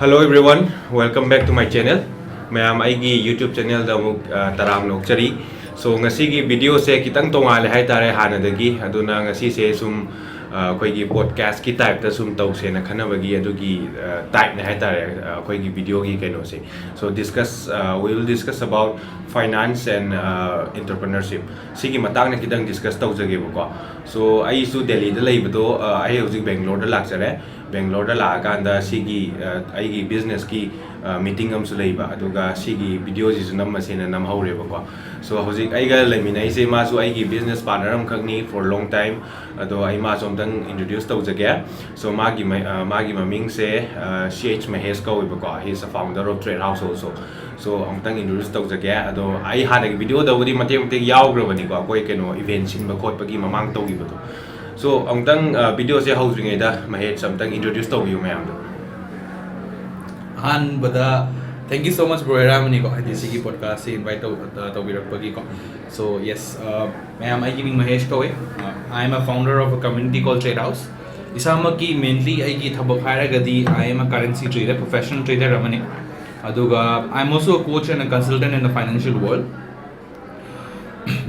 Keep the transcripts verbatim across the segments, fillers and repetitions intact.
Hello everyone, welcome back to my channel. ꯃꯌꯥꯝ ꯑꯩꯒꯤ YouTube channelꯗ ꯑꯃꯨꯛ ꯑ, ꯇꯔꯥꯝꯅ ꯑꯣꯛꯆꯔꯤ꯫ So ꯉꯁꯤꯒꯤ videoꯁꯦ ꯈꯤꯇꯪ ꯇꯣꯉꯥꯜꯂꯦ ꯍꯥꯏꯇꯥꯔꯦ ꯍꯥꯟꯅꯗꯒꯤ꯫ ꯑꯗꯨꯅ ꯉꯁꯤꯁꯦ ꯁꯨꯝ ꯑ, ꯑꯩꯈꯣꯏꯒꯤ podcastꯀꯤ typeꯇ ꯁꯨꯝ ꯇꯧꯁꯦꯅ ꯈꯟꯅꯕꯒꯤ ꯑꯗꯨꯒꯤ ꯑ, typeꯅꯦ ꯍꯥꯏꯇꯥꯔꯦ ꯑ, ꯑꯩꯈꯣꯏꯒꯤ videoꯒꯤ ꯀꯩꯅꯣꯁꯦ꯫ So discuss, uh, we will discuss about finance and uh, entrepreneurship꯫ ꯁꯤꯒꯤ ꯃꯇꯥꯡꯗ ꯈꯤꯇꯪ discuss ꯇꯧꯖꯒꯦꯕꯀꯣ꯫ So ꯑꯩꯁꯨ ꯗꯦꯜꯂꯤꯗ ꯂꯩꯕꯗꯣ ꯑ, ꯑꯩ ꯍꯧꯖꯤꯛ ꯕꯦꯡꯒ꯭ꯂꯣꯔꯗ ꯂꯥꯛꯆꯔꯦ꯫ ꯕꯦꯡꯒ꯭ꯂꯣꯔꯗ ꯂꯥꯛꯑꯀꯥꯟꯗ ꯁꯤꯒꯤ ꯑ, ꯑꯩꯒꯤ businessꯀꯤ meeting ꯑꯃꯁꯨ ꯂꯩꯕ, ꯑꯗꯨꯒ ꯁꯤꯒꯤ videoꯁꯤꯁꯨ ꯅꯝꯃꯁꯦꯅ ꯅꯝꯍꯧꯔꯦꯕꯀꯣ꯫ So ꯍꯧꯖꯤꯛ ꯑꯩꯒ ꯂꯩꯃꯤꯟꯅꯩꯁꯦ ꯃꯥꯁꯨ ꯑꯩꯒꯤ business partner ꯑꯃꯈꯛꯅꯤ for long time꯫ ꯑꯗꯣ ꯑꯩ ꯃꯥꯁꯨ ꯑꯝꯇꯪ introduce ꯇꯧꯖꯒꯦ꯫ So ꯃꯥꯒꯤ ꯃ- ꯑ, ꯃꯥꯒꯤ ꯃꯃꯤꯡꯁꯦ ꯁꯤ ꯑꯩꯆ ꯃꯍꯦꯁ ꯀꯧꯋꯦꯕꯀꯣ꯫ He is a founder of Trade House also꯫ So ꯑꯃꯨꯛꯇꯪ introduce ꯇꯧꯖꯒꯦ꯫ ꯑꯗꯣ ꯑꯩ ꯍꯥꯟꯅꯒꯤ videoꯗꯕꯨꯗꯤ ꯃꯇꯦꯛ ꯃꯇꯦꯛ ꯌꯥꯎꯈ꯭ꯔꯕꯅꯤꯀꯣ, ꯑꯩꯈꯣꯏ ꯀꯩꯅꯣ event ꯁꯤꯟꯕ ꯈꯣꯠꯄꯒꯤ ꯃꯃꯥꯡ ꯇꯧꯈꯤꯕꯗꯣ꯫ So ꯑꯃꯨꯛꯇꯪ videoꯁꯦ ꯍꯧꯗ꯭ꯔꯤꯉꯩꯗ ꯃꯍꯦꯁ ꯑꯝꯇꯪ introduce ꯇꯧꯕꯤꯌꯨ ꯃꯌꯥꯝꯗꯣ꯫ ꯑꯍꯥꯟꯕꯗ thank you so much bro ꯍꯦꯔꯥꯃꯅꯤꯀꯣ, ꯍꯥꯏꯗꯤ ꯁꯤꯒꯤ podcastꯁꯤ invite ꯇꯧ ꯇꯧꯕꯤꯔꯛꯄꯒꯤꯀꯣ꯫ So yes, uh, ꯃꯌꯥꯝ, ꯑꯩꯒꯤ ꯃꯤꯡ ꯃꯍꯦꯁ ꯀꯧꯏ꯫ Uh, I am a founder of a community called Trade House. ꯏꯁꯥꯃꯛꯀꯤ mainly ꯑꯩꯒꯤ ꯊꯕꯛ ꯍꯥꯏꯔꯒꯗꯤ I am a currency trader, professional trader ꯑꯃꯅꯤ꯫ ꯑꯗꯨꯒ I am also a coach and a consultant in the financial world.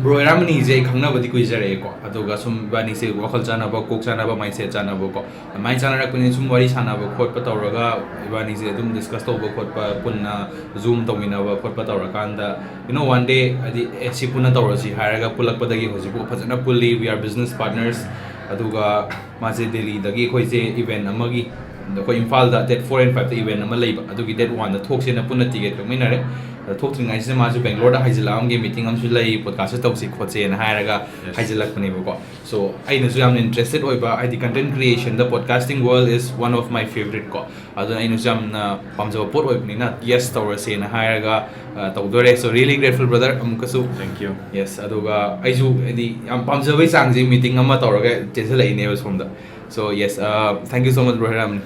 Bro ꯍꯦꯔꯥꯃꯅꯤꯁꯦ ꯑꯩ ꯈꯪꯅꯕꯗꯤ ꯀꯨꯏꯖꯔꯛꯑꯦꯀꯣ, ꯑꯗꯨꯒ ꯁꯨꯝ ꯏꯕꯥꯅꯤꯁꯦ ꯋꯥꯈꯜ ꯆꯥꯟꯅꯕ, ꯀꯣꯛ ꯆꯥꯟꯅꯕ, mindset ꯆꯥꯟꯅꯕꯀꯣ, ꯑꯗꯨꯃꯥꯏꯅ ꯆꯥꯟꯅꯔꯛꯄꯅꯤ꯫ ꯁꯨꯝ ꯋꯥꯔꯤ ꯁꯥꯟꯅꯕ ꯈꯣꯠꯄ ꯇꯧꯔꯒ ꯏꯕꯥꯅꯤꯁꯦ ꯑꯗꯨꯝ discuss ꯇꯧꯕ ꯈꯣꯠꯄ, ꯄꯨꯟꯅ Zoom ꯇꯧꯃꯤꯟꯅꯕ ꯈꯣꯠꯄ ꯇꯧꯔꯀꯥꯟꯗ, you know, one day ꯍꯥꯏꯗꯤ ꯑꯦ ꯁꯤ ꯄꯨꯟꯅ ꯇꯧꯔꯁꯤ ꯍꯥꯏꯔꯒ ꯄꯨꯜꯂꯛꯄꯗꯒꯤ ꯍꯧꯖꯤꯛꯐꯥꯎ ꯐꯖꯅ ꯄꯨꯜꯂꯤ, we are business partners꯫ ꯑꯗꯨꯒ ꯃꯥꯁꯦ ꯗꯦꯜꯂꯤꯗꯒꯤ ꯑꯩꯈꯣꯏꯁꯦ event ꯑꯃꯒꯤ, ꯑꯩꯈꯣꯏ ꯏꯝꯐꯥꯜꯗ date four and fiveꯇ event ꯑꯃ ꯂꯩꯕ, ꯑꯗꯨꯒꯤ date oneꯗ ꯊꯣꯛꯁꯦꯅ ꯄꯨꯟꯅ ticket ꯀꯛꯃꯤꯟꯅꯔꯦ꯫ ꯑꯗ ꯊꯣꯛꯇ꯭ꯔꯤꯉꯩꯁꯤꯗ ꯃꯥꯁꯨ ꯕꯦꯡꯒ꯭ꯂꯣꯔꯗ ꯍꯥꯏꯖꯤꯜꯂꯛꯑꯝꯒꯦ, meeting ꯑꯃꯁꯨ ꯂꯩ, podcastꯁꯨ ꯇꯧꯁꯤ ꯈꯣꯠꯁꯦꯅ ꯍꯥꯏꯔꯒ ꯍꯥꯏꯖꯤꯜꯂꯛꯄꯅꯦꯕꯀꯣ꯫ So ꯑꯩꯅꯁꯨ ꯌꯥꯝꯅ interested ꯑꯣꯏꯕ, ꯍꯥꯏꯗꯤ content creationꯗ podcasting world is one of my favourite ꯀꯣ, ꯑꯗꯨꯅ ꯑꯩꯅꯁꯨ ꯌꯥꯝꯅ ꯄꯥꯝꯖꯕ ꯄꯣꯠ ꯑꯣꯏꯕꯅꯤꯅ yes ꯇꯧꯔꯁꯦꯅ ꯍꯥꯏꯔꯒ ꯑ, ꯇꯧꯗꯣꯔꯦ꯫ So really grateful brother, ꯑꯃꯨꯛꯀꯁꯨ꯫ Thank you. Yes, ꯑꯗꯨꯒ ꯑꯩꯁꯨ ꯍꯥꯏꯗꯤ ꯌꯥꯝ ꯄꯥꯝꯖꯕꯩ ꯆꯥꯡꯁꯦ meeting ꯑꯃ ꯇꯧꯔꯒ ꯆꯦꯟꯁꯤꯜꯂꯛꯏꯅꯦꯕ ꯁꯣꯝꯗ꯫ So yes, uh, thank you so much bro ꯍꯦꯔꯥꯃꯅꯤ꯫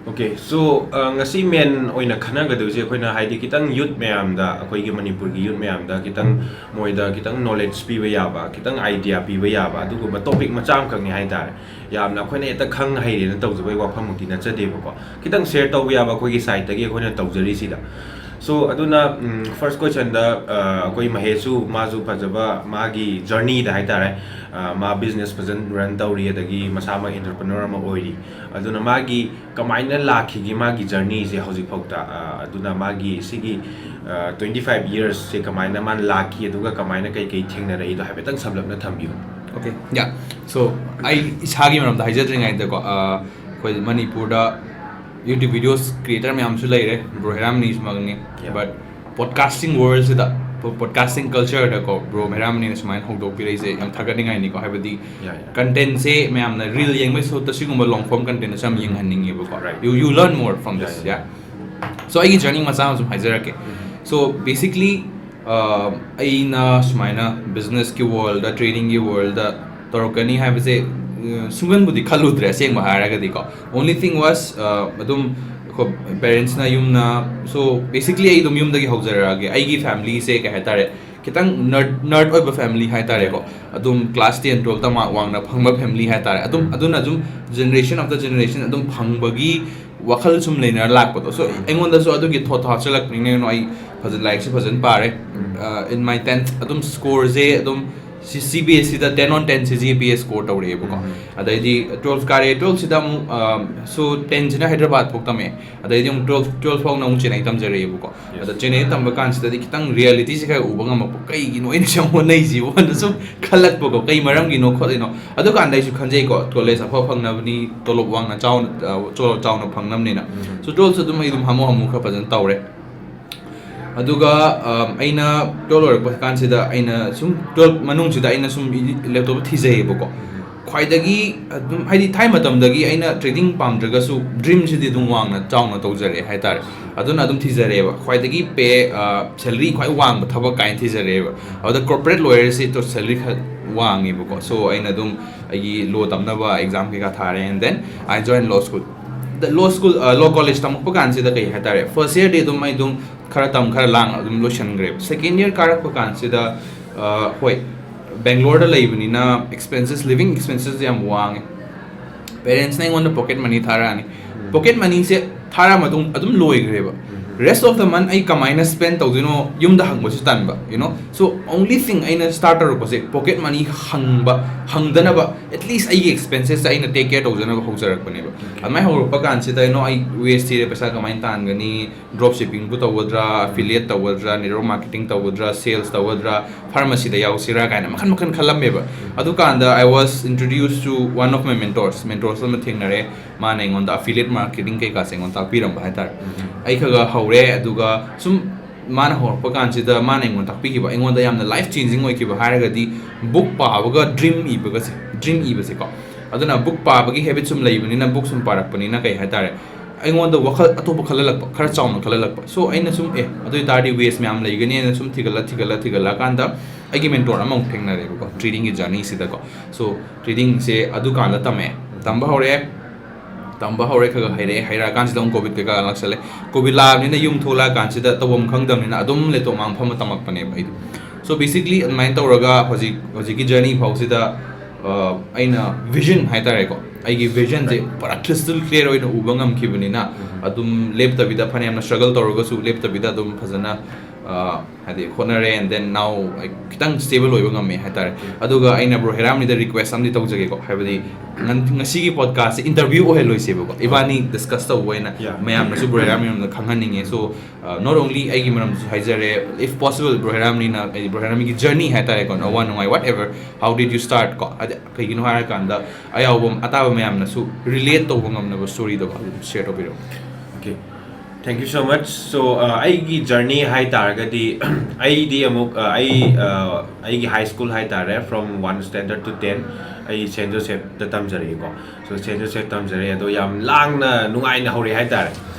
Okay, so uh, ꯉꯁꯤ main ꯑꯣꯏꯅ ꯈꯟꯅꯒꯗꯣꯏꯁꯦ ꯑꯩꯈꯣꯏꯅ, ꯍꯥꯏꯗꯤ, ꯈꯤꯇꯪ youth ꯃꯌꯥꯝꯗ, ꯑꯩꯈꯣꯏꯒꯤ ꯃꯅꯤꯄꯨꯔꯒꯤ youth ꯃꯌꯥꯝꯗ ꯈꯤꯇꯪ ꯃꯣꯏꯗ ꯈꯤꯇꯪ knowledge ꯄꯤꯕ ꯌꯥꯕ, ꯈꯤꯇꯪ idea ꯄꯤꯕ ꯌꯥꯕ ꯑꯗꯨꯒꯨꯝꯕ topic ꯃꯆꯥ ꯑꯃꯈꯛꯅꯤ ꯍꯥꯏꯇꯥꯔꯦ꯫ ꯌꯥꯝꯅ ꯑꯩꯈꯣꯏꯅ ꯍꯦꯛꯇ ꯈꯪ ꯍꯩꯔꯦꯅ ꯇꯧꯖꯕꯒꯤ ꯋꯥꯐꯝꯃꯛꯇꯤ ꯅꯠꯆꯗꯦꯕꯀꯣ, ꯈꯤꯇꯪ share ꯇꯧꯕ ꯌꯥꯕ ꯑꯩꯈꯣꯏꯒꯤ side ꯇꯒꯤ ꯑꯩꯈꯣꯏꯅ ꯇꯧꯖꯔꯤꯁꯤꯗ꯫ So ꯑꯗꯨꯅ, ꯎꯝ, first question ꯗ, ꯑ, ꯑꯩꯈꯣꯏ ꯃꯍꯦꯁꯁꯨ, ꯃꯥꯁꯨ ꯐꯖꯕ ꯃꯥꯒꯤ journey ꯗ ꯍꯥꯏꯇꯥꯔꯦ, ꯑ, ꯃꯥ business ꯐꯖꯅ run ꯇꯧꯔꯤ, ꯑꯗꯒꯤ ꯃꯁꯥꯃꯛ entrepreneur ꯑꯃ ꯑꯣꯏꯔꯤ꯫ ꯑꯗꯨꯅ ꯃꯥꯒꯤ ꯀꯃꯥꯏꯅ ꯂꯥꯛꯈꯤꯒꯦ ꯃꯥꯒꯤ journey ꯁꯦ ꯍꯧꯖꯤꯛꯐꯥꯎꯗ, ꯑ, ꯑꯗꯨꯅ ꯃꯥꯒꯤ ꯁꯤꯒꯤ, ꯑ, twenty five years ꯁꯦ ꯀꯃꯥꯏꯅ ꯃꯥꯅ ꯂꯥꯛꯈꯤ, ꯑꯗꯨꯒ ꯀꯃꯥꯏꯅ ꯀꯩꯀꯩ ꯊꯦꯡꯅꯔꯛꯏꯗꯣ ꯍꯥꯏꯐꯦꯠꯇꯪ ꯁꯝꯂꯞꯅ ꯊꯝꯕꯤꯌꯨ꯫ Okay, yeah. So, ꯑꯩ ꯏꯁꯥꯒꯤ ꯃꯔꯝꯗ ꯍꯥꯏꯖꯗ꯭ꯔꯤꯉꯩꯗꯀꯣ, ꯑ, ꯑꯩꯈꯣꯏ ꯃꯅꯤꯄꯨꯔꯗ YouTube videos creator ꯃꯌꯥꯝꯁꯨ ꯂꯩꯔꯦ, ꯕ꯭ꯔꯣ ꯍꯦꯔꯥꯃꯅꯤꯁꯨꯃꯛꯅꯤ꯫ Yeah. But podcasting world ꯁꯤꯗ, podcasting culture ꯗꯀꯣ, ꯕ꯭ꯔꯣ ꯍꯦꯔꯥꯃꯅꯤꯅ ꯁꯨꯃꯥꯏꯅ ꯍꯧꯗꯣꯛꯄꯤꯔꯛꯏꯁꯦ ꯌꯥꯝ ꯊꯥꯒꯠꯅꯤꯡꯉꯥꯏꯅꯤꯀꯣ꯫ ꯍꯥꯏꯕꯗꯤ, Yeah, yeah. content ꯁꯦ ꯃꯌꯥꯝꯅ reel ꯌꯦꯡꯕꯩ ꯁꯔꯨꯛꯇ ꯁꯤꯒꯨꯝꯕ long form content ꯁꯨ ꯌꯥꯝ ꯌꯦꯡꯍꯟꯅꯤꯡꯉꯦꯕꯀꯣ꯫ Right. You, you learn more from this, Yeah, yeah. So, ꯑꯩꯒꯤ journey ꯃꯆꯥ ꯑꯃ ꯁꯨꯝ ꯍꯥꯏꯖꯔꯛꯀꯦ꯫ So, basically, ꯑ, ꯑꯩꯅ ꯁꯨꯃꯥꯏꯅ business ꯀꯤ world ꯗ, trading ꯒꯤ world ꯗ ꯇꯧꯔꯛꯀꯅꯤ ꯍꯥꯏꯕꯁꯦ, ꯑ, ꯁꯨꯡꯈꯟꯕꯨꯗꯤ ꯈꯜꯂꯨꯗ꯭ꯔꯦ, ꯑꯁꯦꯡꯕ ꯍꯥꯏꯔꯒꯗꯤꯀꯣ꯫ Only thing was, ꯑ, ꯑꯗꯨꯝ ꯑꯩꯈꯣꯏ parents ꯅ, ꯌꯨꯝꯅ, so basically ꯑꯩ ꯑꯗꯨꯝ ꯌꯨꯝꯗꯒꯤ ꯍꯧꯖꯔꯛꯑꯒꯦ꯫ ꯑꯩꯒꯤ family ꯁꯦ ꯀꯩ ꯍꯥꯏꯇꯥꯔꯦ, ꯈꯤꯇꯪ nerd, nerd ꯑꯣꯏꯕ family ꯍꯥꯏꯇꯥꯔꯦꯀꯣ꯫ ꯑꯗꯨꯝ class ten, twelve ꯇ mark ꯋꯥꯡꯅ ꯐꯪꯕ family ꯍꯥꯏꯇꯥꯔꯦ꯫ ꯑꯗꯨꯝ, ꯑꯗꯨꯅ ꯑꯗꯨꯝ generation after generation ꯑꯗꯨꯝ ꯐꯪꯕꯒꯤ ꯋꯥꯈꯜ ꯁꯨꯝ ꯂꯩꯅꯔ ꯂꯥꯛꯄꯗꯣ꯫ So, ꯑꯩꯉꯣꯟꯗꯁꯨ ꯑꯗꯨꯒꯤ thought ꯊꯥꯛꯆꯜꯂꯛꯄꯅꯤꯅ ꯑꯩ ꯐꯖꯅ, ꯂꯥꯏꯔꯤꯛꯁꯦ ꯐꯖꯅ ꯄꯥꯔꯦ꯫ ꯑ, in my tenth ꯑꯗꯨꯝ score ꯁꯦ ꯑꯗꯨꯝ ꯁꯤ, C B S E the ten on ten C G P A score ꯇꯧꯔꯛꯑꯦꯕꯀꯣ꯫ ꯑꯗꯩꯗꯤ twelve ꯀꯥꯔꯦ, twelve ꯁꯤꯗ ꯑꯃꯨꯛ, ꯑ, so ten ꯁꯤꯅ ꯍꯥꯏꯗ꯭ꯔꯕꯥꯗ ꯐꯥꯎ ꯇꯝꯃꯛꯑꯦ꯫ ꯑꯗꯩꯗꯤ ꯑꯃꯨꯛ twelve, twelve ꯐꯥꯎꯅ ꯑꯃꯨꯛ ꯆꯦꯟꯅꯥꯏ ꯇꯝꯖꯔꯛꯑꯦꯕꯀꯣ꯫ Yes. ꯑꯗ ꯆꯦꯟꯅꯥꯏ ꯇꯝꯕ ꯀꯥꯟꯁꯤꯗꯗꯤ ꯈꯤꯇꯪ reality ꯁꯦ ꯈꯔ ꯎꯕ ꯉꯝꯃꯛꯄ, "ꯀꯩꯒꯤꯅꯣ ꯑꯩꯅ ꯁꯨꯝ ꯍꯣꯠꯅꯩꯁꯤꯕꯣ?" ꯑꯅ ꯁꯨꯝ ꯈꯜꯂꯛꯄꯀꯣ, "ꯀꯩ ꯃꯔꯝꯒꯤꯅꯣ ꯈꯣꯠꯂꯤꯅꯣ?" ꯑꯗꯨꯀꯥꯟꯗ ꯑꯩꯁꯨ ꯈꯟꯖꯩꯀꯣ, college ꯑꯐ ꯐꯪꯅꯕꯅꯤ, ꯇꯣꯂꯣꯞ ꯋꯥꯡꯅ ꯆꯥꯎꯅ, ꯑ, ꯆꯥꯎ-, ꯆꯥꯎꯅ ꯐꯪꯅꯕꯅꯤꯅ꯫ So twelve ꯁꯨ ꯑꯗꯨꯝ ꯑꯩ ꯑꯗꯨꯝ ꯍꯥꯃꯨ ꯍꯥꯃꯨ ꯈꯔ ꯐꯖꯅ ꯇꯧꯔꯦ꯫ ꯑꯗꯨꯒ, ꯑꯝ, ꯑꯩꯅ twelve ꯂꯣꯏꯔꯛꯄ ꯀꯥꯟꯁꯤꯗ ꯑꯩꯅ ꯁꯨꯝ twelve ꯃꯅꯨꯡꯁꯤꯗ ꯑꯩꯅ ꯁꯨꯝ laptop ꯊꯤꯖꯩꯌꯦꯕꯀꯣ꯫ ꯈ꯭ꯋꯥꯏꯗꯒꯤ ꯑꯗꯨꯝ, ꯍꯥꯏꯗꯤ, ꯊꯥꯏ ꯃꯇꯝꯗꯒꯤ ꯑꯩꯅ trading ꯄꯥꯝꯗ꯭ꯔꯒꯁꯨ dream ꯁꯤꯗꯤ ꯑꯗꯨꯝ ꯋꯥꯡꯅ ꯆꯥꯎꯅ ꯇꯧꯖꯔꯛꯑꯦ ꯍꯥꯏꯇꯥꯔꯦ꯫ ꯑꯗꯨꯅ ꯑꯗꯨꯝ ꯊꯤꯖꯔꯛꯑꯦꯕ꯫ ꯈ꯭ꯋꯥꯏꯗꯒꯤ pay, ꯑ, salary ꯈ꯭ꯋꯥꯏ ꯋꯥꯡꯕ ꯊꯕꯛ ꯀꯥꯏꯅ ꯊꯤꯖꯔꯛꯑꯦꯕ꯫ ꯑꯗꯨꯗ corporate lawyer ꯁꯤ salary ꯈꯔ ꯋꯥꯡꯉꯦꯕꯀꯣ꯫ So, ꯑꯩꯅ ꯑꯗꯨꯝ ꯑꯩꯒꯤ law ꯇꯝꯅꯕ exam ꯀꯩꯀꯥ ꯊꯥꯔꯦ, and then I join law school꯫ Law school, law college ꯇꯝꯃꯛꯄ ꯀꯥꯟꯁꯤꯗ ꯀꯩ ꯍꯥꯏꯇꯥꯔꯦ, ꯐꯥꯔꯁ ꯌꯔꯗꯤ ꯑꯗꯨꯝ ꯑꯩ ꯑꯗꯨꯝ ꯈꯔ ꯇꯝ ꯈꯔ ꯂꯥꯡ ꯑꯗꯨꯝ ꯂꯣꯏꯁꯤꯟꯈ꯭ꯔꯦꯕ. ꯁꯦꯀꯦꯟ ꯌꯔ ꯀꯥꯔꯛꯄ ꯀꯥꯟꯁꯤꯗ, ꯑ, ꯍꯣꯏ, ꯕꯦꯡꯒ꯭ꯂꯣꯔꯗ ꯂꯩꯕꯅꯤꯅ ꯑꯦꯛꯁꯄꯦꯟꯁꯦꯁ, ꯂꯤꯕꯤꯡ ꯑꯦꯛꯁꯄꯦꯟꯁꯦꯁ ꯌꯥꯝ ꯋꯥꯡꯉꯦ. ꯄꯦꯔꯦꯟꯁꯅ ꯑꯩꯉꯣꯟꯗ ꯄꯣꯀꯦꯠ ꯃꯅꯤ ꯊꯥꯔꯛꯑꯅꯤ. ꯄꯣꯀꯦꯠ ꯃꯅꯤꯁꯦ ꯊꯥꯔꯛꯑ ꯃꯇꯨꯡ ꯑꯗꯨꯝ ꯂꯣꯏꯈ꯭ꯔꯦꯕ. ꯔꯦꯁ ꯑꯣꯐ ꯗ ꯃꯟ ꯑꯩ ꯀꯃꯥꯏꯅ ꯁ꯭ꯄꯦꯟ ꯇꯧꯗꯣꯏꯅꯣ ꯌꯨꯝꯗ ꯍꯪꯕꯁꯨ ꯇꯟꯕ, you know. So only thing ꯑꯩꯅ ꯁ꯭ꯇꯥꯔꯠ ꯇꯧꯔꯛꯄꯁꯦ ꯄꯣꯀꯦꯠ ꯃꯅꯤ ꯍꯪꯕ, ꯍꯪꯗꯅꯕ, ꯑꯦꯠꯂꯤꯁ ꯑꯩꯒꯤ ꯑꯦꯛꯁꯄꯦꯟꯁꯦꯁꯁꯦ ꯑꯩꯅ ꯇꯦꯛ ꯀꯦꯌꯔ ꯇꯧꯖꯅꯕ ꯍꯧꯖꯔꯛꯄꯅꯦꯕ. ꯑꯗꯨꯃꯥꯏꯅ ꯍꯧꯔꯛꯄ ꯀꯥꯟꯁꯤꯗ, you know, ꯑꯩ ꯋꯦꯁ ꯊꯤꯔꯦ, ꯄꯩꯁꯥ ꯀꯃꯥꯏꯅ ꯇꯥꯟꯒꯅꯤ, ꯗ꯭ꯔꯣꯞ ꯁꯤꯞꯄꯤꯡꯕꯨ ꯇꯧꯒꯗ꯭ꯔꯥ, ꯑꯦꯐꯤꯂꯤꯌꯦꯠ ꯇꯧꯒꯗ꯭ꯔꯥ, ꯅꯦꯠꯋꯥꯔꯛ ꯃꯥꯔꯀꯦꯇꯤꯡ ꯇꯧꯒꯗ꯭ꯔꯥ, ꯁꯦꯜꯁ ꯇꯧꯒꯗ꯭ꯔꯥ, ꯐꯥꯔꯃꯥꯁꯤꯗ ꯌꯥꯎꯁꯤꯔꯥ ꯀꯥꯏꯅ ꯃꯈꯜ ꯃꯈꯜ ꯈꯜꯂꯝꯃꯦꯕ. ꯑꯗꯨꯀꯥꯟꯗ I was introduced to one of my mentors, mentors ꯑꯃ ꯊꯦꯡꯅꯔꯦ. ꯃꯥꯅ ꯑꯩꯉꯣꯟꯗ ꯑꯦꯐꯤꯂꯤꯌꯦꯠ ꯃꯥꯔꯀꯦꯇꯤꯡ ꯀꯩꯀꯥꯁꯦ ꯑꯩꯉꯣꯟꯗ ꯇꯥꯛꯄꯤꯔꯝꯕ ꯍꯥꯏꯇꯥꯔꯦ. ꯑꯩ ꯈꯔ ꯈꯔ ꯍꯧꯔꯦ, ꯑꯗꯨꯒ ꯁꯨꯝ ꯃꯥꯅ ꯍꯧꯔꯛꯄ ꯀꯥꯟꯁꯤꯗ ꯃꯥꯅ ꯑꯩꯉꯣꯟꯗ ꯇꯥꯛꯄꯤꯈꯤꯕ, ꯑꯩꯉꯣꯟꯗ ꯌꯥꯝꯅ ꯂꯥꯏꯐ ꯆꯦꯟꯖꯤꯡ ꯑꯣꯏꯈꯤꯕ ꯍꯥꯏꯔꯒꯗꯤ ꯕꯨꯛ ꯄꯥꯕꯒ ꯗ꯭ꯔꯤꯝ ꯏꯕꯒꯁꯦ, ꯗ꯭ꯔꯤꯝ ꯏꯕꯁꯦꯀꯣ. ꯑꯗꯨꯅ ꯕꯨꯛ ꯄꯥꯕꯒꯤ ꯍꯦꯕꯤꯠ ꯁꯨꯝ ꯂꯩꯕꯅꯤꯅ, ꯕꯨꯛ ꯁꯨꯝ ꯄꯥꯔꯛꯄꯅꯤꯅ ꯀꯩ ꯍꯥꯏꯇꯥꯔꯦ, ꯑꯩꯉꯣꯟꯗ ꯋꯥꯈꯜ ꯑꯇꯣꯞꯄ ꯈꯜꯍꯜꯂꯛꯄ, ꯈꯔ ꯆꯥꯎꯅ ꯈꯜꯍꯜꯂꯛꯄ. ꯁꯣ ꯑꯩꯅ ꯁꯨꯝ, ꯑꯦ, ꯑꯗꯨ ꯑꯣꯏꯇꯥꯔꯗꯤ ꯋꯦꯁ ꯃꯌꯥꯝ ꯂꯩꯒꯅꯤꯅ ꯁꯨꯝ ꯊꯤꯒꯠꯂ ꯊꯤꯒꯠꯂ ꯊꯤꯒꯠꯂꯛꯑꯀꯥꯟꯗ ꯑꯩꯒꯤ ꯃꯦꯟꯇꯣꯔ ꯑꯃꯃꯨꯛ ꯊꯦꯡꯅꯔꯦꯕꯀꯣ, ꯇ꯭ꯔꯦꯗꯤꯡꯒꯤ ꯖꯔꯅꯤꯁꯤꯗꯀꯣ. ꯁꯣ ꯇ꯭ꯔꯦꯗꯤꯡꯁꯦ ꯑꯗꯨꯀꯥꯟꯗ ꯇꯝꯃꯛꯑꯦ, ꯇꯝꯕ ꯍꯧꯔꯛꯑꯦ, ꯇꯝꯕ ꯍꯧꯔꯦ, ꯈꯔ ꯈꯔ ꯍꯩꯔꯛꯑꯦ. ꯍꯩꯔꯛꯑꯀꯥꯟꯁꯤꯗ ꯑꯃꯨꯛ ꯀꯣꯚꯤꯗ ꯀꯩꯀꯥ ꯂꯥꯛꯁꯜꯂꯦ. ꯀꯣꯚꯤꯗ ꯂꯥꯛꯑꯕꯅꯤꯅ ꯌꯨꯝ ꯊꯣꯛꯂꯛꯑꯀꯥꯟꯁꯤꯗ ꯇꯧꯐꯝ ꯈꯪꯗꯕꯅꯤꯅ ꯑꯗꯨꯝ ꯂꯦꯞꯇꯣꯞ ꯃꯥꯡ ꯐꯝꯃ ꯇꯝꯃꯛꯄꯅꯦꯕ ꯑꯩꯗꯣ. ꯁꯣ ꯕꯦꯁꯤꯀꯂꯤ ꯑꯗꯨꯃꯥꯏꯅ ꯇꯧꯔꯒ ꯍꯧꯖꯤꯛ, ꯍꯧꯖꯤꯛꯀꯤ ꯖꯔꯅꯤ ꯐꯥꯎꯁꯤꯗ, ꯑ, ꯑꯩꯅ ꯚꯤꯖꯟ ꯍꯥꯏꯇꯥꯔꯦꯀꯣ, ꯑꯩꯒꯤ ꯚꯤꯖꯟꯁꯦ ꯄꯨꯔꯥ ꯀ꯭ꯔꯤꯁꯇꯜ ꯀ꯭ꯂꯤꯌꯥꯔ ꯑꯣꯏꯅ ꯎꯕ ꯉꯝꯈꯤꯕꯅꯤꯅ, ꯑꯗꯨꯝ ꯂꯦꯞꯇꯕꯤꯗ, ꯐꯅꯌꯥꯝꯅ ꯁ꯭ꯇ꯭ꯔꯒꯜ ꯇꯧꯔꯒꯁꯨ ꯂꯦꯞꯇꯕꯤꯗ ꯑꯗꯨꯝ ꯐꯖꯅ, ꯑ, ꯍꯥꯏꯗꯤ ꯍꯣꯠꯅꯔꯦ, and then now ꯑꯩ ꯈꯤꯇꯪ ꯁ꯭ꯇꯦꯕꯜ ꯑꯣꯏꯕ ꯉꯝꯃꯦ ꯍꯥꯏꯇꯥꯔꯦ. ꯑꯗꯨꯒ ꯑꯩꯅ ꯕ꯭ꯔꯣ ꯍꯦꯔꯥꯝꯅꯤꯗ ꯔꯤꯀ꯭ꯋꯦꯁ ꯑꯃꯗꯤ ꯇꯧꯖꯒꯦꯀꯣ, ꯍꯥꯏꯕꯗꯤ ꯉꯟ-, ꯉꯁꯤꯒꯤ ꯄꯣꯗꯀꯥꯁꯁꯦ ꯏꯟꯇꯔꯚ꯭ꯌꯨ ꯑꯣꯏꯍꯜꯂꯣꯏꯁꯦꯕꯀꯣ, ꯏꯕꯥꯅꯤ ꯗꯤꯁꯀꯁ ꯇꯧꯕ ꯑꯣꯏꯅ. ꯃꯌꯥꯝꯅꯁꯨ ꯕ꯭ꯔꯣ ꯍꯦꯔꯥꯝꯅꯤ ꯃꯔꯝꯗ ꯈꯪꯍꯟꯅꯤꯡꯉꯦ. ꯁꯣ, ꯅꯣꯠ ꯑꯣꯡꯂꯤ ꯑꯩꯒꯤ ꯃꯔꯝꯗꯁꯨ ꯍꯥꯏꯖꯔꯦ, if possible ꯕ꯭ꯔꯣ ꯍꯦꯔꯥꯝꯅꯤꯅ, ꯍꯥꯏꯗꯤ ꯕ꯭ꯔꯣ ꯍꯦꯔꯥꯝꯅꯤꯒꯤ ꯖꯔꯅꯤ ꯍꯥꯏꯇꯥꯔꯦꯀꯣ, ꯑꯋꯥ ꯅꯨꯡꯉꯥꯏ, whatever, how did you start ꯀꯣ, ꯍꯥꯏꯗꯤ ꯀꯩꯒꯤꯅꯣ ꯍꯥꯏꯔꯀꯥꯟꯗ ꯑꯌꯥꯎꯕ ꯑꯇꯥꯕ ꯃꯌꯥꯝꯅꯁꯨ ꯔꯤꯂꯦꯠ ꯇꯧꯕ ꯉꯝꯅꯕ ꯁ꯭ꯇꯣꯔꯤꯗꯣ ꯑꯗꯨꯝ ꯁꯤꯌꯔ ꯇꯧꯕꯤꯔꯛꯑꯣ. Okay, thank you so much. So, ꯑ, ꯑꯩꯒꯤ ꯖꯔꯅꯤ ꯍꯥꯏ ꯇꯥꯔꯒꯗꯤ, ꯑꯩꯗꯤ ꯑꯃꯨꯛ, ꯑ, ꯑꯩ, ꯑ, ꯑꯩꯒꯤ ꯍꯥꯏ ꯁ꯭ꯀꯨꯜ ꯍꯥꯏ ꯇꯥꯔꯦ, from one standard to ten ꯑꯩ ꯁꯦꯟ ꯖꯣꯁꯦꯞꯇ ꯇꯝꯖꯔꯛꯏꯀꯣ. ꯁꯣ ꯁꯦꯟ ꯖꯣꯁꯦꯞ ꯇꯝꯖꯔꯛꯑꯦ, ꯑꯗꯣ ꯌꯥꯝ ꯂꯥꯡꯅ ꯅꯨꯡꯉꯥꯏꯅ ꯍꯧꯔꯛꯑꯦ ꯍꯥꯏ ꯇꯥꯔꯦ.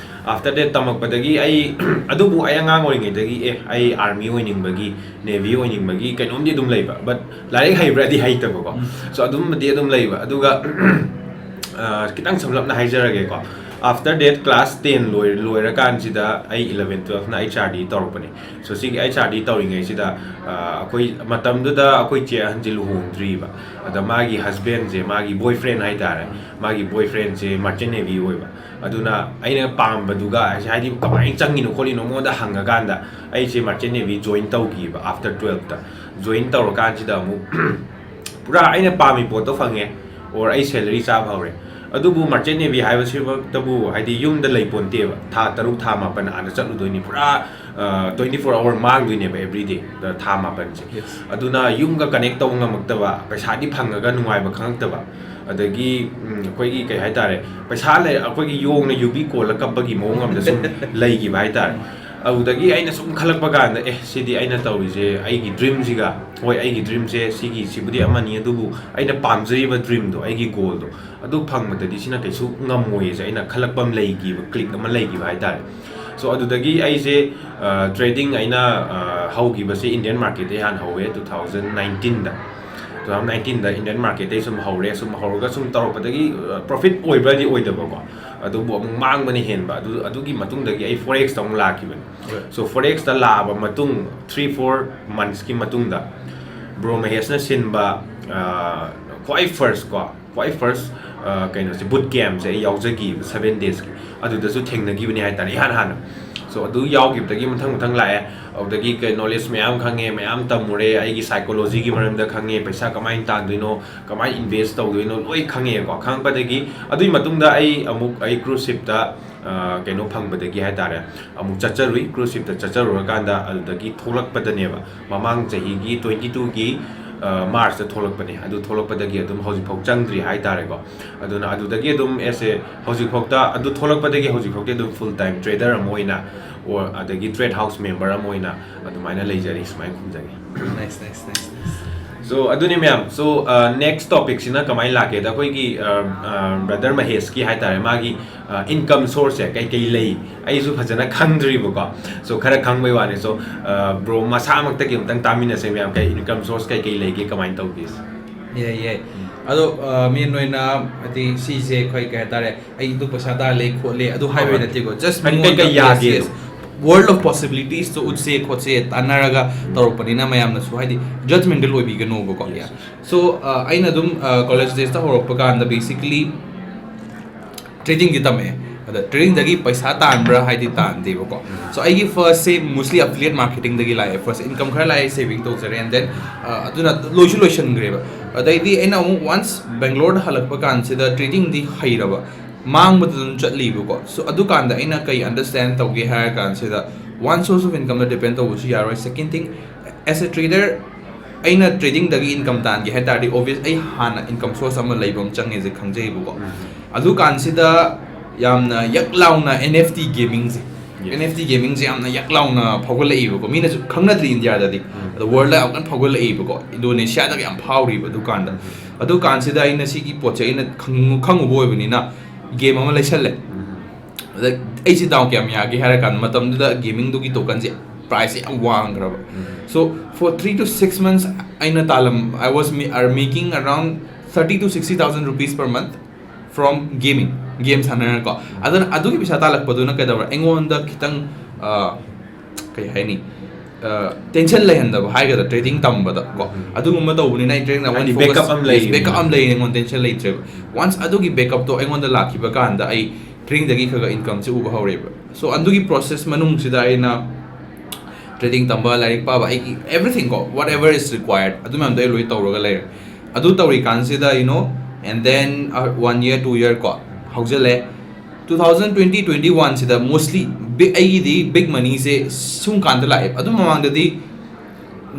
ꯑꯥꯐꯇꯔ ꯗꯦꯠ ꯇꯝꯃꯛꯄꯗꯒꯤ ꯑꯩ ꯑꯗꯨꯕꯨ ꯑꯩ ꯑꯉꯥꯡ ꯑꯣꯏꯔꯤꯉꯩꯗꯒꯤ, ꯑꯦ, ꯑꯩ ꯑꯥꯔꯃꯤ ꯑꯣꯏꯅꯤꯡꯕꯒꯤ, ꯅꯦꯚꯤ ꯑꯣꯏꯅꯤꯡꯕꯒꯤ ꯀꯩꯅꯣꯝꯗꯤ ꯑꯗꯨꯝ ꯂꯩꯕ, ꯕꯠ ꯂꯥꯏꯔꯤꯛ ꯍꯩꯕ꯭ꯔꯗꯤ ꯍꯩꯇꯕꯀꯣ. ꯁꯣ ꯑꯗꯨꯝꯕꯗꯤ ꯑꯗꯨꯝ ꯂꯩꯕ. ꯑꯗꯨꯒ, ꯑ, ꯈꯤꯇꯪ ꯁꯝꯂꯞꯅ ꯍꯥꯏꯖꯔꯒꯦꯀꯣ. After that, class ten ꯂꯣꯏ ꯂꯣꯏꯔꯀꯥꯟꯁꯤꯗ ꯑꯩ eleven twelve ꯅ H R D ꯇꯧꯔꯛꯄꯅꯦ꯫ So ꯁꯤꯒꯤ H R D ꯇꯧꯔꯤꯉꯩꯁꯤꯗ ꯑꯩꯈꯣꯏ ꯃꯇꯝꯗꯨꯗ ꯑꯩꯈꯣꯏ ꯆꯦ ꯑꯍꯟꯁꯦ ꯂꯨꯍꯣꯡꯗ꯭ꯔꯤꯕ꯫ ꯑꯗ ꯃꯥꯒꯤ husband ꯁꯦ, ꯃꯥꯒꯤ boyfriend ꯍꯥꯏꯇꯥꯔꯦ, ꯃꯥꯒꯤ boyfriend ꯁꯦ merchant navy ꯑꯣꯏꯕ꯫ ꯑꯗꯨꯅ ꯑꯩꯅ ꯄꯥꯝꯕꯗꯨꯒ ꯍꯥꯏꯗꯤ ꯀꯃꯥꯏꯅ ꯆꯪꯉꯤꯅꯣ ꯈꯣꯠꯂꯤꯅꯣ ꯃꯉꯣꯟꯗ ꯍꯪꯉꯀꯥꯟꯗ ꯑꯩꯁꯦ merchant navy join ꯇꯧꯈꯤꯕ꯫ After twelve ꯇ join ꯇꯧꯔꯀꯥꯟꯁꯤꯗ ꯑꯃꯨꯛ ꯄꯨꯔꯥ ꯑꯩꯅ ꯄꯥꯝꯃꯤ ꯄꯣꯠꯇꯣ ꯐꯪꯉꯦ, or ꯑꯩ salary ꯆꯥꯕ ꯍꯧꯔꯦ꯫ ꯑꯗꯨꯕꯨ merchant navy ꯍꯥꯏꯕꯁꯤꯃꯛꯇꯕꯨ ꯍꯥꯏꯗꯤ ꯌꯨꯝꯗ ꯂꯩ ꯄꯣꯟꯇꯦꯕ꯫ ꯊꯥ ꯇꯔꯨꯛ ꯊꯥ ꯃꯥꯄꯟ ꯑꯥꯗ ꯆꯠꯂꯨꯗꯣꯏꯅꯤ, ꯄꯨꯔꯥ twenty four hour ꯃꯥꯡꯗꯣꯏꯅꯦꯕ, everyday ꯊꯥ ꯃꯥꯄꯟꯁꯦ꯫ ꯑꯗꯨꯅ ꯌꯨꯝꯒ connect ꯇꯧꯕ ꯉꯝꯃꯛꯇꯕ, ꯄꯩꯁꯥꯗꯤ ꯐꯪꯉꯒ ꯅꯨꯡꯉꯥꯏꯕ ꯈꯪꯉꯛꯇꯕ, ꯑꯗꯒꯤ ꯑꯩꯈꯣꯏꯒꯤ ꯀꯩ ꯍꯥꯏꯇꯥꯔꯦ, ꯄꯩꯁꯥ ꯂꯩ, ꯑꯩꯈꯣꯏꯒꯤ ꯌꯣꯡꯅ ꯌꯨꯕꯤ ꯀꯣꯜꯂ ꯀꯞꯄꯒꯤ ꯃꯑꯣꯡ ꯑꯃꯗ ꯁꯨꯝ ꯂꯩꯈꯤꯕ ꯍꯥꯏꯇꯥꯔꯦ꯫ ꯑꯗꯨꯗꯒꯤ ꯑꯩꯅ ꯁꯨꯝ ꯈꯜꯂꯛꯄ ꯀꯥꯟꯗ, ꯑꯦ, ꯁꯤꯗꯤ ꯑꯩꯅ ꯇꯧꯔꯤꯁꯦ ꯑꯩꯒꯤ dream ꯁꯤꯒ, ꯍꯣꯏ, ꯑꯩꯒꯤ dream ꯁꯦ ꯁꯤꯒꯤ ꯁꯤꯕꯨꯗꯤ ꯑꯃꯅꯤ, ꯑꯗꯨꯕꯨ ꯑꯩꯅ ꯄꯥꯝꯖꯔꯤꯕ dream ꯗꯣ, ꯑꯩꯒꯤ goal ꯗꯣ, ꯑꯗꯨ ꯐꯪꯕꯗꯗꯤ ꯁꯤꯅ ꯀꯩꯁꯨ ꯉꯝꯃꯣꯏꯌꯦꯁꯦ ꯑꯩꯅ ꯈꯜꯂꯛꯄ ꯑꯃ ꯂꯩꯈꯤꯕ, click ꯑꯃ ꯂꯩꯈꯤꯕ ꯍꯥꯏꯇꯥꯔꯦ꯫ So ꯑꯗꯨꯗꯒꯤ ꯑꯩꯁꯦ trading ꯑꯩꯅ ꯍꯧꯈꯤꯕꯁꯦ Indian market ꯇꯩ ꯍꯥꯟꯅ ꯍꯧꯋꯦ, two thousand nineteen ꯗ꯫ Two thousand nineteen ꯗ Indian market ꯇꯩ ꯁꯨꯝ ꯍꯧꯔꯦ꯫ ꯁꯨꯝ ꯍꯧꯔꯒ ꯁꯨꯝ ꯇꯧꯔꯛꯄꯗꯒꯤ profit ꯑꯣꯏꯕ꯭ꯔꯗꯤ ꯑꯣꯏꯗꯕꯀꯣ, ꯑꯗꯨꯕꯨ ꯑꯃꯨꯛ ꯃꯥꯡꯕꯅ ꯍꯦꯟꯕ꯫ ꯑꯗꯨ ꯑꯗꯨꯒꯤ ꯃꯇꯨꯡꯗꯒꯤ ꯑꯩ forex ꯇ ꯑꯃꯨꯛ ꯂꯥꯛꯈꯤꯕꯅꯤ꯫ So forex ꯇ ꯂꯥꯛꯑꯕ ꯃꯇꯨꯡ three four months ꯀꯤ ꯃꯇꯨꯡꯗ ꯕ꯭ꯔꯣ ꯃꯍꯦꯁꯅ ꯁꯤꯟꯕ ꯈ꯭ꯋꯥꯏ first ꯀꯣ, ꯈ꯭ꯋꯥꯏ first ꯀꯩꯅꯣꯁꯦ, boot camp ꯁꯦ ꯑꯩ ꯌꯥꯎꯖꯈꯤꯕ seven days ꯀꯤ꯫ ꯑꯗꯨꯗꯁꯨ ꯊꯦꯡꯅꯈꯤꯕꯅꯦ ꯍꯥꯏꯇꯥꯔꯦ ꯏꯍꯥꯟ ꯍꯥꯟꯅ꯫ So ꯑꯗꯨ ꯌꯥꯎꯈꯤꯕꯗꯒꯤ ꯃꯊꯪ ꯃꯊꯪ ꯂꯥꯛꯑꯦ꯫ ꯑꯗꯨꯗꯒꯤ ꯀꯩ knowledge ꯃꯌꯥꯝ ꯈꯪꯉꯦ, ꯃꯌꯥꯝ ꯇꯝꯃꯨꯔꯦ, ꯑꯩꯒꯤ psychology ꯒꯤ ꯃꯔꯝꯗ ꯈꯪꯉꯦ, ꯄꯩꯁꯥ ꯀꯃꯥꯏꯅ ꯇꯥꯟꯗꯣꯏꯅꯣ, ꯀꯃꯥꯏꯅ invest ꯇꯧꯗꯣꯏꯅꯣ, ꯂꯣꯏ ꯈꯪꯉꯛꯑꯦꯀꯣ꯫ ꯈꯪꯉꯛꯄꯗꯒꯤ ꯑꯗꯨꯒꯤ ꯃꯇꯨꯡꯗ ꯑꯩ ꯑꯃꯨꯛ ꯑꯩ cruise ship ꯇ ꯀꯩꯅꯣ ꯐꯪꯕꯗꯒꯤ ꯍꯥꯏꯇꯥꯔꯦ, ꯑꯃꯨꯛ ꯆꯠꯆꯔꯨꯏ꯫ Cruise ship ꯇ ꯆꯠꯆꯔꯨꯔꯀꯥꯟꯗ ꯑꯗꯨꯗꯒꯤ ꯊꯣꯛꯂꯛꯄꯗꯅꯦꯕ, ꯃꯃꯥꯡ ꯆꯍꯤꯒꯤ twenty two ꯒꯤ March ꯇ ꯊꯣꯛꯂꯛꯄꯅꯦ꯫ ꯑꯗꯨ ꯊꯣꯛꯂꯛꯄꯗꯒꯤ ꯑꯗꯨꯝ ꯍꯧꯖꯤꯛꯐꯥꯎ ꯆꯪꯗ꯭ꯔꯤ ꯍꯥꯏꯇꯥꯔꯦꯀꯣ꯫ ꯑꯗꯨꯅ ꯑꯗꯨꯗꯒꯤ ꯑꯗꯨꯝ ꯑꯦꯁ ꯑꯦ ꯍꯧꯖꯤꯛꯐꯥꯎꯗ, ꯑꯗꯨ ꯊꯣꯛꯂꯛꯄꯗꯒꯤ ꯍꯧꯖꯤꯛꯐꯥꯎꯗꯤ ꯑꯗꯨꯝ full time trader ꯑꯃ ꯑꯣꯏꯅ, or ꯑꯗꯒꯤ TradeHaus member ꯑꯃ ꯑꯣꯏꯅ ꯑꯗꯨꯃꯥꯏꯅ ꯂꯩꯖꯔꯤ꯫ ꯁꯨꯃꯥꯏꯅ ꯈꯨꯝꯖꯒꯦ꯫ Nice, nice, nice, nice. So ꯑꯗꯨꯅꯤ ꯃꯌꯥꯝ꯫ So next topic ꯁꯤꯅ ꯀꯃꯥꯏꯅ ꯂꯥꯛꯀꯦꯗ, ꯑꯩꯈꯣꯏꯒꯤ brother ꯃꯍꯦꯁꯀꯤ ꯍꯥꯏꯇꯥꯔꯦ, ꯃꯥꯒꯤ income source ꯁꯦ ꯀꯩꯀꯩ ꯂꯩ, ꯑꯩꯁꯨ ꯐꯖꯅ ꯈꯪꯗ꯭ꯔꯤꯕꯀꯣ꯫ So ꯈꯔ ꯈꯪꯕꯩ ꯋꯥꯅꯤ꯫ So ꯕ꯭ꯔꯣ ꯃꯁꯥꯃꯛꯇꯒꯤ ꯑꯃꯨꯛꯇꯪ ꯇꯥꯃꯤꯟꯅꯁꯦ ꯃꯌꯥꯝ, ꯀꯩ income source ꯀꯩꯀꯩ ꯂꯩꯒꯦ, ꯀꯃꯥꯏꯅ ꯇꯧꯒꯦ? ꯌꯥꯏ, ꯌꯥꯏ꯫ ꯑꯗꯣ ꯃꯦꯟ ꯑꯣꯏꯅ ꯍꯥꯏꯗꯤ ꯁꯤꯁꯦ ꯑꯩꯈꯣꯏ ꯀꯩ ꯍꯥꯏꯇꯥꯔꯦ, ꯑꯩꯗꯨ ꯄꯩꯁꯥ ꯇꯥꯜꯂꯦ ꯈꯣꯠꯂꯦ ꯑꯗꯨ ꯍꯥꯏꯕ ꯍꯣꯏ꯫ ꯅꯠꯇꯦꯀꯣ, just ꯍꯥꯏꯗꯤ ꯀꯩ ꯀꯩ ꯌꯥꯒꯦ? World of possibilities ꯇꯣ ꯎꯠꯁꯦ ꯈꯣꯠꯁꯦ ꯇꯥꯟꯅꯔꯒ ꯇꯧꯔꯛꯄꯅꯤꯅ ꯃꯌꯥꯝꯅꯁꯨ ꯍꯥꯏꯗꯤ judgmental ꯑꯣꯏꯕꯤꯒꯅꯣꯕꯀꯣ꯫ Yes. So ꯑꯩꯅ ꯑꯗꯨꯝ ꯀꯣꯂꯦꯖ ꯗꯦꯖꯇ ꯍꯧꯔꯛꯄ ꯀꯥꯟꯗ basically trading ꯗꯤ ꯇꯝꯃꯛꯑꯦ꯫ ꯑꯗ trading ꯗꯒꯤ ꯄꯩꯁꯥ ꯇꯥꯟꯕ꯭ꯔꯥ ꯍꯥꯏꯗꯤ ꯇꯥꯟꯗꯦꯕꯀꯣ꯫ So ꯑꯩꯒꯤ first ꯁꯦ mostly affiliate marketing ꯗꯒꯤ ꯂꯥꯛꯑꯦ꯫ First income ꯈꯔ ꯂꯥꯛꯑꯦ, saving ꯇꯧꯖꯔꯦ, and then ꯑꯗꯨꯅ ꯂꯣꯏꯁꯨ ꯂꯣꯏꯁꯤꯟꯈ꯭ꯔꯦꯕ꯫ ꯑꯗꯩꯗꯤ ꯑꯩꯅ ꯑꯃꯨꯛ once ꯕꯦꯡꯒ꯭ꯂꯣꯔꯗ ꯍꯜꯂꯛꯄ ꯀꯥꯟꯁꯤꯗ trading ꯗꯤ ꯍꯩꯔꯕ, ꯃꯥꯡꯕꯗ ꯑꯗꯨꯝ ꯆꯠꯂꯤꯕꯀꯣ꯫ So ꯑꯗꯨꯀꯥꯟꯗ ꯑꯩꯅ ꯀꯩ understand ꯇꯧꯒꯦ ꯍꯥꯏꯔ ꯀꯥꯟꯁꯤꯗ, one source of income the depend ꯇꯧꯕꯁꯨ ꯌꯥꯔꯣꯏ꯫ Second thing, as a trader ꯑꯩꯅ trading ꯗꯒꯤ income ꯇꯥꯟꯒꯦ ꯍꯥꯏ ꯇꯥꯔꯗꯤ obvious ꯑꯩ ꯍꯥꯟꯅ income source ꯑꯃ ꯂꯩꯕ ꯑꯃ ꯆꯪꯉꯦꯁꯦ ꯈꯪꯖꯩꯕꯀꯣ꯫ ꯑꯗꯨ ꯀꯥꯟꯁꯤꯗ ꯌꯥꯝꯅ ꯌꯛ ꯂꯥꯎꯅ N F T gaming ꯁꯦ, Yes. N F T gaming ꯁꯦ ꯌꯥꯝꯅ ꯌꯛ ꯂꯥꯎꯅ ꯐꯥꯎꯒꯠꯂꯛꯏꯕꯀꯣ꯫ ꯃꯤꯅꯁꯨ ꯈꯪꯅꯗ꯭ꯔꯤ ꯏꯟꯗꯤꯌꯥꯗꯗꯤ, ꯑꯗꯣ world ꯗ ꯌꯥꯝ ꯀꯟꯅ ꯐꯥꯎꯒꯠꯂꯛꯏꯕꯀꯣ꯫ ꯏꯟꯗꯣꯅꯦꯁꯤꯌꯥꯗꯒ ꯌꯥꯝ ꯐꯥꯎꯔꯤꯕ ꯑꯗꯨꯀꯥꯟꯗ꯫ ꯑꯗꯨ ꯀꯥꯟꯁꯤꯗ ꯑꯩꯅ ꯁꯤꯒꯤ ꯄꯣꯠꯁꯦ ꯑꯩꯅ ꯈꯪ- ꯈꯪꯉꯨꯕ ꯑꯣꯏꯕꯅꯤꯅ game ꯑꯃ ꯂꯩꯁꯜꯂꯦ꯫ ꯑꯗ ꯑꯩꯁꯦ ꯗꯥꯎ ꯀꯌꯥꯝ ꯌꯥꯒꯦ ꯍꯥꯏꯔ ꯀꯥꯟꯗ, ꯃꯇꯝꯗꯨꯗ gaming ꯗꯨꯒꯤ token ꯁꯦ price ꯁꯦ ꯌꯥꯝ ꯋꯥꯡꯈ꯭ꯔꯕ꯫ So for three to six months ꯑꯩꯅ ꯇꯥꯜꯂꯝ I was ma- are making around thirty to sixty thousand rupees per month from gaming, game ꯁꯥꯟꯅꯔꯒꯀꯣ꯫ ꯑꯗꯨꯅ ꯑꯗꯨꯒꯤ ꯄꯩꯁꯥ ꯇꯥꯜꯂꯛꯄꯗꯨꯅ ꯀꯩꯗꯧꯔꯦ, ꯑꯩꯉꯣꯟꯗ ꯈꯤꯇꯪ ꯑ, ꯀꯩ ꯍꯥꯏꯅꯤ, tension ꯂꯩꯍꯟꯗꯕ ꯍꯥꯏꯒꯗ꯭ꯔꯥ, trading ꯇꯝꯕꯗ ꯀꯣ꯫ ꯑꯗꯨꯒꯨꯝꯕ ꯇꯧꯕꯅꯤꯅ ꯑꯩ trading ꯗ ꯍꯥꯏꯗꯤ one focus, backup ꯑꯃ ꯂꯩ꯫ Backup ꯑꯃ ꯂꯩ, ꯑꯩꯉꯣꯟꯗ tension ꯂꯩꯇ꯭ꯔꯦꯕ꯫ Once ꯑꯗꯨꯒꯤ backup ꯇꯣ ꯑꯩꯉꯣꯟꯗ ꯂꯥꯛꯈꯤꯕ ꯀꯥꯟꯗ ꯑꯩ trading ꯗꯒꯤ ꯈꯔ ꯈꯔ income ꯁꯦ ꯎꯕ ꯍꯧꯔꯦꯕ꯫ So ꯑꯗꯨꯒꯤ process ꯃꯅꯨꯡꯁꯤꯗ ꯑꯩꯅ trading ꯇꯝꯕ, ꯂꯥꯏꯔꯤꯛ ꯄꯥꯕ, ꯑꯩꯒꯤ everything ꯀꯣ, whatever is required, ꯑꯗꯨ ꯃꯌꯥꯝꯗꯣ ꯑꯩ ꯂꯣꯏ ꯇꯧꯔꯒ ꯂꯩꯔꯦ꯫ ꯑꯗꯨ ꯇꯧꯔꯤꯀꯥꯟꯁꯤꯗ, you know, and then one year, two year ꯀꯣ ꯍꯧꯖꯤꯜꯂꯦ꯫ Two thousand twenty, twenty one ꯁꯤꯗ mostly big, ꯑꯩꯒꯤꯗꯤ big money ꯁꯦ ꯁꯨꯝ ꯀꯥꯟꯗ ꯂꯥꯛꯑꯦꯕ꯫ ꯑꯗꯨ ꯃꯃꯥꯡꯗꯗꯤ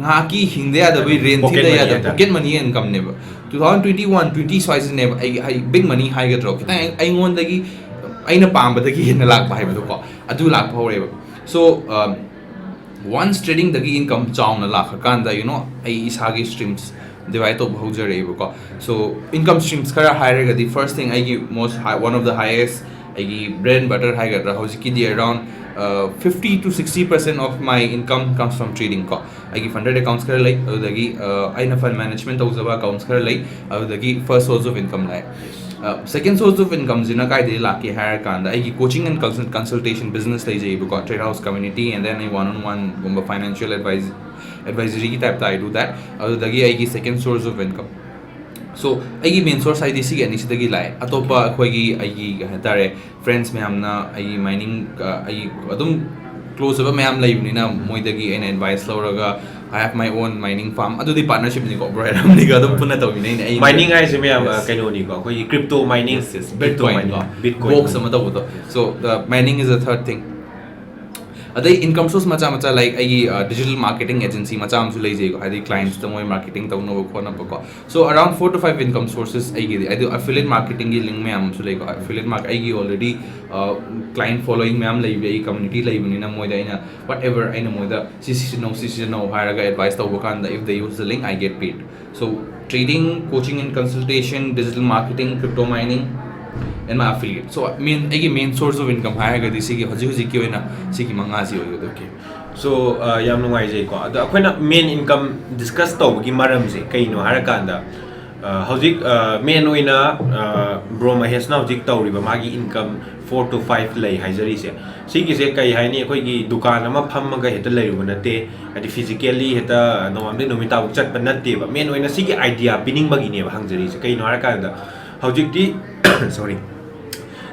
ꯉꯥꯏꯍꯥꯛꯀꯤ ꯍꯤꯡꯗ ꯌꯥꯗꯕꯩ, rent Pocket ꯊꯤꯗ money ꯌꯥꯗꯕ ꯍꯥꯏꯇꯥꯔꯦ꯫ Pocket money income ꯅꯦꯕ꯫ Two thousand twenty one, twenty ꯁ꯭ꯋꯥꯏꯁꯤꯅꯦꯕ ꯑꯩꯒꯤ ꯍꯥꯏ- big money ꯍꯥꯏꯒꯗ꯭ꯔꯣ, ꯈꯤꯇꯪ ꯑꯩ- ꯑꯩꯉꯣꯟꯗꯒꯤ, ꯑꯩꯅ ꯄꯥꯝꯕꯗꯒꯤ ꯍꯦꯟꯅ ꯂꯥꯛꯄ ꯍꯥꯏꯕꯗꯣꯀꯣ, ꯑꯗꯨ ꯂꯥꯛꯄ ꯍꯧꯔꯦꯕ꯫ So once trading ꯗꯒꯤ income ꯆꯥꯎꯅ ꯂꯥꯛꯈ꯭ꯔꯀꯥꯟꯗ, you know, ꯑꯩ ꯏꯁꯥꯒꯤ streams divide ꯇꯧꯕ ꯍꯧꯖꯔꯛꯑꯦꯕꯀꯣ꯫ So income streams ꯈꯔ ꯍꯥꯏꯔꯒꯗꯤ, first thing, ꯑꯩꯒꯤ most high, one of the highest ꯑꯩꯒꯤ bread and butter ꯍꯥꯏꯒꯗ꯭ꯔꯥ, ꯍꯧꯖꯤꯛꯀꯤꯗꯤ around fifty to sixty percent of my income comes from trading ꯀꯣ. ꯑꯩꯒꯤ fund accounts ꯈꯔ ꯂꯩ, ꯑꯗꯨꯗꯒꯤ ꯑ, ꯑꯩꯅ fund management ꯇꯧꯖꯕ accounts ꯈꯔ ꯂꯩ, ꯑꯗꯨꯗꯒꯤ first source of income ꯂꯥꯛꯑꯦ. Second source of incomeꯁꯤꯅ ꯀꯥꯏꯗꯒꯤ ꯂꯥꯛꯀꯦ ꯍꯥꯏꯔ ꯀꯥꯟꯗ, ꯑꯩꯒꯤ coaching and consult- consultation business ꯂꯩꯖꯩꯕꯀꯣ, Trade House Community and then ꯑꯩ one on oneꯒꯨꯝꯕ financial advice advisoryꯒꯤ typeꯇ I do that. ꯑꯗꯨꯗꯒꯤ ꯑꯩꯒꯤ second source of income. So ꯑꯩꯒꯤ main source ꯍꯥꯏꯗꯤ ꯁꯤꯒꯤ ꯑꯅꯤꯁꯤꯗꯒꯤ ꯂꯥꯛꯑꯦ. ꯑꯇꯣꯞꯄ ꯑꯩꯈꯣꯏꯒꯤ, ꯑꯩꯒꯤ ꯀꯩ ꯍꯥꯏꯇꯥꯔꯦ, friends ꯃꯌꯥꯝꯅ ꯑꯩꯒꯤ mining, ꯑ, ꯑꯩ ꯑꯗꯨꯝ close ꯑꯣꯏꯕ ꯃꯌꯥꯝ ꯂꯩꯕꯅꯤꯅ, ꯃꯣꯏꯗꯒꯤ ꯑꯩꯅ advice ꯂꯧꯔꯒ, I have my own mining farm. ꯑꯗꯨꯗꯤ partnershipꯅꯤꯀꯣ, bro ꯍꯦꯔꯝꯅꯤꯒ ꯑꯗꯨꯝ ꯄꯨꯟꯅ ꯇꯧꯃꯤꯟꯅꯩꯅꯦ. ꯑꯩ mining ꯍꯥꯏꯁꯦ ꯃꯌꯥꯝ, ꯑ, Yes. ꯀꯩꯅꯣꯅꯤꯀꯣ, ꯑꯩꯈꯣꯏꯒꯤ crypto mining. Yes, yes. Bitcoin Bitcoin ꯀꯣ. ꯀꯣ. Bitcoin. Box ꯑꯃ ꯇꯧꯕꯗꯣ. So the mining is a third thing. ꯑꯗꯩ income source ꯃꯆꯥ ꯃꯆꯥ, like ꯑꯩꯒꯤ, ꯑ, digital marketing agency ꯃꯆꯥ ꯑꯃꯁꯨ ꯂꯩꯖꯩꯀꯣ, ꯍꯥꯏꯗꯤ clientsꯇ ꯃꯣꯏ marketing ꯇꯧꯅꯕ ꯈꯣꯠꯅꯕꯀꯣ. So around four to five income sources ꯑꯩꯒꯤꯗꯤ, ꯑꯗꯨ affiliate marketingꯒꯤ link ꯃꯌꯥꯝ ꯑꯃꯁꯨ ꯂꯩꯀꯣ. Affiliate market ꯑꯩꯒꯤ already, ꯑ, client following ꯃꯌꯥꯝ ꯂꯩꯕ, ꯑꯩ community ꯂꯩꯕꯅꯤꯅ, ꯃꯣꯏꯗ ꯑꯩꯅ whatever ꯑꯩꯅ ꯃꯣꯏꯗ ꯁꯤ ꯁꯤꯖꯤꯟꯅꯧ, ꯁꯤ ꯁꯤꯖꯤꯟꯅꯧ ꯍꯥꯏꯔꯒ advice ꯇꯧꯕ ꯀꯥꯟꯗ, if they use the link, I get paid. So trading, coaching and consultation, digital marketing, crypto mining, and my affiliate. So main, ꯑꯩꯒꯤ main source of income ꯍꯥꯏꯔꯒꯗꯤ ꯁꯤꯒꯤ ꯍꯧꯖꯤꯛ ꯍꯧꯖꯤꯛꯀꯤ ꯑꯣꯏꯅ ꯁꯤꯒꯤ ꯃꯉꯥꯁꯤ ꯑꯣꯏꯒꯗꯣꯏꯅꯤ꯫ So, ꯑ, ꯌꯥꯝ ꯅꯨꯡꯉꯥꯏꯖꯩꯀꯣ. ꯑꯗꯣ ꯑꯩꯈꯣꯏꯅ main income discuss ꯇꯧꯕꯒꯤ ꯃꯔꯝꯁꯦ ꯀꯩꯅꯣ ꯍꯥꯏꯔꯀꯥꯟꯗ, ꯑ, ꯍꯧꯖꯤꯛ, ꯑ, main ꯑꯣꯏꯅ, ꯑ, bro ꯃꯍꯦꯁꯅ ꯍꯧꯖꯤꯛ ꯇꯧꯔꯤꯕ ꯃꯥꯒꯤ income four to five ꯂꯩ ꯍꯥꯏꯖꯔꯤꯁꯦ, ꯁꯤꯒꯤꯁꯦ ꯀꯩ ꯍꯥꯏꯅꯤ, ꯑꯩꯈꯣꯏꯒꯤ ꯗꯨꯀꯥꯟ ꯑꯃ ꯐꯝꯃꯒ ꯍꯦꯛꯇ ꯂꯩꯔꯨꯕ ꯅꯠꯇꯦ, ꯍꯥꯏꯗꯤ physically ꯍꯦꯛꯇ ꯅꯣꯡꯉꯥꯟꯕꯗꯩ ꯅꯨꯃꯤꯠ ꯇꯥꯕ ꯆꯠꯄ ꯅꯠꯇꯦꯕ꯫ Main ꯑꯣꯏꯅ ꯁꯤꯒꯤ idea ꯄꯤꯅꯤꯡꯕꯒꯤꯅꯦꯕ ꯍꯪꯖꯔꯤꯁꯦ꯫ ꯀꯩꯅꯣ ꯍꯥꯏꯔꯀꯥꯟꯗ, ꯍꯧꯖꯤꯛꯇꯤ sorry,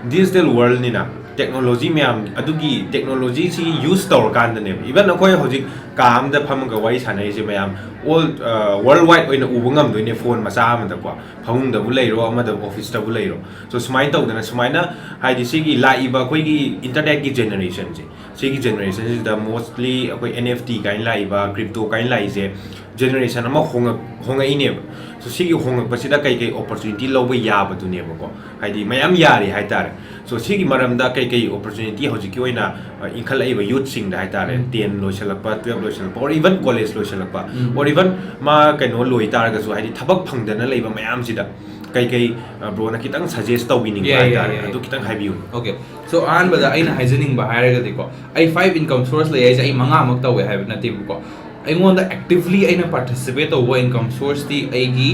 digital worldꯅꯤꯅ, technology ꯃꯌꯥꯝ ꯑꯗꯨꯒꯤ technologyꯁꯤ use ꯇꯧꯔꯀꯥꯟꯗꯅꯦꯕ, even ꯑꯩꯈꯣꯏ ꯍꯧꯖꯤꯛ ꯀꯥ ꯑꯃꯗ ꯐꯝꯃꯒ ꯋꯥꯔꯤ ꯁꯥꯟꯅꯔꯤꯁꯦ ꯃꯌꯥꯝ all, ꯑ, worldwide ꯑꯣꯏꯅ ꯎꯕ ꯉꯝꯗꯣꯏꯅꯦ phone ꯃꯆꯥ ꯑꯃꯗꯀꯣ, ꯐꯃꯨꯡꯗꯕꯨ ꯂꯩꯔꯣ, ꯑꯃꯗ officeꯇꯕꯨ ꯂꯩꯔꯣ꯫ So ꯁꯨꯃꯥꯏꯅ ꯇꯧꯗꯅ, ꯁꯨꯃꯥꯏꯅ ꯍꯥꯏꯗꯤ ꯁꯤꯒꯤ ꯂꯥꯛꯏꯕ ꯑꯩꯈꯣꯏꯒꯤ internetꯀꯤ generationꯁꯦ, ꯁꯤꯒꯤ generationꯁꯤꯗ mostly ꯑꯩꯈꯣꯏ N F T ꯀꯥꯏꯅ ꯂꯥꯛꯏꯕ, crypto ꯀꯥꯏꯅ ꯂꯥꯛꯏꯁꯦ, generation ꯑꯃ ꯍꯣꯡꯉꯛ-, ꯍꯣꯡꯉꯛꯏꯅꯦꯕ꯫ So ꯁꯤꯒꯤ ꯍꯣꯡꯉꯛꯄꯁꯤꯗ ꯀꯩꯀꯩ opportunity ꯂꯧꯕ ꯌꯥꯕꯗꯨꯅꯦꯕꯀꯣ, ꯍꯥꯏꯗꯤ ꯃꯌꯥꯝ ꯌꯥꯔꯤ ꯍꯥꯏꯇꯥꯔꯦ꯫ So ꯁꯤꯒꯤ ꯃꯔꯝꯗ ꯀꯩꯀꯩ opportunity ꯍꯧꯖꯤꯛꯀꯤ ꯑꯣꯏꯅ, ꯑ, ꯏꯟꯈꯠꯂꯛꯏꯕ youthꯁꯤꯡꯗ ꯍꯥꯏꯇꯥꯔꯦ, ten ꯂꯣꯏꯁꯤꯜꯂꯛꯄ, twelve ꯂꯣꯏꯁꯤꯜꯂꯛꯄ, or even college ꯂꯣꯏꯁꯤꯜꯂꯛꯄ, or even ꯃꯥ ꯀꯩꯅꯣ ꯂꯣꯏ ꯇꯥꯔꯒꯁꯨ, ꯍꯥꯏꯗꯤ ꯊꯕꯛ ꯐꯪꯗꯅ ꯂꯩꯕ ꯃꯌꯥꯝꯁꯤꯗ ꯀꯩꯀꯩ ꯕ꯭ꯔꯣꯅ ꯈꯤꯇꯪ ꯁꯖꯦꯁ ꯇꯧꯕꯤꯅꯤꯡꯕ Yeah, yeah, ꯍꯥꯏꯇꯥꯔꯦ, yeah. ꯑꯗꯨ ꯈꯤꯇꯪ ꯍꯥꯏꯕꯤꯌꯨ. Okay, so ꯑꯍꯥꯟꯕꯗ ꯑꯩꯅ ꯍꯥꯏꯖꯅꯤꯡꯕ ꯍꯥꯏꯔꯒꯗꯤꯀꯣ, ꯑꯩ five income source ꯂꯩ ꯍꯥꯏꯁꯦ ꯑꯩ ꯃꯉꯥꯃꯛ ꯇꯧꯋꯦ ꯍꯥꯏꯕ ꯅꯠꯇꯦꯕꯀꯣ. ꯑꯩꯉꯣꯟꯗ actively ꯑꯩꯅ participate ꯇꯧꯕ income sourceꯇꯤ ꯑꯩꯒꯤ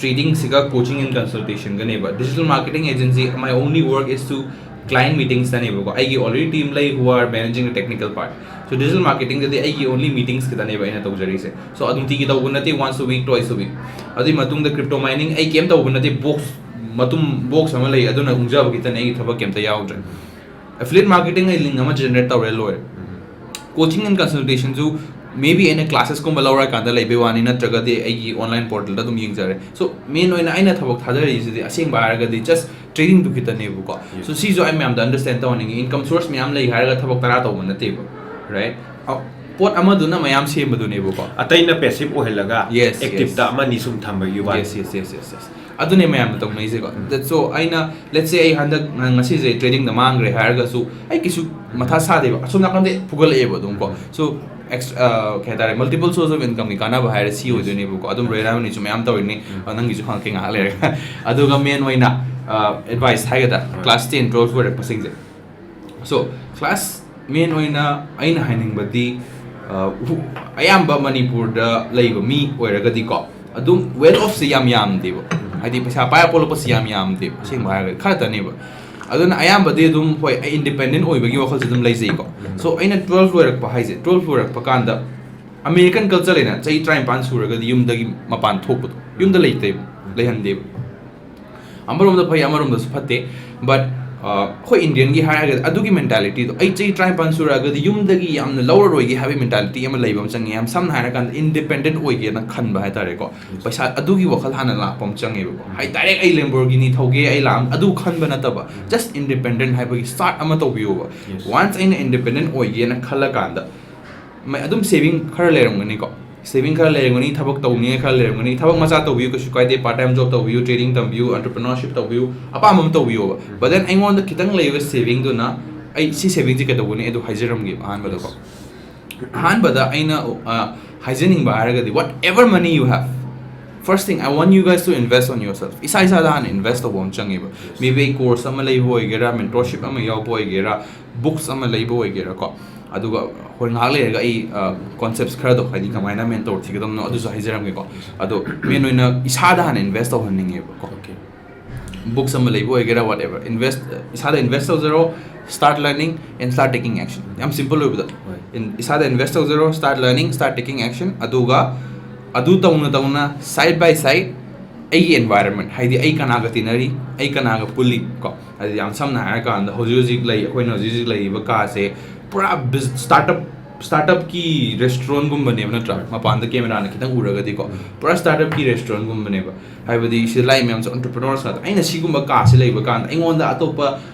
trading ꯁꯤꯒ coaching and consultation ꯒꯅꯦꯕ. Digital marketing agency, my only work is to client meetings ꯇꯅꯦꯕꯀꯣ. ꯑꯩꯒꯤ already team ꯂꯩ who are managing the technical part. So digital marketing ꯗꯗꯤ ꯑꯩꯒꯤ only meetings ꯈꯤꯇꯅꯦꯕ ꯑꯩꯅ ꯇꯧꯖꯔꯤꯁꯦ. So ꯑꯗꯨꯝ ꯅꯨꯡꯇꯤꯒꯤ ꯇꯧꯕ ꯅꯠꯇꯦ, once a week, twice a week. ꯑꯗꯨꯒꯤ ꯃꯇꯨꯡꯗ crypto mining ꯑꯩ ꯀꯩꯝ ꯇꯧꯕ ꯅꯠꯇꯦ, box ꯃꯇꯨꯝ box ꯑꯃ ꯂꯩ, ꯑꯗꯨꯅ ꯎꯪꯖꯕ ꯈꯤꯇꯅꯦ, ꯑꯩꯒꯤ ꯊꯕꯛ ꯀꯩꯝꯇ ꯌꯥꯎꯗ꯭ꯔꯦ. Affiliate marketing ꯑꯩ link ꯑꯃ generate ꯇꯧꯔꯦ, ꯂꯣꯏꯔꯦ. Coaching and consultation ꯁꯨ maybe ꯑꯩꯅ classes ꯀꯨꯝꯕ ꯂꯧꯔꯀꯥꯟꯗ ꯂꯩꯕꯩ ꯋꯥꯅꯤ, ꯅꯠꯇ꯭ꯔꯒꯗꯤ ꯑꯩꯒꯤ online portal ꯗ ꯑꯗꯨꯝ ꯌꯦꯡꯖꯔꯦ. So main ꯑꯣꯏꯅ ꯑꯩꯅ ꯊꯕꯛ ꯊꯥꯗꯔꯤꯁꯤꯗꯤ ꯑꯁꯦꯡꯕ ꯍꯥꯏꯔꯒꯗꯤ just trading ꯗꯨ ꯈꯤꯇꯅꯦꯕꯀꯣ. Yes. So ꯁꯤꯁꯨ ꯑꯩ ꯃꯌꯥꯝꯗ understand ꯇꯧꯍꯟꯅꯤꯡꯉꯤ. Income source ꯃꯌꯥꯝ ꯂꯩ ꯍꯥꯏꯔꯒ ꯊꯕꯛ ꯇꯔꯥ ꯇꯧꯕ ꯅꯠꯇꯦꯕ, right? ꯑ, ꯄꯣꯠ ꯑꯃꯗꯨꯅ ꯃꯌꯥꯝ ꯁꯦꯝꯕꯗꯨꯅꯦꯕꯀꯣ. ꯑꯇꯩꯅ passive ꯑꯣꯏꯍꯜꯂꯒ Yes, active yes. ꯇ ꯑꯃ ꯑꯅꯤ ꯁꯨꯝ ꯊꯝꯕꯒꯤ ꯋꯥꯅꯤ. Yes, yes, yes, yes, yes. ꯑꯗꯨꯅꯦ ꯃꯌꯥꯝꯅ ꯇꯧꯅꯩꯁꯦꯀꯣ. That, so ꯑꯩꯅ, let's say ꯑꯩ ꯍꯟꯗꯛ ꯉ-, ꯉꯁꯤꯁꯦ trading ꯗ ꯃꯥꯡꯈ꯭ꯔꯦ ꯍꯥꯏꯔꯒꯁꯨ ꯑꯩ ꯀꯩꯁꯨ ꯃꯊꯥ ꯁꯥꯗꯦꯕ, ꯑꯁꯣꯝ ꯅꯥꯀꯟꯗ ꯐꯨꯒꯠꯂꯛꯑꯦꯕ ꯑꯗꯨꯝ ꯀꯣ. So ex-, ꯑ, ꯀꯩ ꯍꯥꯏꯇꯥꯔꯦ, multiple source of income ꯒꯤ ꯀꯥꯟꯅꯕ ꯍꯥꯏꯔꯦ ꯁꯤ ꯑꯣꯏꯗꯣꯏꯅꯦꯕꯀꯣ. ꯑꯗꯨꯝ ꯔꯣꯌꯦꯜ ꯔꯥꯏꯃꯅꯤꯁꯨ ꯃꯌꯥꯝ ꯇꯧꯔꯤꯅꯤ. ꯑ, ꯅꯪꯒꯤꯁꯨ ꯍꯪꯉꯛꯀꯦ ꯉꯥꯏꯍꯥꯛ ꯂꯩꯔꯒ. ꯑꯗꯨꯒ main ꯑꯣꯏꯅ advice ꯍꯥꯏꯒꯗ꯭ꯔꯥ, class ten twelve ꯂꯣꯏꯔꯛꯄꯁꯤꯡꯁꯦ. So class main ꯑꯣꯏꯅ ꯑꯩꯅ ꯍꯥꯏꯅꯤꯡꯕꯗꯤ, ꯑ, ꯍꯨ-, ꯑꯌꯥꯝꯕ ꯃꯅꯤꯄꯨꯔꯗ ꯂꯩꯕ ꯃꯤ ꯑꯣꯏꯔꯒꯗꯤꯀꯣ, ꯑꯗꯨꯝ well off ꯁꯦ ꯌꯥꯝ ꯌꯥꯝꯗꯦꯕ. ꯍꯥꯏꯗꯤ ꯄꯩꯁꯥ ꯄꯥꯏꯔ ꯄꯣꯛꯂꯛꯄꯁꯤ ꯌꯌꯥꯝ ꯌꯥꯝꯗꯦꯕ, ꯑꯁꯦꯡꯕ ꯍꯥꯏꯔꯒꯗꯤ ꯈꯔꯇꯅꯦꯕ. ꯑꯗꯨꯅ ꯑꯌꯥꯝꯕꯗꯤ ꯑꯗꯨꯝ, ꯍꯣꯏ, ꯑꯩ independent ꯑꯣꯏꯕꯒꯤ ꯋꯥꯈꯜꯁꯦ ꯑꯗꯨꯝ ꯂꯩꯖꯩꯀꯣ. So ꯑꯩꯅ twelve ꯂꯣꯏꯔꯛꯄ ꯍꯥꯏꯁꯦ, twelve ꯂꯣꯏꯔꯛꯄ ꯀꯥꯟꯗ American culture ꯂꯩꯅ, ꯆꯍꯤ ꯇꯔꯥꯅꯤꯄꯥꯟ ꯁꯨꯔꯒꯗꯤ ꯌꯨꯝꯗꯒꯤ ꯃꯄꯥꯟ ꯊꯣꯛꯄꯗꯣ, ꯌꯨꯝꯗ ꯂꯩꯇꯦꯕ, ꯂꯩꯍꯟꯗꯦꯕ. ꯑꯃꯔꯣꯝꯗ ꯐꯩ, ꯑꯃꯔꯣꯝꯗꯁꯨ ꯐꯠꯇꯦ. But ꯑꯩꯈꯣꯏ Indian ꯒꯤ ꯍꯥꯏꯔꯒꯗꯤ ꯑꯗꯨꯒꯤ mentality ꯗꯣ, ꯑꯩ ꯆꯍꯤ ꯇꯔꯥꯅꯤꯄꯥꯟ ꯁꯨꯔꯛꯑꯒꯗꯤ ꯌꯨꯝꯗꯒꯤ ꯌꯥꯝꯅ ꯂꯧꯔꯔꯣꯏꯒꯦ ꯍꯥꯏꯕꯒꯤ mentality ꯑꯃ ꯂꯩꯕ ꯑꯃ ꯆꯪꯉꯦ. ꯌꯥꯝ ꯁꯝꯅ ꯍꯥꯏꯔꯀꯥꯟꯗ independent ꯑꯣꯏꯒꯦꯅ ꯈꯟꯕ ꯍꯥꯏꯇꯥꯔꯦꯀꯣ. ꯄꯩꯁꯥ ꯑꯗꯨꯒꯤ ꯋꯥꯈꯜ ꯍꯥꯟꯅ ꯂꯥꯛꯄ ꯑꯃ ꯆꯪꯉꯦꯕꯀꯣ. ꯍꯥꯏ, direct ꯑꯩ Lamborghini ꯊꯧꯒꯦ, ꯑꯩ ꯂꯥꯛ ꯑꯃ, ꯑꯗꯨ ꯈꯟꯕ ꯅꯠꯇꯕ, just independent ꯍꯥꯏꯕꯒꯤ start ꯑꯃ ꯇꯧꯕꯤꯌꯣꯕ. Yes. Once ꯑꯩꯅ independent ꯑꯣꯏꯒꯦꯅ ꯈꯜꯂꯀꯥꯟꯗ, ꯃ-, ꯑꯗꯨꯝ saving ꯈꯔ ꯂꯩꯔꯝꯒꯅꯤꯀꯣ. Saving ꯈꯔ ꯂꯩꯔꯝꯒꯅꯤ, ꯊꯕꯛ ꯇꯧꯅꯤꯡꯉꯥꯏ ꯈꯔ ꯂꯩꯔꯝꯒꯅꯤ. ꯊꯕꯛ ꯃꯆꯥ ꯇꯧꯕꯤꯌꯨ, ꯀꯩꯁꯨ ꯀꯥꯏꯗꯦ. Part time job ꯇꯧꯕꯤꯌꯨ, trading ꯇꯝꯕꯤꯌꯨ, entrepreneurship ꯇꯧꯕꯤꯌꯨ, ꯑꯄꯥꯝꯕ ꯑꯃ ꯇꯧꯕꯤꯌꯣꯕ. But then ꯑꯩꯉꯣꯟꯗ ꯈꯤꯇꯪ ꯂꯩꯕ saving ꯗꯨꯅ ꯑꯩ ꯁꯤ saving ꯁꯦ ꯀꯩꯗꯧꯒꯅꯤ, ꯑꯗꯨ ꯍꯥꯏꯖꯔꯝꯒꯦꯕ ꯑꯍꯥꯟꯕꯗꯀꯣ. ꯑꯍꯥꯟꯕꯗ ꯑꯩꯅ, ꯑ, ꯍꯥꯏꯖꯅꯤꯡꯕ ꯍꯥꯏꯔꯒꯗꯤ, whatever money you have, First thing, I want you guys to invest on yourself. ꯏꯁꯥ ꯏꯁꯥꯗ ꯍꯥꯟꯅ invest ꯇꯧꯕ ꯑꯃ ꯆꯪꯉꯦꯕ. Maybe ꯑꯩ course ꯑꯃ ꯂꯩꯕ ꯑꯣꯏꯒꯦꯔꯥ, mentorship ꯑꯃ ꯌꯥꯎꯕ ꯑꯣꯏꯒꯦꯔꯥ, books ꯑꯃ ꯂꯩꯕ ꯑꯣꯏꯒꯦꯔꯥꯀꯣ, ꯑꯗꯨꯒ ꯍꯣꯔꯦꯟ ꯉꯥꯏꯍꯥꯛ ꯂꯩꯔꯒ ꯑꯩ concepts ꯈꯔꯗꯣ, ꯍꯥꯏꯗꯤ ꯀꯃꯥꯏꯅ mentor ꯊꯤꯒꯗꯕꯅꯣ, ꯑꯗꯨꯁꯨ ꯍꯥꯏꯖꯔꯝꯒꯦꯀꯣ. ꯑꯗꯣ main ꯑꯣꯏꯅ ꯏꯁꯥꯗ ꯍꯥꯟꯅ invest ꯇꯧꯍꯟꯅꯤꯡꯉꯦꯕꯀꯣ. Okay. Books ꯑꯃ ꯂꯩꯕ ꯑꯣꯏꯒꯦꯔꯥ, whatever, invest, ꯏꯁꯥꯗ invest ꯇꯧꯖꯔꯣ. Start learning and start taking action. ꯌꯥꯝ simple ꯑꯣꯏꯕꯗ, ꯍꯣꯏ. In- ꯏꯁꯥꯗ invest ꯇꯧꯖꯔꯣ, start learning, start taking action. ꯑꯗꯨꯒ ꯑꯗꯨ ꯇꯧꯅ ꯇꯧꯅ, side by side, ꯑꯩꯒꯤ environment, ꯍꯥꯏꯗꯤ ꯑꯩ ꯀꯅꯥꯒ ꯇꯤꯟꯅꯔꯤ, ꯑꯩ ꯀꯅꯥꯒ ꯄꯨꯜꯂꯤ ꯀꯣ. ꯍꯥꯏꯗꯤ ꯌꯥꯝ ꯁꯝꯅ ꯍꯥꯏꯔꯀꯥꯟꯗ, ꯍꯧꯖꯤꯛ ꯍꯧꯖꯤꯛ ꯂꯩ, ꯑꯩꯈꯣꯏꯅ ꯍꯧꯖꯤꯛ ꯍꯧꯖꯤꯛ ꯂꯩꯔꯤꯕ ꯀꯥꯁꯦ ꯄꯨꯔꯥ startup, startupꯀꯤ restaurantꯒꯨꯝꯕꯅꯦꯕ, ꯅꯠꯇ꯭ꯔꯥ? ꯃꯄꯥꯟꯗ cameraꯅ ꯈꯤꯇꯪ ꯎꯔꯒꯗꯤꯀꯣ, ꯄꯨꯔꯥ startupꯀꯤ restaurantꯒꯨꯝꯕꯅꯦꯕ. ꯍꯥꯏꯕꯗꯤ ꯁꯤꯗ ꯂꯥꯛꯏ ꯃꯌꯥꯝꯁꯦ entrepreneurs ꯉꯥꯛꯇ. ꯑꯩꯅ ꯁꯤꯒꯨꯝꯕ ꯀꯥꯁꯦ ꯂꯩꯕ ꯀꯥꯟꯗ ꯑꯩꯉꯣꯟꯗ ꯑꯇꯣꯞꯄ,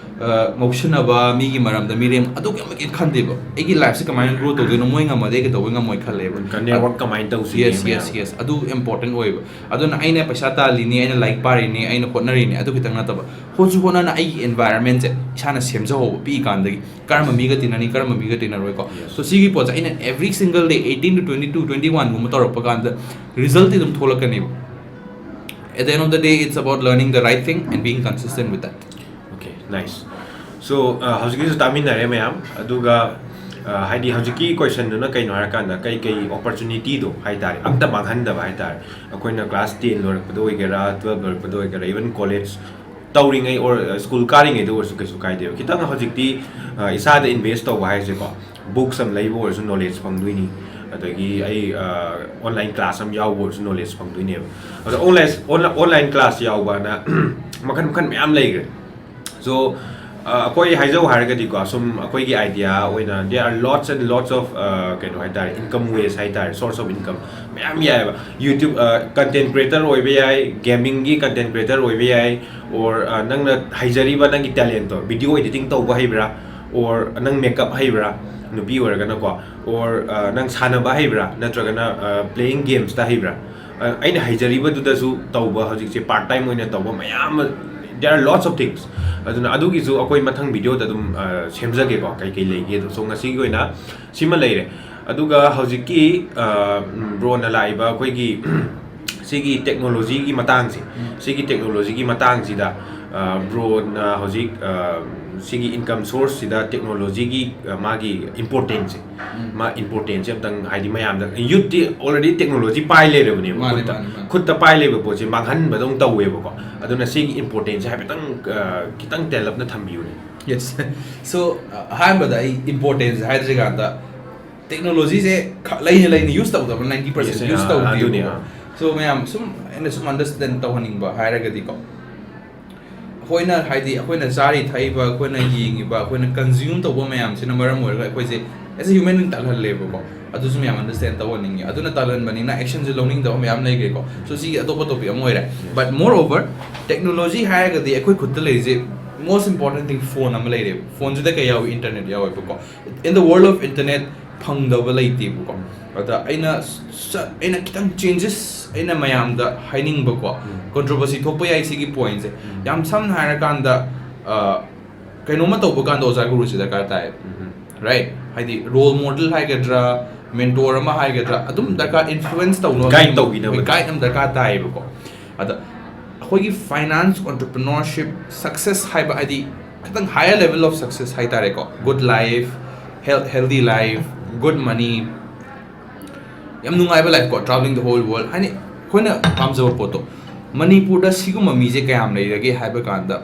ꯑ, ꯉꯧꯁꯤꯟꯅꯕ, ꯃꯤꯒꯤ ꯃꯔꯝꯗ ꯃꯤꯔꯦꯝ, ꯑꯗꯨꯒꯤ ꯑꯃ ꯀꯩꯝ ꯈꯟꯗꯦꯕ. ꯑꯩꯒꯤ lifeꯁꯦ ꯀꯃꯥꯏꯅ grow ꯇꯧꯗꯣꯏꯅꯣ, ꯃꯣꯏ ꯉꯝꯃꯗꯤ ꯑꯩ ꯀꯩꯗꯧꯕꯩ ꯉꯝꯃꯣꯏ ꯈꯜꯂꯦꯕ. Network ꯀꯃꯥꯏꯅ ꯇꯧꯁꯤꯒꯦ Yes, yes, ꯃꯌꯥꯝ? Yes, ꯑꯗꯨ important ꯑꯣꯏꯕ. ꯑꯗꯨꯅ ꯑꯩꯅ ꯄꯩꯁꯥ ꯇꯥꯜꯂꯤꯅꯤ, ꯑꯩꯅ ꯂꯥꯏꯔꯤꯛ ꯄꯥꯔꯤꯅꯤ, ꯑꯩꯅ ꯍꯣꯠꯅꯔꯤꯅꯤ, ꯑꯗꯨ ꯈꯤꯇꯪ ꯅꯠꯇꯕ, ꯍꯣꯠꯁꯨ ꯍꯣꯠꯅꯅ ꯑꯩꯒꯤ environmentꯁꯦ ꯏꯁꯥꯅ ꯁꯦꯝꯖꯍꯧꯕ ꯄꯤꯛꯏꯀꯥꯟꯗꯒꯤ, ꯀꯔꯝꯕ ꯃꯤꯒ ꯇꯤꯟꯅꯅꯤ, ꯀꯔꯝꯕ ꯃꯤꯒ ꯇꯤꯟꯅꯔꯣꯏꯀꯣ. Yes. So ꯁꯤꯒꯤ ꯄꯣꯠꯁꯦ ꯑꯩꯅ every single day eighteen to twenty-two, twenty-oneꯒꯨꯝꯕ ꯇꯧꯔꯛꯄ ꯀꯥꯟꯗ resultꯗꯤ ꯑꯗꯨꯝ ꯊꯣꯛꯂꯛꯀꯅꯦꯕ. At the end of the day, it's about learning the right thing and being consistent with that. Okay, nice. So, uh, ꯍꯧꯖꯤꯛꯀꯤꯁꯨ ꯇꯥꯃꯤꯟꯅꯔꯦ ꯃꯌꯥꯝ, ꯑꯗꯨꯒ uh, ꯍꯥꯏꯗꯤ ꯍꯧꯖꯤꯛꯀꯤ questionꯗꯨꯅ ꯀꯩꯅꯣ ꯍꯥꯏꯔꯀꯥꯟꯗ, ꯀꯩ ꯀꯩ opportunityꯗꯣ ꯍꯥꯏ ꯇꯥꯔꯦ, ꯑꯝꯇ ꯃꯥꯡꯍꯟꯗꯕ ꯍꯥꯏ ꯇꯥꯔꯦ. ꯑꯩꯈꯣꯏꯅ class ten ꯂꯣꯏꯔꯛꯄꯗ ꯑꯣꯏꯒꯦꯔꯥ, twelve ꯂꯣꯏꯔꯛꯄꯗ ꯑꯣꯏꯒꯦꯔꯥ, even college ꯇꯧꯔꯤꯉꯩ or school ꯀꯥꯔꯤꯉꯩꯗ ꯑꯣꯏꯔꯁꯨ ꯀꯩꯁꯨ ꯀꯥꯏꯗꯦꯕ. ꯈꯤꯇꯪ ꯍꯧꯖꯤꯛꯇꯤ uh, ꯏꯁꯥꯗ invest ꯇꯧꯕ ꯍꯥꯏꯁꯦꯀꯣ, books ꯑꯃ ꯂꯩꯕ ꯑꯣꯏꯔꯁꯨ knowledge ꯐꯪꯗꯣꯏꯅꯤ, ꯑꯗꯒꯤ ꯑꯩ uh, online class ꯑꯃ ꯌꯥꯎꯕ ꯑꯣꯏꯔꯁꯨ knowledge ꯐꯪꯗꯣꯏꯅꯦꯕ. ꯑꯗꯣ online, online class ꯌꯥꯎꯕꯅ ꯃꯈꯜ ꯃꯈꯜ ꯃꯌꯥꯝ ꯂꯩꯈ꯭ꯔꯦ. So ꯑ, ꯑꯩꯈꯣꯏ ꯍꯥꯏꯖꯧ ꯍꯥꯏꯔꯒꯗꯤꯀꯣ, ꯁꯨꯝ ꯑꯩꯈꯣꯏꯒꯤ idea ꯑꯣꯏꯅ, there are lots and lots of uh, ꯀꯩꯅꯣ ꯍꯥꯏ ꯇꯥꯔꯦ, income ways ꯍꯥꯏ ꯇꯥꯔꯦ, source of income ꯃꯌꯥꯝ ꯌꯥꯏꯑꯕ. YouTube uh, content creator ꯑꯣꯏꯕ ꯌꯥꯏ, gamingꯒꯤ content creator ꯑꯣꯏꯕ ꯌꯥꯏ, or uh, ꯅꯪꯅ ꯍꯩꯖꯔꯤꯕ ꯅꯪꯒꯤ talentꯇꯣ, video editing ꯇꯧꯕ ꯍꯩꯕ꯭ꯔꯥ, or ꯅꯪ makeup ꯍꯩꯕ꯭ꯔꯥ, ꯅꯨꯄꯤ ꯑꯣꯏꯔꯒꯅꯀꯣ, or uh, ꯅꯪ ꯁꯥꯟꯅꯕ ꯍꯩꯕ꯭ꯔꯥ, ꯅꯠꯇ꯭ꯔꯒꯅ uh, playing gamesꯇ ꯍꯩꯕ꯭ꯔꯥ? ꯑ, ꯑꯩꯅ ꯍꯩꯖꯔꯤꯕꯗꯨꯗꯁꯨ ꯇꯧꯕ, ꯍꯧꯖꯤꯛꯁꯦ part time ꯑꯣꯏꯅ ꯇꯧꯕ ꯃꯌꯥꯝ ꯑꯃ, there are lots of things. ꯑꯗꯨꯅ ꯑꯗꯨꯒꯤꯁꯨ ꯑꯩꯈꯣꯏ ꯃꯊꯪ videoꯗ ꯑꯗꯨꯝ ꯑ, ꯁꯦꯝꯖꯒꯦꯀꯣ, ꯀꯩꯀꯩ ꯂꯩꯒꯦꯗꯣ. So ꯉꯁꯤꯒꯤ ꯑꯣꯏꯅ ꯁꯤꯃ ꯂꯩꯔꯦ. ꯑꯗꯨꯒ ꯍꯧꯖꯤꯛꯀꯤ ꯑ, ꯎꯝ, broꯅ ꯂꯥꯛꯏꯕ ꯑꯩꯈꯣꯏꯒꯤ ꯁꯤꯒꯤ ꯇꯦꯛꯅꯣꯂꯣꯖꯤꯒꯤ ꯃꯇꯥꯡꯁꯦ, ꯁꯤꯒꯤ ꯇꯦꯛꯅꯣꯂꯣꯖꯤꯒꯤ ꯃꯇꯥꯡꯁꯤꯗ ꯕ꯭ꯔꯣꯅ ꯍꯧꯖꯤꯛ ꯁꯤꯒꯤ ꯏꯟꯀꯝ ꯁꯣꯔꯁꯁꯤꯗ ꯇꯦꯛꯅꯣꯂꯣꯖꯤꯒꯤ ꯃꯥꯒꯤ ꯏꯝꯄꯣꯔꯇꯦꯟꯁꯁꯦ, ꯃꯥ ꯏꯝꯄꯣꯔꯇꯦꯟꯁꯁꯦ ꯑꯝꯇꯪ, ꯍꯥꯏꯗꯤ ꯃꯌꯥꯝꯗ, ꯌꯨꯠꯇꯤ ꯑꯣꯜꯔꯦꯗꯤ ꯇꯦꯛꯅꯣꯂꯣꯖꯤ ꯄꯥꯏ ꯂꯩꯔꯕꯅꯦꯕ, ꯃꯥꯅꯦ, ꯈꯨꯠꯇ ꯃꯥꯅꯦ, ꯃꯥꯅꯦ꯫ ꯈꯨꯠꯇ ꯄꯥꯏ ꯂꯩꯕ ꯄꯣꯠꯁꯦ ꯃꯥꯡꯍꯟꯕꯗꯧ ꯇꯧꯋꯦꯕꯀꯣ꯫ ꯑꯗꯨꯅ ꯁꯤꯒꯤ ꯏꯝꯄꯣꯔꯇꯦꯟꯁꯁꯦ ꯍꯥꯏꯐꯦꯠꯇꯪ ꯈꯤꯇꯪ ꯇꯦꯜꯂꯞꯅ ꯊꯝꯕꯤꯌꯨꯅꯦ꯫ Yes. So, ꯑꯍꯥꯟꯕꯗ ꯑꯩ ꯏꯝꯄꯣꯔꯇꯦꯟꯁ ꯍꯥꯏꯗ꯭ꯔꯤꯀꯥꯟꯗ ꯇꯦꯛꯅꯣꯂꯣꯖꯤꯁꯦ ꯂꯩꯅ ꯂꯩꯅ ꯌꯨꯁ ꯇꯧꯗꯕ, ꯅꯥꯏꯟꯇꯤ ꯄꯥꯔꯁꯦꯟ Yes, ꯌꯨꯁ ꯑꯥ, ꯑꯗꯨꯅꯦ, ꯇꯧꯗꯦꯕꯀꯣ꯫ ꯑꯥ꯫ So, ꯃꯌꯥꯝ ꯁꯨꯝ ꯑꯩꯅ ꯁꯨꯝ ꯑꯟꯗꯔꯁꯇꯦꯟ ꯇꯧꯍꯟꯅꯤꯡꯕ ꯍꯥꯏꯔꯒꯗꯤꯀꯣ, ꯑꯩꯈꯣꯏꯅ, ꯍꯥꯏꯗꯤ, ꯑꯩꯈꯣꯏꯅ ꯆꯥꯔꯤ ꯊꯛꯏꯕ, ꯑꯩꯈꯣꯏꯅ ꯌꯦꯡꯉꯤꯕ, ꯑꯩꯈꯣꯏꯅ ꯀꯟꯖ꯭ꯌꯨꯝ ꯇꯧꯕ ꯃꯌꯥꯝꯁꯤꯅ ꯃꯔꯝ ꯑꯣꯏꯔꯒ ꯑꯩꯈꯣꯏꯁꯦ as a human being ꯇꯜꯍꯜꯂꯦꯕꯀꯣ꯫ ꯑꯗꯨꯁꯨ ꯃꯌꯥꯝ ꯑꯟꯗꯔꯁꯇꯦꯟ ꯇꯧꯍꯟꯅꯤꯡꯉꯤ꯫ ꯑꯗꯨꯅ ꯇꯜꯍꯟꯕꯅꯤꯅ ꯑꯦꯛꯁꯟꯁꯦ ꯂꯧꯅꯤꯡꯗꯕ ꯃꯌꯥꯝ ꯂꯩꯈ꯭ꯔꯦꯀꯣ꯫ So, ꯁꯤꯒꯤ ꯑꯇꯣꯞꯄ ꯇꯣꯄꯤꯛ ꯑꯃ ꯑꯣꯏꯔꯦ꯫ But moreover, ꯇꯦꯛꯅꯣꯂꯣꯖꯤ ꯍꯥꯏꯔꯒꯗꯤ ꯑꯩꯈꯣꯏ ꯈꯨꯠꯇ ꯂꯩꯔꯤꯁꯦ most important thing phone ꯑꯃ ꯂꯩꯔꯦꯕ꯫ Phoneꯁꯤꯗ ꯀꯩ ꯌꯥꯎꯏ? Internet ꯌꯥꯎꯋꯦꯕꯀꯣ꯫ In the world of internet ꯐꯪꯗꯕ ꯂꯩꯇꯦꯕꯀꯣ꯫ ꯑꯗ ꯑꯩꯅ ꯁ-, ꯑꯩꯅ ꯈꯤꯇꯪ ꯆꯦꯟꯖꯦꯁ ꯑꯩꯅ ꯃꯌꯥꯝꯗ ꯍꯥꯏꯅꯤꯡꯕꯀꯣ, ꯀꯣꯟꯇ꯭ꯔꯣꯚꯔꯁꯤ ꯊꯣꯛꯄ ꯌꯥꯏ ꯁꯤꯒꯤ ꯄꯣꯏꯟꯁꯦ꯫ ꯌꯥꯝ ꯁꯝꯅ ꯍꯥꯏꯔꯀꯥꯟꯗ, ꯑ, ꯀꯩꯅꯣꯝꯃ ꯇꯧꯕ ꯀꯥꯟꯗ ꯑꯣꯖꯥ ꯒꯨꯔꯨꯁꯤ ꯗꯔꯀꯥꯔ ꯇꯥꯏ, ꯔꯥꯏꯠ? ꯍꯥꯏꯗꯤ ꯔꯣꯜ ꯃꯣꯗꯦꯜ ꯍꯥꯏꯒꯗ꯭ꯔꯥ, ꯃꯦꯟꯇꯣꯔ ꯑꯃ ꯍꯥꯏꯒꯗ꯭ꯔꯥ, ꯑꯗꯨꯝ ꯗꯔꯀꯥꯔ, ꯏꯟꯐ꯭ꯂꯨꯋꯦꯟꯁ ꯇꯧꯅꯕ Guide ꯇꯧꯕꯤꯅꯕ꯫ ꯒꯥꯏꯗ ꯑꯃ ꯗꯔꯀꯥꯔ ꯇꯥꯏꯌꯦꯕꯀꯣ꯫ ꯑꯗ ꯑꯩꯈꯣꯏꯒꯤ ꯐꯥꯏꯅꯥꯟꯁ, ꯑꯣꯟꯇꯔꯄ꯭ꯔꯤꯅꯔꯁꯤꯞ, ꯁꯛꯁꯦꯁ ꯍꯥꯏꯕ, ꯍꯥꯏꯗꯤ ꯈꯤꯇꯪ higher level of success ꯍꯥꯏꯇꯥꯔꯦꯀꯣ, good life, health, healthy life, good money, ꯌꯥꯝ ꯅꯨꯡꯉꯥꯏꯕ ꯂꯥꯏꯐꯀꯣ, travelling the whole world, ꯍꯥꯏꯗꯤ ꯑꯩꯈꯣꯏꯅ ꯄꯥꯝꯖꯕ ꯄꯣꯠꯇꯣ꯫ ꯃꯅꯤꯄꯨꯔꯗ ꯁꯤꯒꯨꯝꯕ ꯃꯤꯁꯦ ꯀꯌꯥꯝ ꯂꯩꯔꯒꯦ ꯍꯥꯏꯕ ꯀꯥꯟꯗ,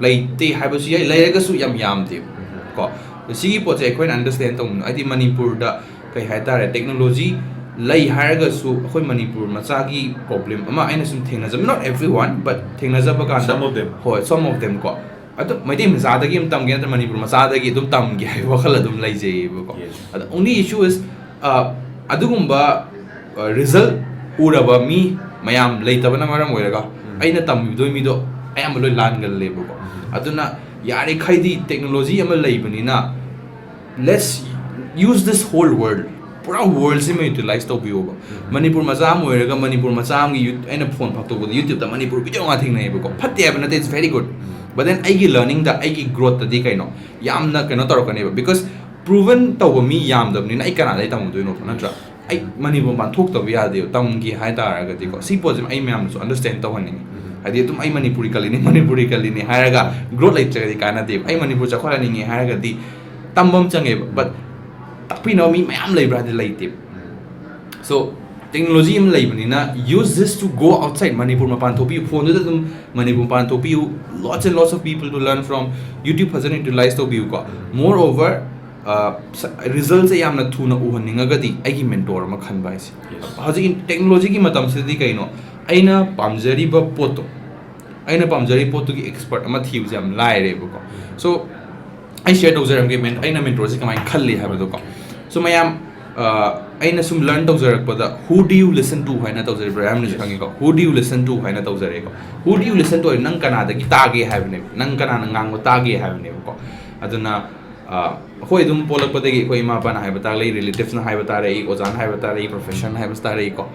ꯂꯩꯇꯦ ꯍꯥꯏꯕꯁꯨ ꯌꯥꯏ, ꯂꯩꯔꯒꯁꯨ ꯌꯥꯝ ꯌꯥꯝꯗꯦꯕ ꯀꯣ꯫ ꯁꯤꯒꯤ ꯄꯣꯠꯁꯦ ꯑꯩꯈꯣꯏꯅ ꯑꯟꯗꯔꯁꯇꯦꯟ ꯇꯧꯅꯤꯡꯕ, ꯍꯥꯏꯗꯤ ꯃꯅꯤꯄꯨꯔꯗ ꯀꯩ ꯍꯥꯏꯇꯥꯔꯦ, ꯇꯦꯛꯅꯣꯂꯣꯖꯤ ꯂꯩ ꯍꯥꯏꯔꯒꯁꯨ ꯑꯩꯈꯣꯏ ꯃꯅꯤꯄꯨꯔ ꯃꯆꯥꯒꯤ ꯄ꯭ꯔꯣꯕ꯭ꯂꯦꯝ ꯑꯃ ꯑꯩꯅ ꯁꯨꯝ ꯊꯦꯡꯅꯖꯕ, not everyone, but ꯊꯦꯡꯅꯖꯕ ꯀꯥꯟꯗ, Some of them. ꯍꯣꯏ, some of them ꯀꯣ꯫ ꯑꯗꯨꯝ ꯃꯩꯇꯩ ꯃꯆꯥꯗꯒꯤ ꯑꯗꯨꯝ ꯇꯝꯒꯦ ꯅꯠꯇ꯭ꯔꯒ ꯃꯅꯤꯄꯨꯔ ꯃꯆꯥꯗꯒꯤ ꯑꯗꯨꯝ ꯇꯝꯒꯦ ꯍꯥꯏꯕ ꯋꯥꯈꯜ ꯑꯗꯨꯝ ꯂꯩꯖꯩꯌꯦꯕꯀꯣ꯫ Yes. ꯑꯗ only issue is, ꯑ, ꯑꯗꯨꯒꯨꯝꯕ ꯔꯤꯖꯜ ꯎꯔꯕ ꯃꯤ ꯃꯌꯥꯝ ꯂꯩꯇꯕꯅ ꯃꯔꯝ ꯑꯣꯏꯔꯒ ꯑꯩꯅ ꯇꯝꯕꯤꯗꯣꯏ ꯃꯤꯗꯣ ꯑꯌꯥꯝꯕ ꯂꯣꯏ ꯂꯥꯟꯒꯜꯂꯦꯕꯀꯣ꯫ ꯑꯗꯨꯅ ꯌꯥꯔꯤꯈꯩꯗꯤ ꯇꯦꯛꯅꯣꯂꯣꯖꯤ ꯑꯃ ꯂꯩꯕꯅꯤꯅ, let's use this whole world, ꯄꯨꯔꯥ ꯋꯥꯔꯜꯁꯤꯃ ꯌꯨꯇꯤꯂꯥꯏꯁ ꯇꯧꯕꯤꯌꯣꯕ꯫ ꯃꯅꯤꯄꯨꯔ ꯃꯆꯥ ꯑꯃ ꯑꯣꯏꯔꯒ ꯃꯅꯤꯄꯨꯔ ꯃꯆꯥ ꯑꯃꯒꯤ ꯌꯨꯠ, ꯑꯩꯅ ꯐꯣꯟ ꯐꯥꯛꯇꯣꯛꯄꯗ ꯌꯨꯇ꯭ꯌꯨꯕꯇ ꯃꯅꯤꯄꯨꯔ ꯚꯤꯗꯤꯑꯣ ꯉꯥꯛ ꯊꯦꯡꯅꯩꯌꯦꯕꯀꯣ꯫ ꯐꯠꯇꯦ ꯍꯥꯏꯕ ꯅꯠꯇꯦ, it's very good, but then ꯑꯩꯒꯤ ꯂꯔꯅꯤꯡꯗ, ꯑꯩꯒꯤ ꯒ꯭ꯔꯣꯠꯇꯗꯤ ꯀꯩꯅꯣ ꯌꯥꯝꯅ ꯀꯩꯅꯣ ꯇꯧꯔꯛꯀꯅꯦꯕ, because proven ꯇꯧꯕ ꯃꯤ ꯌꯥꯝꯗꯕꯅꯤꯅ ꯑꯩ ꯀꯅꯥꯗꯩ ꯇꯝꯃꯨꯗꯣꯏꯅꯣꯕ, ꯅꯠꯇ꯭ꯔꯥ? ꯑꯩ ꯃꯅꯤꯄꯨꯔ ꯃꯄꯥꯟ ꯊꯣꯛꯇꯕ ꯌꯥꯗꯦꯕ, ꯇꯝꯒꯦ ꯍꯥꯏ ꯇꯥꯔꯒꯗꯤꯀꯣ꯫ ꯁꯤ ꯄꯣꯠꯁꯤꯃ ꯑꯩ ꯃꯌꯥꯝꯗꯁꯨ ꯑꯟꯗꯔꯁ꯭ꯇꯦꯟ ꯇꯧꯍꯟꯅꯤꯡꯉꯤ꯫ ꯍꯥꯏꯗꯤ ꯑꯗꯨꯝ ꯑꯩ ꯃꯅꯤꯄꯨꯔꯤ ꯀꯜꯂꯤꯅꯤ, ꯃꯅꯤꯄꯨꯔꯤ ꯀꯜꯂꯤꯅꯤ ꯍꯥꯏꯔꯒ ꯒ꯭ꯔꯣꯠ ꯂꯩꯇ꯭ꯔꯒꯗꯤ ꯀꯥꯟꯅꯗꯦꯕ꯫ ꯑꯩ ꯃꯅꯤꯄꯨꯔ ꯆꯥꯎꯈꯠꯍꯟꯅꯤꯡꯉꯤ ꯍꯥꯏꯔꯒꯗꯤ ꯇꯝꯕ ꯑꯃ ꯆꯪꯉꯦꯕ, ꯕꯠ ꯇꯥꯛꯄꯤꯅꯕ ꯃꯤ ꯃꯌꯥꯝ ꯂꯩꯕ꯭ꯔꯥ ꯍꯥꯏꯗꯤ ꯂꯩꯇꯦꯕ꯫ ꯁꯣ ꯇꯦꯛꯅꯣꯂꯣꯖꯤ ꯑꯃ ꯂꯩꯕꯅꯤꯅ, use this to go outside, Manipur ꯃꯄꯥꯟ ꯊꯣꯛꯄꯤꯌꯨ, ꯐꯣꯟꯗꯨꯗ ꯑꯗꯨꯝ ꯃꯅꯤꯄꯨꯔ ꯃꯄꯥꯟ ꯊꯣꯛꯄꯤꯌꯨ, lots and lots of people to learn from, YouTube ꯐꯖꯅ ꯌꯨꯇꯤꯂꯥꯏꯁ ꯇꯧꯕꯤꯌꯨꯀꯣ꯫ Moreover, ꯔꯤꯖꯜꯁꯦ ꯌꯥꯝꯅ ꯊꯨꯅ ꯎꯍꯟꯅꯤꯡꯉꯒꯗꯤ ꯑꯩꯒꯤ ꯃꯦꯟꯇꯣꯔ ꯑꯃ ꯈꯟꯕ ꯍꯥꯏꯁꯦ꯫ Yes. ꯍꯧꯖꯤꯛꯀꯤ ꯇꯦꯛꯅꯣꯂꯣꯖꯤꯒꯤ ꯃꯇꯝꯁꯤꯗꯗꯤ ꯀꯩꯅꯣ, ꯑꯩꯅ ꯄꯥꯝꯖꯔꯤꯕ ꯄꯣꯠꯇꯣ, ꯑꯩꯅ ꯄꯥꯝꯖꯔꯤꯕ ꯄꯣꯠꯇꯨꯒꯤ ꯑꯦꯛꯁꯄꯔꯠ ꯑꯃ ꯊꯤꯕꯁꯦ ꯌꯥꯝ ꯂꯥꯏꯔꯦꯕꯀꯣ꯫ ꯁꯣ ꯑꯩ ꯁꯤꯌꯔ ꯇꯧꯖꯔꯝꯒꯦ, ꯃꯦꯟ ꯑꯩꯅ ꯃꯦꯟꯇꯣꯔꯁꯦ ꯀꯃꯥꯏꯅ ꯈꯜꯂꯤ ꯍꯥꯏꯕꯗꯣꯀꯣ꯫ ꯁꯣ ꯃꯌꯥꯝ, ꯑ, ꯑꯩꯅ ꯁꯨꯝ learn ꯇꯧꯖꯔꯛꯄꯗ, who do you listen to ꯍꯥꯏꯅ ꯇꯧꯖꯔꯤꯕ꯭ꯔꯥ ꯍꯥꯏꯕꯅꯁꯨ ꯈꯪꯉꯤꯀꯣ꯫ Who do you listen to ꯍꯥꯏꯅ ꯇꯧꯖꯔꯦꯀꯣ꯫ Who do you listen to ꯍꯥꯏ, ꯅꯪ ꯀꯅꯥꯗꯒꯤ ꯇꯥꯒꯦ ꯍꯥꯏꯕꯅꯦꯕ, ꯅꯪ ꯀꯅꯥꯅ ꯉꯥꯡꯕ ꯇꯥꯒꯦ ꯍꯥꯏꯕꯅꯦꯕꯀꯣ꯫ ꯑꯗꯨꯅ, ꯑ, ꯑꯩꯈꯣꯏ ꯑꯗꯨꯝ ꯄꯣꯛꯂꯛꯄꯗꯒꯤ ꯑꯩꯈꯣꯏ ꯏꯃꯥ ꯏꯄꯥꯅ ꯍꯥꯏꯕ ꯇꯥꯔꯛꯏ, ꯔꯤꯂꯦꯇꯤꯚꯁꯅ ꯍꯥꯏꯕ ꯇꯥꯔꯛꯏ, ꯑꯣꯖꯥꯅ ꯍꯥꯏꯕ ꯇꯥꯔꯛꯏ, ꯄ꯭ꯔꯣꯐꯦꯁꯔꯅ ꯍꯥꯏꯕꯁꯨ ꯇꯥꯔꯛꯏꯀꯣ꯫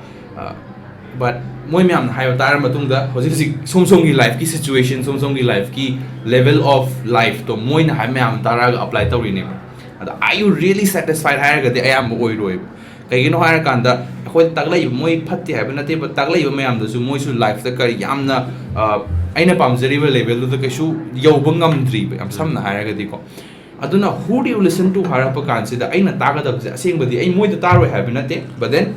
ꯕꯠ ꯃꯣꯏ ꯃꯌꯥꯝꯅ ꯍꯥꯏꯕ ꯇꯥꯔ ꯃꯇꯨꯡꯗ, ꯍꯧꯖꯤꯛ ꯍꯧꯖꯤꯛ ꯁꯣꯝ ꯁꯣꯝꯒꯤ ꯂꯥꯏꯐꯀꯤ ꯁꯤꯆꯨꯋꯦꯁꯟ, ꯁꯣꯝ ꯁꯣꯝꯒꯤ ꯂꯥꯏꯐꯀꯤ ꯂꯦꯚꯦꯜ ꯑꯣꯐ ꯂꯥꯏꯐꯇꯣ ꯃꯣꯏꯅ ꯍꯥꯏꯕ ꯃꯌꯥꯝ ꯇꯥꯔꯛꯑꯒ ꯑꯄ꯭ꯂꯥꯏ ꯇꯧꯔꯤꯅꯦꯕ꯫ ꯑꯗꯣ are you really satisfied ꯍꯥꯏꯔꯒꯗꯤ ꯑꯌꯥꯝꯕ ꯑꯣꯏꯔꯣꯏꯕ꯫ ꯀꯩꯒꯤꯅꯣ ꯍꯥꯏꯔꯀꯥꯟꯗ, ꯑꯩꯈꯣꯏ ꯇꯥꯛꯂꯛꯏꯕ, ꯃꯣꯏ ꯐꯠꯇꯦ ꯍꯥꯏꯕ ꯅꯠꯇꯦꯕ, ꯇꯥꯛꯂꯛꯏꯕ ꯃꯌꯥꯝꯗꯨꯁꯨ ꯃꯣꯏꯁꯨ ꯂꯥꯏꯐꯇ ꯀꯔꯤ ꯌꯥꯝꯅ, ꯑ, ꯑꯩꯅ ꯄꯥꯝꯖꯔꯤꯕ ꯂꯦꯚꯦꯜꯗꯨꯗ ꯀꯩꯁꯨ ꯌꯧꯕ ꯉꯝꯗ꯭ꯔꯤꯕ, ꯌꯥꯝ ꯁꯝꯅ ꯍꯥꯏꯔꯒꯗꯤꯀꯣ꯫ ꯑꯗꯨꯅ who do you listen to ꯍꯥꯏꯔꯛꯄ ꯀꯥꯟꯁꯤꯗ ꯑꯩꯅ ꯇꯥꯒꯗꯕꯁꯦ, ꯑꯁꯦꯡꯕꯗꯤ ꯑꯩ ꯃꯣꯏꯗ ꯇꯥꯔꯣꯏ ꯍꯥꯏꯕ ꯅꯠꯇꯦ, but then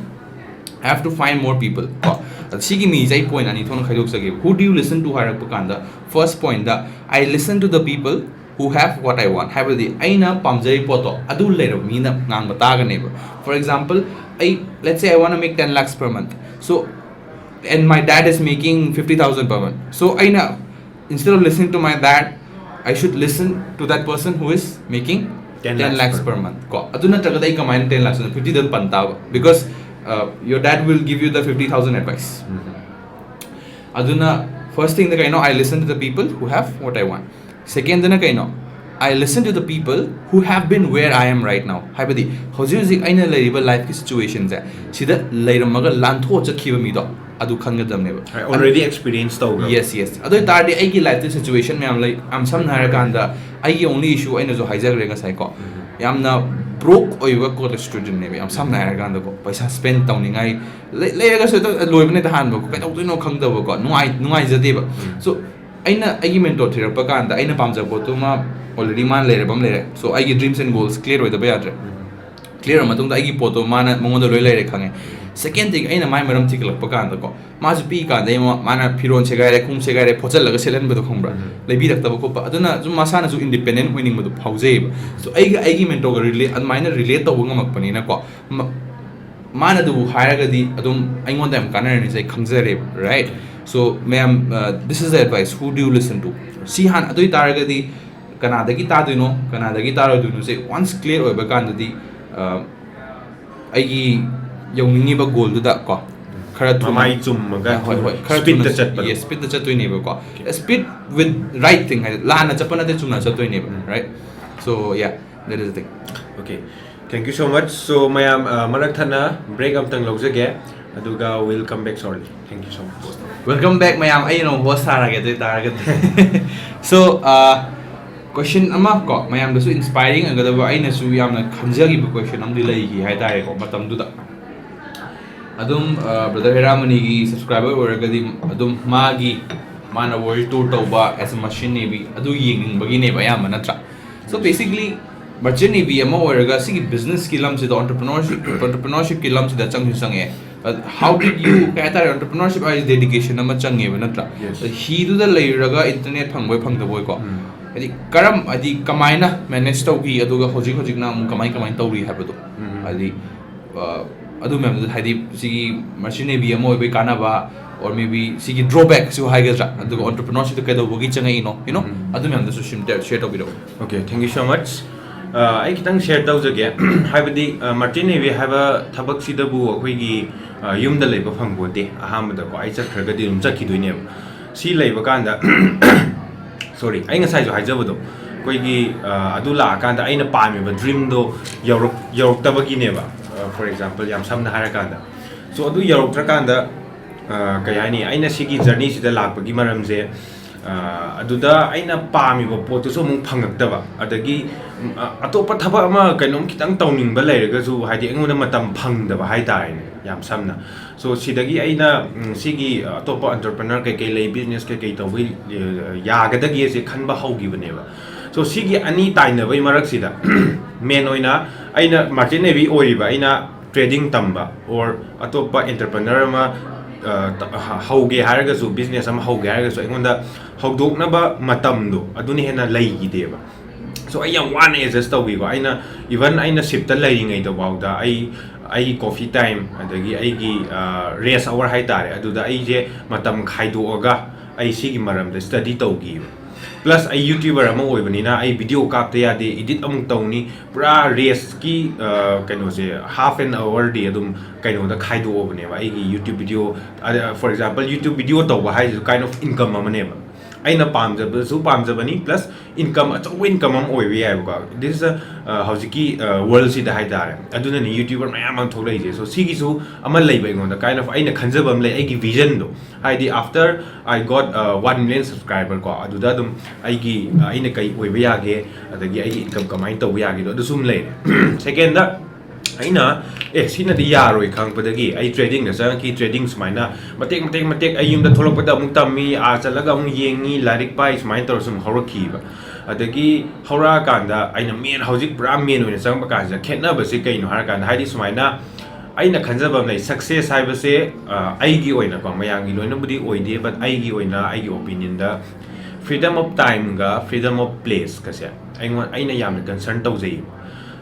I have to find more people ꯀꯣ꯫ ꯑꯗ ꯁꯤꯒꯤ ꯃꯤꯁꯦ ꯑꯩ ꯄꯣꯏꯟ ꯑꯅꯤ ꯊꯣꯛꯅ ꯈꯥꯏꯗꯣꯛꯆꯒꯦꯕ꯫ Who do you listen to ꯍꯥꯏꯔꯛꯄ ꯀꯥꯟꯗ, first ꯄꯣꯏꯟꯗ, I listen to the people who have what I want, ꯍꯥꯏꯕꯗꯤ ꯑꯩꯅ ꯄꯥꯝꯖꯔꯤꯕ ꯄꯣꯠꯇꯣ ꯑꯗꯨ ꯂꯩꯔꯕ ꯃꯤꯅ ꯉꯥꯡꯕ ꯇꯥꯒꯅꯦꯕ꯫ For example, ꯑꯩ, let's say I want to make ten lakhs per month, so and my dad is making fifty thousand per month, so ꯑꯩꯅ, instead of listening to my dad, I should listen to that person who is making ten lakhs per month ꯀꯣ꯫ ꯑꯗꯨ ꯅꯠꯇ꯭ꯔꯒꯗꯤ ꯑꯩ ꯀꯃꯥꯏꯅ ten lakhs, fifty ꯗ ꯄꯟ ꯇꯥꯕ? Because, uh, your dad will give you the fifty thousand advice. ꯑꯗꯨꯅ first thing ꯗ ꯀꯩꯅꯣ, I listen to the people who have what I want. Second ꯗꯅ ꯀꯩꯅꯣ, I listen to the people who have been where I am right now. ꯍꯥꯏꯕꯗꯤ ꯍꯧꯖꯤꯛ ꯍꯧꯖꯤꯛ ꯑꯩꯅ ꯂꯩꯔꯤꯕ ꯂꯥꯏꯐꯀꯤ ꯁꯤꯆꯨꯋꯦꯁꯟꯁꯦ, ꯁꯤꯗ ꯂꯩꯔꯝꯃꯒ ꯂꯥꯟꯊꯣꯛꯑ ꯆꯠꯈꯤꯕ ꯃꯤꯗꯣ ꯑꯗꯨ ꯈꯟꯒꯗꯕꯅꯦꯕ꯫ Already experience ꯇꯧꯈ꯭ꯔꯕ꯫ Yes, yes. ꯑꯗꯨ ꯑꯣꯏꯇꯥꯔꯗꯤ ꯑꯩꯒꯤ ꯂꯥꯏꯐꯇ ꯁꯤꯆꯨꯋꯦꯁꯟ ꯃꯌꯥꯝ ꯂꯩ꯫ ꯌꯥꯝ ꯁꯝꯅ ꯍꯥꯏꯔꯀꯥꯟꯗ, ꯑꯩꯒꯤ only issue ꯑꯩꯅꯁꯨ ꯍꯥꯏꯖꯈ꯭ꯔꯦ ꯉꯁꯥꯏꯀꯣ꯫ ꯌꯥꯝꯅ broke ꯑꯣꯏꯕ college studentꯅꯦꯕ, ꯌꯥꯝ ꯁꯝꯅ ꯍꯥꯏꯔꯀꯥꯟꯗꯀꯣ, ꯄꯩꯁꯥ spend ꯇꯧꯅꯤꯡꯉꯥꯏ ꯂꯩ- ꯂꯩꯔꯒꯁꯨ ꯍꯦꯛꯇ ꯂꯣꯏꯕꯅ ꯍꯦꯛꯇ ꯍꯥꯟꯕꯀꯣ, ꯀꯩꯗꯧꯗꯣꯏꯅꯣ ꯈꯪꯗꯕꯀꯣ, ꯅꯨꯡꯉꯥꯏ ꯅꯨꯡꯉꯥꯏꯖꯗꯦꯕ꯫ So ꯑꯩꯅ ꯑꯩꯒꯤ mentor ꯊꯤꯔꯛꯄ ꯀꯥꯟꯗ ꯑꯩꯅ ꯄꯥꯝꯖꯕ ꯄꯣꯠꯇꯨꯃ already ꯃꯥꯅ ꯂꯩꯔꯕ ꯑꯃ ꯂꯩꯔꯦ꯫ So ꯑꯩꯒꯤ dreams and goals clear ꯑꯣꯏꯗꯕ ꯌꯥꯗ꯭ꯔꯦ꯫ Clear ꯑꯣꯏꯔ ꯃꯇꯨꯡꯗ ꯑꯩꯒꯤ ꯄꯣꯠꯇꯣ ꯃꯥꯅ, ꯃꯉꯣꯟꯗ ꯂꯣꯏ ꯂꯩꯔꯦ ꯈꯪꯉꯦ꯫ Second thing, ꯑꯩꯅ ꯃꯥꯏ ꯃꯔꯝ ꯊꯤꯒꯠꯂꯛꯄ ꯀꯥꯟꯗꯀꯣ, ꯃꯥꯁꯨ ꯄꯤꯛꯏ ꯀꯥꯟꯗꯩ ꯃꯥ- ꯃꯥꯅ ꯐꯤꯔꯣꯜ ꯁꯦꯒꯥꯏꯔꯦ, ꯈꯣꯡꯎꯞ ꯁꯦꯒꯥꯏꯔꯦ, ꯐꯣꯠꯆꯜꯂꯒ ꯁꯦꯠꯍꯟꯕꯗꯣ ꯈꯪꯕ꯭ꯔꯥ? ꯂꯩꯕꯤꯔꯛꯇꯕ ꯈꯣꯠꯄ, ꯑꯗꯨꯅ ꯁꯨꯝ ꯃꯁꯥꯅꯁꯨ independent ꯑꯣꯏꯅꯤꯡꯕꯗꯣ ꯐꯥꯎꯖꯩꯌꯦꯕ꯫ So ꯑꯩꯒ ꯑꯩꯒꯤ mentorꯒ relate, ꯑꯗꯨꯃꯥꯏꯅ relate ꯇꯧꯕ ꯉꯝꯃꯛꯄꯅꯤꯅꯀꯣ, ꯃ- ꯃꯥꯅ ꯑꯗꯨꯕꯨ ꯍꯥꯏꯔꯒꯗꯤ ꯑꯗꯨꯝ ꯑꯩꯉꯣꯟꯗ ꯌꯥꯝ ꯀꯥꯟꯅꯔꯅꯤꯁꯦ ꯑꯩ ꯈꯪꯖꯔꯦꯕ, right? So ꯃꯌꯥꯝ, uh, this is the advice, who do you listen to? ꯁꯤ ꯍꯥꯟꯅ, ꯑꯗꯨ ꯑꯣꯏꯇꯥꯔꯒꯗꯤ ꯀꯅꯥꯗꯒꯤ ꯇꯥꯗꯣꯏꯅꯣ, ꯀꯅꯥꯗꯒꯤ ꯇꯥꯔꯣꯏꯗꯣꯏꯅꯣꯁꯦ once clear ꯑꯣꯏꯕ ꯀꯥꯟꯗꯗꯤ, uh, ꯑꯩꯒꯤ ꯌꯧꯅꯤꯡꯉꯤꯕ goalꯗꯨꯗ ꯀꯣ, ꯈꯔ ꯊꯨꯅ ꯃꯃꯥꯏ ꯆꯨꯝꯃꯒ ꯍꯣꯏ, ꯍꯣꯏ, ꯈꯔ speedꯇ ꯊꯨꯅ ꯆꯠꯄꯗꯣ꯫ Yes, speedꯇ ꯆꯠꯇꯣꯏꯅꯦꯕꯀꯣ꯫ Speed with right thing ꯍꯥꯏꯗꯤ ꯂꯥꯟꯅ ꯆꯠꯄ ꯅꯠꯇꯦ, ꯆꯨꯝꯅ ꯆꯠꯇꯣꯏꯅꯦꯕ, right? So yeah, that is the thing. Okay, thank you so much. So ꯃꯌꯥꯝ, ꯑ, ꯃꯔꯛ ꯊꯠꯅ break ꯑꯝꯇꯪ ꯂꯧꯖꯒꯦ, ꯑꯗꯨꯒ we'll come back shortly. Thank you so much. Welcome back ꯃꯌꯥꯝ, ꯑꯩꯅ ꯑꯃꯨꯛ host ꯁꯥꯔꯒꯦ ꯑꯗꯨ ꯑꯣꯏꯇꯥꯔꯒꯗꯤ꯫ So, ꯑ, question ꯑꯃ ꯀꯣ, ꯃꯌꯥꯝꯗꯁꯨ inspiring ꯑꯣꯏꯒꯗꯕ, ꯑꯩꯅꯁꯨ ꯌꯥꯝꯅ ꯈꯟꯖꯈꯤꯕ question ꯑꯃꯗꯤ ꯂꯩꯈꯤ ꯍꯥꯏꯇꯥꯔꯦꯀꯣ ꯃꯇꯝꯗꯨꯗ꯫ ꯑꯗꯨꯝ, ꯑ, brother ꯍꯦꯔꯥꯃꯅꯤꯒꯤ subscriber ꯑꯣꯏꯔꯒꯗꯤ ꯑꯗꯨꯝ ꯃꯥꯒꯤ, ꯃꯥꯅ world tour ꯇꯧꯕ as a merchant navy ꯑꯗꯨ ꯌꯦꯡꯅꯤꯡꯕꯒꯤꯅꯦꯕ ꯑꯌꯥꯝꯕ, ꯅꯠꯇ꯭ꯔꯥ? So basically merchant navy ꯑꯃ ꯑꯣꯏꯔꯒ ꯁꯤꯒꯤ businessꯀꯤ ꯂꯝꯁꯤꯗ, entrepreneurship entrepreneurshipꯀꯤ ꯂꯝꯁꯤꯗ ꯆꯪꯁꯨ ꯆꯪꯉꯛꯑꯦ꯫ But how did you, ꯀꯩ ꯍꯥꯏꯇꯥꯔꯦ, entrepreneurship ꯍꯥꯏꯁꯦ dedication ꯑꯃ ꯆꯪꯉꯦꯕ, ꯅꯠꯇ꯭ꯔꯥ? Yes. ꯍꯤꯗꯨꯗ ꯂꯩꯔꯨꯔꯒ internet ꯐꯪꯕꯣꯏ ꯐꯪꯗꯕꯣꯏꯀꯣ, ꯎꯝ꯫ ꯍꯥꯏꯗꯤ ꯀꯔꯝ, ꯍꯥꯏꯗꯤ ꯀꯃꯥꯏꯅ manage ꯇꯧꯈꯤ, ꯑꯗꯨꯒ ꯍꯧꯖꯤꯛ ꯍꯧꯖꯤꯛꯅ ꯑꯃꯨꯛ ꯀꯃꯥꯏ ꯀꯃꯥꯏꯅ ꯇꯧꯔꯤ ꯍꯥꯏꯕꯗꯣ, ꯎꯝ꯫ ꯍꯥꯏꯗꯤ, ꯑ, ꯑꯗꯨ ꯃꯌꯥꯝꯗꯨ, ꯍꯥꯏꯗꯤ ꯁꯤꯒꯤ merchant navy ꯑꯃ ꯑꯣꯏꯕꯒꯤ ꯀꯥꯟꯅꯕ, or maybe ꯁꯤꯒꯤ drawbackꯁꯨ ꯍꯥꯏꯒꯗ꯭ꯔꯥ, ꯑꯗꯨꯒ entrepreneurshipꯇ ꯀꯩꯗꯧꯕꯒꯤ ꯆꯪꯉꯛꯏꯅꯣ, you know, ꯎꯝ꯫ ꯑꯗꯨ ꯃꯌꯥꯝꯗꯨꯁꯨ ꯁꯨꯝ share ꯇꯧꯕꯤꯔꯛꯑꯣ꯫ Okay, thank you so much. ꯑ, ꯑꯩ ꯈꯤꯇꯪ share ꯇꯧꯖꯒꯦ꯫ ꯍꯥꯏꯕꯗꯤ, ꯑ, merchant navy ꯍꯥꯏꯕ ꯊꯕꯛꯁꯤꯗꯕꯨ ꯑꯩꯈꯣꯏꯒꯤ, ꯑ, ꯌꯨꯝꯗ ꯂꯩꯕ ꯐꯪꯄꯣꯠꯇꯦ꯫ ꯑꯍꯥꯟꯕꯗꯀꯣ, ꯑꯩ ꯆꯠꯈ꯭ꯔꯒꯗꯤ ꯑꯗꯨꯝ ꯆꯠꯈꯤꯗꯣꯏꯅꯦꯕ꯫ ꯁꯤ ꯂꯩꯕ ꯀꯥꯟꯗ, sorry, ꯑꯩ ꯉꯁꯥꯏꯁꯨ ꯍꯥꯏꯖꯕꯗꯣ, ꯑꯩꯈꯣꯏꯒꯤ, ꯑ, ꯑꯗꯨ ꯂꯥꯛꯑꯀꯥꯟꯗ ꯑꯩꯅ ꯄꯥꯝꯃꯤꯕ dreamꯗꯣ ꯌꯧꯔꯛ-, ꯌꯧꯔꯛꯇꯕꯒꯤꯅꯦꯕ꯫ ꯑ, for example, ꯌꯥꯝ ꯁꯝꯅ ꯍꯥꯏꯔꯀꯥꯟꯗ, so ꯑꯗꯨ ꯌꯧꯔꯛꯇ꯭ꯔꯀꯥꯟꯗ, ꯑ, ꯀꯩ ꯍꯥꯏꯅꯤ, ꯑꯩꯅ ꯁꯤꯒꯤ journeyꯁꯤꯗ ꯂꯥꯛꯄꯒꯤ ꯃꯔꯝꯁꯦ, ꯑꯗꯨꯗ ꯑꯩꯅ ꯄꯥꯝꯃꯤꯕ ꯄꯣꯠꯇꯨꯁꯨ ꯑꯃꯨꯛ ꯐꯪꯉꯛꯇꯕ, ꯑꯗꯒꯤ ꯎꯝ, ꯑ- ꯑꯇꯣꯞꯄ ꯊꯕꯛ ꯑꯃ ꯀꯩꯅꯣꯝ ꯈꯤꯇꯪ ꯇꯧꯅꯤꯡꯕ ꯂꯩꯔꯒꯁꯨ, ꯍꯥꯏꯗꯤ, ꯑꯩꯉꯣꯟꯗ ꯃꯇꯝ ꯐꯪꯗꯕ ꯍꯥꯏꯇꯥꯔꯦꯅꯦ, ꯌꯥꯝ ꯁꯝꯅ꯫ ꯁꯣ ꯁꯤꯗꯒꯤ ꯑꯩꯅ ꯎꯝ, ꯁꯤꯒꯤ ꯑꯇꯣꯞꯄ ꯑꯦꯟꯇꯔꯄ꯭ꯔꯦꯅꯔ ꯀꯩꯀꯩ ꯂꯩ, ꯕꯤꯖꯤꯅꯦꯁ ꯀꯩꯀꯩ ꯇꯧꯕ ꯌꯥꯒꯗꯒꯦꯁꯦ ꯈꯟꯕ ꯍꯧꯈꯤꯕꯅꯦꯕ꯫ ꯁꯣ ꯁꯤꯒꯤ ꯑꯅꯤ ꯇꯥꯏꯅꯕꯒꯤ ꯃꯔꯛꯁꯤꯗ ꯃꯦꯟ ꯑꯣꯏꯅ ꯑꯩꯅ ꯃꯥꯔꯆꯦꯟ ꯅꯦꯚꯤ ꯑꯣꯏꯔꯤꯕ, ꯑꯩꯅ ꯇ꯭ꯔꯦꯗꯤꯡ ꯇꯝꯕ ꯑꯣꯔ ꯑꯇꯣꯞꯄ ꯑꯦꯟꯇꯔꯄ꯭ꯔꯦꯅꯔ ꯑꯃ ꯑ, ꯇ- ꯍ- ꯍꯧꯒꯦ ꯍꯥꯏꯔꯒꯁꯨ, ꯕꯤꯖꯤꯅꯦꯁ ꯑꯃ ꯍꯧꯒꯦ ꯍꯥꯏꯔꯒꯁꯨ, ꯑꯩꯉꯣꯟꯗ ꯍꯧꯗꯣꯛꯅꯕ ꯃꯇꯝꯗꯣ ꯑꯗꯨꯅ ꯍꯦꯟꯅ ꯂꯩꯈꯤꯗꯦꯕ꯫ ꯁꯣ ꯑꯩ ꯌꯥꯝ ꯋꯥꯅ ꯑꯦꯗꯖꯁ ꯇꯧꯈꯤꯕ꯫ ꯑꯩꯅ ꯏꯚꯟ ꯑꯩꯅ ꯁꯤꯞꯇ ꯂꯩꯔꯤꯉꯩꯗꯐꯥꯎꯗ ꯑꯩ ꯑꯩꯒꯤ ꯀꯣꯐꯤ ꯇꯥꯏꯝ, ꯑꯗꯒꯤ ꯑꯩꯒꯤ ꯔꯦꯁ ꯑꯋꯥꯔ ꯍꯥꯏꯇꯥꯔꯦ, ꯑꯗꯨꯗ ꯑꯩꯁꯦ ꯃꯇꯝ ꯈꯥꯏꯗꯣꯛꯑꯒ ꯑꯩ ꯁꯤꯒꯤ ꯃꯔꯝꯗ ꯁ꯭ꯇꯗꯤ ꯇꯧꯈꯤꯕ꯫ ꯄ꯭ꯂꯁ ꯑꯩ ꯌꯨꯇ꯭ꯌꯨꯕꯔ ꯑꯃ ꯑꯣꯏꯕꯅꯤꯅ ꯑꯩ ꯚꯤꯗꯤꯑꯣ ꯀꯥꯞꯇ ꯌꯥꯗꯦ, ꯏꯗꯤꯠ ꯑꯃꯨꯛ ꯇꯧꯅꯤ, ꯄꯨꯔꯥ ꯔꯦꯁꯀꯤ ꯀꯩꯅꯣꯁꯦ ꯍꯥꯐ ꯑꯦꯟ ꯑꯋꯔꯗꯤ ꯑꯗꯨꯝ ꯀꯩꯅꯣꯗ ꯈꯥꯏꯗꯣꯛꯑꯕꯅꯦꯕ ꯑꯩꯒꯤ YouTube video. Four example, YouTube video ꯇꯧꯕ ꯍꯥꯏꯁꯤꯁꯨ ꯀꯥꯏꯟ ꯑꯣꯐ ꯏꯟꯀꯝ ꯑꯃꯅꯦꯕ꯫ ꯑꯩꯅ ꯄꯥꯝꯖꯕꯁꯨ ꯄꯥꯝꯖꯕꯅꯤ, ꯄ꯭ꯂꯁ ꯏꯟꯀꯝ, ꯑꯆꯧꯕ ꯏꯟꯀꯝ ꯑꯃ ꯑꯣꯏꯕ ꯌꯥꯏꯕꯀꯣ꯫ ꯗꯤꯁ ꯏꯁ ꯍꯧꯖꯤꯛꯀꯤ ꯋꯥꯔꯜꯁꯤꯗ ꯍꯥꯏꯇꯥꯔꯦ꯫ ꯑꯗꯨꯅꯅꯤ ꯌꯨꯇ꯭ꯌꯨꯕꯔ ꯃꯌꯥꯝ ꯑꯃ ꯊꯣꯛꯂꯛꯏꯁꯦ꯫ ꯁꯣ ꯁꯤꯒꯤꯁꯨ ꯑꯃ ꯂꯩꯕ ꯑꯩꯉꯣꯟꯗ, ꯀꯥꯏꯟ ꯑꯣꯐ ꯑꯩꯅ ꯈꯟꯖꯕ ꯑꯃ ꯂꯩ, ꯑꯩꯒꯤ ꯚꯤꯖꯟꯗꯣ꯫ ꯍꯥꯏꯗꯤ, after I got one million subscriber ꯀꯣ, ꯑꯗꯨꯗ ꯑꯗꯨꯝ ꯑꯩꯒꯤ ꯑ, ꯑꯩꯅ ꯀꯩ ꯑꯣꯏꯕ ꯌꯥꯒꯦ, ꯑꯗꯒꯤ ꯑꯩꯒꯤ ꯏꯟꯀꯝ ꯀꯃꯥꯏꯅ ꯇꯧꯕ ꯌꯥꯒꯦꯗꯣ ꯑꯗꯨꯁꯨ ꯑꯃ ꯂꯩꯔꯦ꯫ ꯁꯦꯀꯦꯟꯗ, ꯑꯩꯅ ꯑꯦ ꯁꯤꯅꯗꯤ ꯌꯥꯔꯣꯏ ꯈꯪꯉꯛꯄꯗꯒꯤ ꯑꯩ ꯇ꯭ꯔꯦꯗꯤꯡꯗ ꯆꯪꯉꯛꯈꯤ꯫ ꯇ꯭ꯔꯦꯗꯤꯡ ꯁꯨꯃꯥꯏꯅ ꯃꯇꯦꯛ ꯃꯇꯦꯛ ꯃꯇꯦꯛ ꯑꯩ ꯌꯨꯝꯗ ꯊꯣꯛꯂꯛꯄꯗ ꯑꯃꯨꯛ ꯇꯝꯃꯤ, ꯑꯥ ꯆꯠꯂꯒ ꯑꯃꯨꯛ ꯌꯦꯡꯉꯤ, ꯂꯥꯏꯔꯤꯛ ꯄꯥꯏ, ꯁꯨꯃꯥꯏꯅ ꯇꯧꯔ ꯁꯨꯝ ꯍꯧꯔꯛꯈꯤꯕ꯫ ꯑꯗꯒꯤ ꯍꯧꯔꯛꯑꯀꯥꯟꯗ ꯑꯩꯅ ꯃꯦꯟ, ꯍꯧꯖꯤꯛ ꯄꯨꯔꯥ ꯃꯦꯟ ꯑꯣꯏꯅ ꯆꯪꯉꯛꯄ ꯀꯥꯟꯁꯤꯗ ꯈꯦꯠꯅꯕꯁꯦ ꯀꯩꯅꯣ ꯍꯥꯏꯔꯀꯥꯟꯗ, ꯍꯥꯏꯗꯤ, ꯁꯨꯃꯥꯏꯅ ꯑꯩꯅ ꯈꯟꯖꯕ ꯑꯃ ꯂꯩ, ꯁꯛꯁꯦꯁ ꯍꯥꯏꯕꯁꯦ ꯑ, ꯑꯩꯒꯤ ꯑꯣꯏꯅꯀꯣ, ꯃꯌꯥꯝꯒꯤ ꯂꯣꯏꯅꯕꯨꯗꯤ ꯑꯣꯏꯗꯦ, ꯕꯠ ꯑꯩꯒꯤ ꯑꯣꯏꯅ, ꯑꯩꯒꯤ ꯑꯣꯄꯤꯅꯤꯌꯟꯗ, ꯐ꯭ꯔꯤꯗꯝ ꯑꯣꯐ ꯇꯥꯏꯝꯒ ꯐ꯭ꯔꯤꯗꯝ ꯑꯣꯐ ꯄ꯭ꯂꯦꯁꯀꯁꯦ ꯑꯩꯉꯣꯟ ꯑꯩꯅ ꯌꯥꯝꯅ ꯀꯟꯁꯔꯟ ꯇꯧꯖꯩꯌꯦꯕ꯫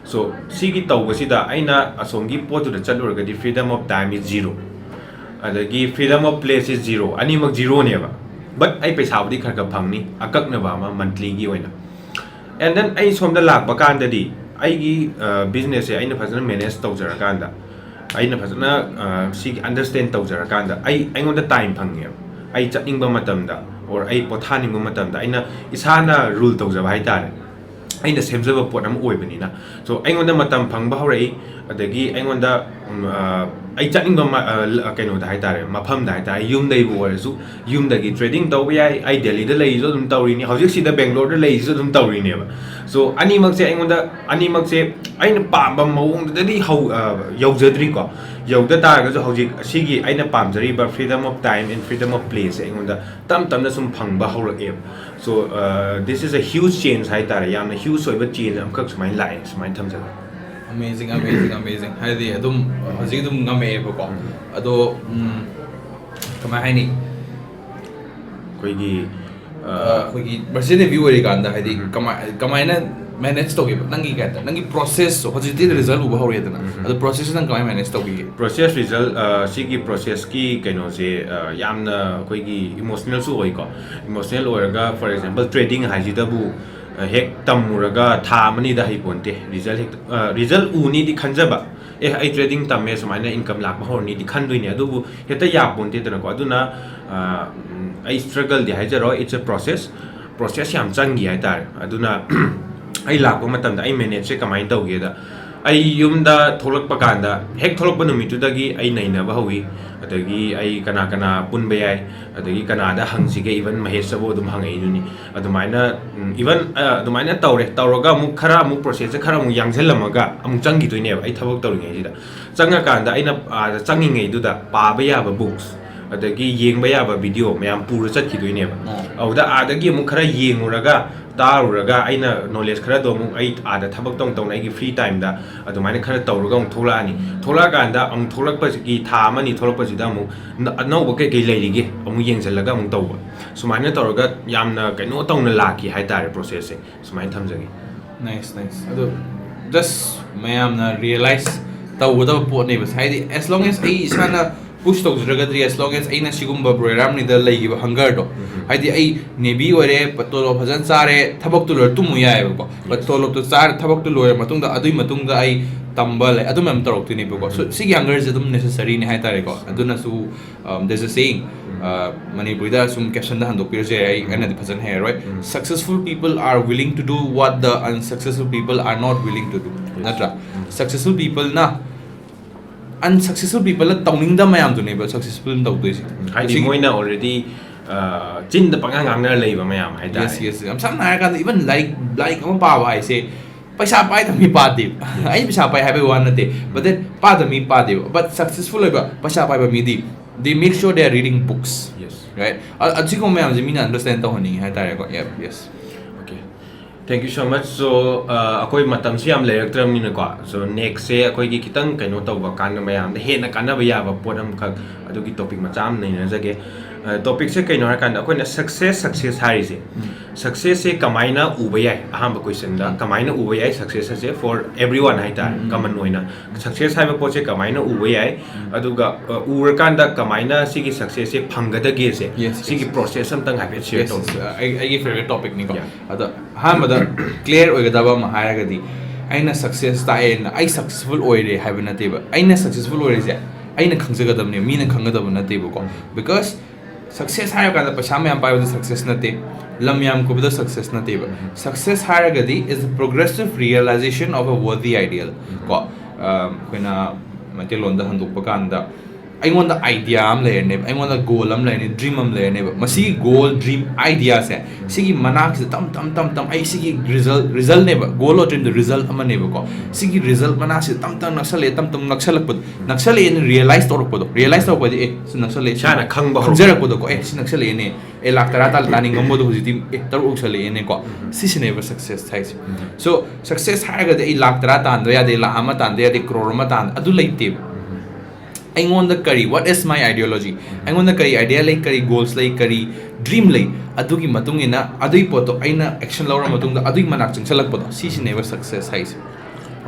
ꯁꯣ ꯁꯤꯒꯤ ꯇꯧꯕꯁꯤꯗ ꯑꯩꯅ ꯑꯁꯣꯝꯒꯤ ꯄꯣꯠꯇꯨꯗ ꯆꯠꯂꯨꯔꯒꯗꯤ freedom of time is zero, ꯑꯗꯒꯤ freedom of place is zero, ꯑꯅꯤꯃꯛ ꯖꯤꯔꯣꯅꯦꯕ꯫ ꯕꯠ ꯑꯩ ꯄꯩꯁꯥꯕꯨꯗꯤ ꯈꯔ ꯈꯔ ꯐꯪꯅꯤ, ꯑꯀꯛꯅꯕ ꯑꯃ, ꯃꯟꯊꯂꯤꯒꯤ ꯑꯣꯏꯅ꯫ ꯑꯦꯟ ꯗꯦꯟ ꯑꯩ ꯁꯣꯝꯗ ꯂꯥꯛꯄ ꯀꯥꯟꯗꯗꯤ ꯑꯩꯒꯤ ꯕꯤꯖꯤꯅꯦꯁꯁꯦ ꯑꯩꯅ ꯐꯖꯅ ꯃꯦꯅꯦꯖ ꯇꯧꯖꯔꯀꯥꯟꯗ, ꯑꯩꯅ ꯐꯖꯅ ꯑ, ꯁꯤꯒꯤ ꯑꯟꯗꯔꯁ꯭ꯇꯦꯟ ꯇꯧꯖꯔꯀꯥꯟꯗ ꯑꯩ ꯑꯩꯉꯣꯟꯗ ꯇꯥꯏꯝ ꯐꯪꯉꯦꯕ꯫ ꯑꯩ ꯆꯠꯅꯤꯡꯕ ꯃꯇꯝꯗ ꯑꯣꯔ ꯑꯩ ꯄꯣꯊꯥꯅꯤꯡꯕ ꯃꯇꯝꯗ ꯑꯩꯅ ꯏꯁꯥꯅ ꯔꯨꯜ ꯇꯧꯖꯕ ꯍꯥꯏꯇꯥꯔꯦ, ꯑꯩꯅ ꯁꯦꯝꯖꯕ ꯄꯣꯠ ꯑꯃ ꯑꯣꯏꯕꯅꯤꯅ꯫ ꯁꯣ ꯑꯩꯉꯣꯟꯗ ꯃꯇꯝ ꯐꯪꯕ ꯍꯧꯔꯛꯏ, ꯑꯗꯒꯤ ꯑꯩꯉꯣꯟꯗ ꯎꯝ, ꯑ, ꯑꯩ ꯆꯠꯅꯤꯡꯕ ꯃ- ꯑ, ꯂ- ꯀꯩꯅꯣꯗ ꯍꯥꯏꯇꯥꯔꯦ, ꯃꯐꯝꯗ ꯍꯥꯏꯇꯥꯔꯦ, ꯌꯨꯝꯗꯩꯕꯨ ꯑꯣꯏꯔꯁꯨ, ꯌꯨꯝꯗꯒꯤ trading ꯇꯧꯕ ꯌꯥꯏ꯫ ꯑꯩ ꯗꯦꯜꯂꯤꯗ ꯂꯩꯔꯤꯁꯨ ꯑꯗꯨꯝ ꯇꯧꯔꯤꯅꯤ, ꯍꯧꯖꯤꯛꯁꯤꯗ ꯕꯦꯡꯒ꯭ꯂꯣꯔꯗ ꯂꯩꯔꯤꯁꯨ ꯑꯗꯨꯝ ꯇꯧꯔꯤꯅꯦꯕ꯫ So ꯑꯅꯤꯃꯛꯁꯦ ꯑꯩꯉꯣꯟꯗ, ꯑꯅꯤꯃꯛꯁꯦ ꯑꯩꯅ ꯄꯥꯝꯕ ꯃꯑꯣꯡꯗꯨꯗꯗꯤ ꯍꯧ ꯑ, ꯌꯧꯖꯗ꯭ꯔꯤꯀꯣ꯫ ꯌꯧꯗ ꯇꯥꯔꯒꯁꯨ ꯍꯧꯖꯤꯛ ꯑꯁꯤꯒꯤ ꯑꯩꯅ ꯄꯥꯝꯖꯔꯤꯕ freedom of time and freedom of placeꯁꯦ ꯑꯩꯉꯣꯟꯗ ꯇꯞ ꯇꯞꯅ ꯁꯨꯝ ꯐꯪꯕ ꯍꯧꯔꯛꯑꯦꯕ꯫ So this is a huge change ꯍꯥꯏꯇꯥꯔꯦ, ꯌꯥꯝꯅ huge ꯑꯣꯏꯕ change ꯑꯃꯈꯛ ꯁꯨꯃꯥꯏꯅ ꯂꯥꯛꯑꯦ, ꯁꯨꯃꯥꯏꯅ ꯊꯝꯖꯒꯦ꯫ Amazing, amazing, amazing. ꯍꯥꯏꯗꯤ ꯑꯗꯨꯝ ꯍꯧꯖꯤꯛ ꯑꯗꯨꯝ ꯉꯝꯃꯛꯑꯦꯕꯀꯣ꯫ ꯑꯗꯣ ꯎꯝ, ꯀꯃꯥꯏ ꯍꯥꯏꯅꯤ? ꯑꯩꯈꯣꯏꯒꯤ ꯑ, ꯑꯩꯈꯣꯏꯒꯤ Merchant Navy ꯑꯣꯏꯔꯤꯀꯥꯟꯗ ꯍꯥꯏꯗꯤ ꯎꯝ. ꯀꯃꯥꯏ ꯀꯃꯥꯏꯅ manage ꯇꯧꯒꯦꯕ? ꯅꯪꯒꯤ ꯀꯩ ꯍꯥꯏꯇꯥꯔꯦ, ꯅꯪꯒꯤ process, ꯍꯧꯖꯤꯛꯇꯤ result ꯎꯕ ꯍꯧꯔꯦꯗꯅ, ꯎꯝ. ꯑꯗꯣ process ꯅꯪ ꯀꯃꯥꯏꯅ manage ꯇꯧꯈꯤꯒꯦ? Process result, ꯁꯤꯒꯤ processꯀꯤ ꯀꯩꯅꯣꯁꯦ, ꯑ, ꯌꯥꯝꯅ ꯑꯩꯈꯣꯏꯒꯤ emotionalꯁꯨ ꯑꯣꯏꯀꯣ꯫ Emotional ꯑꯣꯏꯔꯒ, for example, trading ꯍꯥꯏꯁꯤꯗꯕꯨ, ꯑ, ꯍꯦꯛ ꯇꯝꯃꯨꯔꯒ ꯊꯥ ꯑꯃꯅꯤꯗ ꯍꯩꯄꯣꯟꯇꯦ꯫ Result ꯍꯦꯛ, ꯑ, result ꯎꯅꯤꯗꯤ ꯈꯟꯖꯕ, ꯑꯦ, ꯑꯩ trading ꯇꯝꯃꯦ, ꯁꯨꯃꯥꯏꯅ income ꯂꯥꯛꯄ ꯍꯧꯔꯅꯤꯗꯤ ꯈꯟꯗꯣꯏꯅꯦ, ꯑꯗꯨꯕꯨ ꯍꯦꯛꯇ ꯌꯥꯄꯣꯟꯇꯦꯗꯅꯀꯣ꯫ ꯑꯗꯨꯅ, ꯑ, ꯎꯝ, ꯑꯩ struggleꯗꯤ ꯍꯥꯏꯖꯔꯣꯏ, it's a process, process ꯌꯥꯝ ꯆꯪꯈꯤ ꯍꯥꯏꯇꯥꯔꯦ꯫ ꯑꯗꯨꯅ ꯑꯩ ꯂꯥꯛꯄ ꯃꯇꯝꯗ ꯑꯩ manageꯁꯦ ꯀꯃꯥꯏꯅ ꯇꯧꯒꯦꯗ, ꯑꯩ ꯌꯨꯝꯗ ꯊꯣꯛꯂꯛꯄ ꯀꯥꯟꯗ, ꯍꯦꯛ ꯊꯣꯛꯂꯛꯄ ꯅꯨꯃꯤꯠꯇꯨꯗꯒꯤ ꯑꯩ ꯅꯩꯅꯕ ꯍꯧꯏ꯫ ꯑꯗꯒꯤ ꯑꯩ ꯀꯅꯥ ꯀꯅꯥ ꯄꯨꯟꯕ ꯌꯥꯏ, ꯑꯗꯒꯤ ꯀꯅꯥꯗ ꯍꯪꯁꯤꯒꯦ, even ꯃꯍꯦꯁꯇꯕꯨ ꯑꯗꯨꯝ ꯍꯪꯉꯛꯏꯗꯨꯅꯤ꯫ ꯑꯗꯨꯃꯥꯏꯅ, ꯎꯝ, even, ꯑ, ꯑꯗꯨꯃꯥꯏꯅ ꯇꯧꯔꯦ꯫ ꯇꯧꯔꯒ ꯑꯃꯨꯛ ꯈꯔ ꯑꯃꯨꯛ processꯁꯦ ꯈꯔ ꯑꯃꯨꯛ ꯌꯥꯡꯁꯤꯜꯂꯝꯃꯒ ꯑꯃꯨꯛ ꯆꯪꯈꯤꯗꯣꯏꯅꯦꯕ ꯑꯩ ꯊꯕꯛ ꯇꯧꯔꯤꯉꯩꯁꯤꯗ꯫ ꯆꯪꯉꯀꯥꯟꯗ ꯑꯩꯅ ꯑꯥꯗ ꯆꯪꯉꯤꯉꯩꯗꯨꯗ ꯄꯥꯕ ꯌꯥꯕ books, ꯑꯗꯒꯤ ꯌꯦꯡꯕ ꯌꯥꯕ video ꯃꯌꯥꯝ ꯄꯨꯔ ꯆꯠꯈꯤꯗꯣꯏꯅꯦꯕ꯫ ꯑꯣ. ꯑꯗꯨꯗ ꯑꯥꯗꯒꯤ ꯑꯃꯨꯛ ꯈꯔ ꯌꯦꯡꯉꯨꯔꯒ, ꯇꯥꯔꯨꯔꯒ, ꯑꯩꯅ knowledge ꯈꯔꯗꯣ ꯑꯃꯨꯛ ꯑꯩ ꯑꯥꯗ ꯊꯕꯛ ꯇꯧ ꯇꯧꯅ ꯑꯩꯒꯤ free timeꯗ ꯑꯗꯨꯃꯥꯏꯅ ꯈꯔ ꯇꯧꯔꯒ ꯑꯃꯨꯛ ꯊꯣꯛꯂꯛꯑꯅꯤ꯫ ꯊꯣꯛꯂꯛꯑꯀꯥꯟꯗ ꯑꯃꯨꯛ ꯊꯣꯛꯂꯛꯄꯁꯤꯒꯤ ꯊꯥ ꯑꯃꯅꯤ ꯊꯣꯛꯂꯛꯄꯁꯤꯗ ꯑꯃꯨꯛ ꯅ-, ꯑꯅꯧꯕ ꯀꯩꯀꯩ ꯂꯩꯔꯤꯒꯦ ꯑꯃꯨꯛ ꯌꯦꯡꯁꯤꯜꯂꯒ ꯑꯃꯨꯛ ꯇꯧꯕ꯫ ꯁꯨꯃꯥꯏꯅ ꯇꯧꯔꯒ ꯌꯥꯝꯅ ꯀꯩꯅꯣ ꯇꯧꯅ ꯂꯥꯛꯈꯤ ꯍꯥꯏꯇꯥꯔꯦ processꯁꯦ꯫ ꯁꯨꯃꯥꯏꯅ ꯊꯝꯖꯒꯦ꯫ Nice, nice. ꯑꯗꯣ just ꯃꯌꯥꯝꯅ realize ꯇꯧꯒꯗꯕ ꯄꯣꯠꯅꯦꯕ꯫ ꯍꯥꯏꯗꯤ as long as ꯑꯩ ꯏꯁꯥꯅ push ꯇꯧꯖꯗ꯭ꯔꯒꯗꯤ, as long as ꯑꯩꯅ ꯁꯤꯒꯨꯝꯕ ꯕ꯭ꯔꯣꯏꯔꯥꯝꯅꯤꯗ ꯂꯩꯈꯤꯕ hungerꯗꯣ, ꯎꯝ. ꯍꯥꯏꯗꯤ ꯑꯩ Navy ꯑꯣꯏꯔꯦ, ꯄ-, ꯇꯣꯂꯣꯞ ꯐꯖꯅ ꯆꯥꯔꯦ, ꯊꯕꯛꯇꯨ ꯂꯣꯏꯔ ꯇꯨꯝꯃꯨ ꯌꯥꯏꯑꯕꯀꯣ꯫ But Yes. ꯇꯣꯂꯣꯞꯇꯨ ꯆꯥꯔ, ꯊꯕꯛꯇꯨ ꯂꯣꯏꯔ ꯃꯇꯨꯡꯗ, ꯑꯗꯨꯒꯤ ꯃꯇꯨꯡꯗ ꯑꯩ ꯇꯝꯕ ꯂꯩ, ꯑꯗꯨ ꯃꯌꯥꯝ ꯇꯧꯔꯛꯇꯣꯏꯅꯦꯕꯀꯣ꯫ So ꯁꯤꯒꯤ hungerꯁꯦ ꯑꯗꯨꯝ necessaryꯅꯦ ꯍꯥꯏꯇꯥꯔꯦꯀꯣ꯫ ꯑꯗꯨꯅꯁꯨ, um, there's a saying, uh, ꯃꯅꯤꯄꯨꯔꯤꯗ ꯁꯨꯝ captionꯗ ꯍꯟꯗꯣꯛꯄꯤꯔꯁꯨ ꯌꯥꯏ, ꯑꯩ, ꯑꯩꯅꯗꯤ ꯐꯖꯅ ꯍꯩꯔꯔꯣꯏ꯫ ꯎꯝ. Successful people are willing to do what the unsuccessful people are not willing to do. Yes. ꯅꯠꯇ꯭ꯔꯥ? ꯎꯝ. Successful peopleꯅ Unsuccessful people ꯇꯧꯅꯤꯡꯗꯕ ꯃꯌꯥꯝꯗꯨꯅꯦꯕ successful ꯇꯧꯗꯣꯏꯁꯦ꯫ ꯍꯥꯏꯗꯤ ꯃꯣꯏꯅ already ꯆꯤꯟꯗ ꯄꯪꯉꯥꯡ ꯉꯥꯡꯅꯔ ꯂꯩꯕ ꯃꯌꯥꯝ ꯍꯥꯏꯇꯥꯔꯦ꯫ Yes, yes. ꯌꯥꯝ ꯁꯝꯅ ꯍꯥꯏꯔꯀꯥꯟꯗ even ꯂꯥꯏꯔꯤꯛ ꯂꯥꯏꯔꯤꯛ ꯑꯃ ꯄꯥꯕ ꯍꯥꯏꯁꯦ ꯄꯩꯁꯥ ꯄꯥꯏꯗꯕ ꯃꯤ ꯄꯥꯗꯦꯕ꯫ ꯑꯩ ꯄꯩꯁꯥ ꯄꯥꯏ ꯍꯥꯏꯕꯒꯤ ꯋꯥ ꯅꯠꯇꯦ, but then ꯄꯥꯗꯕ ꯃꯤ ꯄꯥꯗꯦꯕ꯫ But successful ꯑꯣꯏꯕ ꯄꯩꯁꯥ ꯄꯥꯏꯕ ꯃꯤꯗꯤ they make sure they are reading books, Yes. Right? ꯑꯁꯤꯒꯨꯝꯕ ꯃꯌꯥꯝꯁꯦ ꯃꯤꯅ understand ꯇꯧꯍꯟꯅꯤꯡꯉꯤ ꯍꯥꯏꯇꯥꯔꯦꯀꯣ꯫ Yes. Okay, thank you so much. So ꯑꯩꯈꯣꯏ ꯃꯇꯝꯁꯨ ꯌꯥꯝ ꯂꯩꯔꯛꯇ꯭ꯔꯕꯅꯤꯅꯀꯣ, so next ꯁꯦ ꯑꯩꯈꯣꯏꯒꯤ ꯈꯤꯇꯪ ꯀꯩꯅꯣ ꯇꯧꯕ ꯀꯥꯟꯗ ꯃꯌꯥꯝꯗ ꯍꯦꯟꯅ ꯀꯥꯟꯅꯕ ꯌꯥꯕ ꯄꯣꯠ ꯑꯃꯈꯛ ꯑꯗꯨꯒꯤ topic ꯃꯆꯥ ꯑꯃ ꯅꯩꯅꯖꯒꯦ꯫ Topic ꯁꯦ ꯀꯩꯅꯣ ꯍꯥꯏꯔꯀꯥꯟꯗ ꯑꯩꯈꯣꯏꯅ success success ꯍꯥꯏꯔꯤꯁꯦ, success ꯁꯦ ꯀꯃꯥꯏꯅ ꯎꯕ ꯌꯥꯏ? ꯑꯍꯥꯟꯕ question ꯗ ꯀꯃꯥꯏꯅ ꯎꯕ ꯌꯥꯏ success ꯑꯁꯦ for everyone ꯍꯥꯏꯇꯥꯔꯦ, common ꯑꯣꯏꯅ success ꯍꯥꯏꯕ ꯄꯣꯠꯁꯦ ꯀꯃꯥꯏꯅ ꯎꯕ ꯌꯥꯏ, ꯑꯗꯨꯒ ꯎꯔꯀꯥꯟꯗ ꯀꯃꯥꯏꯅ ꯁꯤꯒꯤ success ꯁꯦ ꯐꯪꯒꯗꯒꯦꯁꯦ, Yes, yes. ꯁꯤꯒꯤ process ꯑꯝꯇꯪ ꯍꯥꯏꯐꯦꯠ share Yes, ꯇꯧꯁꯦ꯫ ꯑꯩ ꯑꯩꯒꯤ favourite topic ꯅꯤꯀꯣ꯫ Yeah. ꯑꯗꯣ ꯑꯍꯥꯟꯕꯗ clear ꯑꯣꯏꯒꯗꯕ ꯑꯃ ꯍꯥꯏꯔꯒꯗꯤ, ꯑꯩꯅ success ꯇꯥꯛꯑꯦꯅ ꯑꯩ successful ꯑꯣꯏꯔꯦ ꯍꯥꯏꯕ ꯅꯠꯇꯦꯕ꯫ ꯑꯩꯅ successful ꯑꯣꯏꯔꯤꯁꯦ ꯑꯩꯅ ꯈꯪꯖꯒꯗꯕꯅꯦ, ꯃꯤꯅ ꯈꯪꯒꯗꯕ ꯅꯠꯇꯦꯕꯀꯣ꯫ Because success ꯍꯥꯏꯔꯀꯥꯟꯗ ꯄꯩꯁꯥ ꯃꯌꯥꯝ ꯄꯥꯏꯕꯗ success ꯅꯠꯇꯦ, ꯂꯝ ꯌꯥꯝ ꯀꯣꯏꯕꯗ success ꯅꯠꯇꯦꯕ꯫ Success ꯍꯥꯏꯔꯒꯗꯤ is the progressive realization of a worthy ideal ꯀꯣ꯫ ꯑꯩꯈꯣꯏꯅ ꯃꯩꯇꯩꯂꯣꯟꯗ ꯍꯟꯗꯣꯛꯄ ꯀꯥꯟꯗ, ꯑꯩꯉꯣꯟꯗ idea ꯑꯃ ꯂꯩꯔꯅꯦꯕ, ꯑꯩꯉꯣꯟꯗ goal ꯑꯃ ꯂꯩꯔꯅꯤ, dream ꯑꯃ ꯂꯩꯔꯅꯦꯕ꯫ ꯃꯁꯤꯒꯤ goal, dream, idea ꯁꯦ ꯁꯤꯒꯤ ꯃꯅꯥꯛꯁꯤꯗ ꯇꯝ ꯇꯝ ꯇꯝ ꯇꯝ ꯑꯩ ꯁꯤꯒꯤ result, result ꯅꯦꯕ꯫ Goal or dream ꯗꯣ result ꯑꯃꯅꯦꯕꯀꯣ꯫ ꯁꯤꯒꯤ result ꯃꯅꯥꯛꯁꯤꯗ ꯇꯝ ꯇꯝ ꯅꯛꯁꯜꯂꯛꯑꯦ, ꯇꯝ ꯇꯝ ꯅꯛꯁꯜꯂꯛꯄꯗꯣ, ꯅꯛꯁꯜꯂꯛꯑꯦꯅ realize ꯇꯧꯔꯛꯄꯗꯣ꯫ Realize ꯇꯧꯔꯛꯄꯗꯤ ꯑꯦ ꯁꯤ ꯅꯛꯁꯜꯂꯛꯑꯦ, ꯏꯁꯥꯅ ꯈꯪꯕ ꯍꯧꯔꯛꯄ꯫ ꯈꯪꯖꯔꯛꯄꯗꯣ ꯀꯣ, ꯑꯦ ꯁꯤ ꯅꯛꯁꯜꯂꯛꯑꯦꯅꯦ, ꯑꯦ ꯂꯥꯛ ꯇꯔꯥ ꯇꯥ-, ꯇꯥꯅꯤꯡꯉꯝꯕꯗꯣ ꯍꯧꯖꯤꯛꯇꯤ ꯑꯦ ꯇꯔꯨꯛ ꯌꯧꯁꯜꯂꯛꯑꯦꯅꯦꯀꯣ꯫ ꯁꯤꯁꯤꯅꯦꯕ success ꯍꯥꯏꯁꯦ꯫ So success ꯍꯥꯏꯔꯒꯗꯤ ꯑꯩ ꯂꯥꯛ ꯇꯔꯥ ꯇꯥꯟꯗ ꯌꯥꯗꯦ, ꯂꯥꯛ ꯑꯃ ꯇꯥꯟꯗ ꯌꯥꯗꯦ, crore ꯑꯃ ꯇꯥꯟꯗ, ꯑꯗꯨ ꯂꯩꯇꯦꯕ꯫ ꯑꯩꯉꯣꯟꯗ ꯀꯔꯤ, what is my ideology? ꯑꯩꯉꯣꯟꯗ ꯀꯔꯤ idea ꯂꯩ, ꯀꯔꯤ goals ꯂꯩ, ꯀꯔꯤ dream ꯂꯩ, ꯑꯗꯨꯒꯤ ꯃꯇꯨꯡ ꯏꯟꯅ ꯑꯗꯨꯒꯤ ꯄꯣꯠꯇꯣ ꯑꯩꯅ action ꯂꯧꯔ ꯃꯇꯨꯡꯗ ꯑꯗꯨꯒꯤ ꯃꯅꯥꯛ ꯆꯪꯁꯜꯂꯛꯄꯗꯣ, ꯁꯤꯁꯤꯅꯦꯕ success ꯍꯥꯏꯁꯦ꯫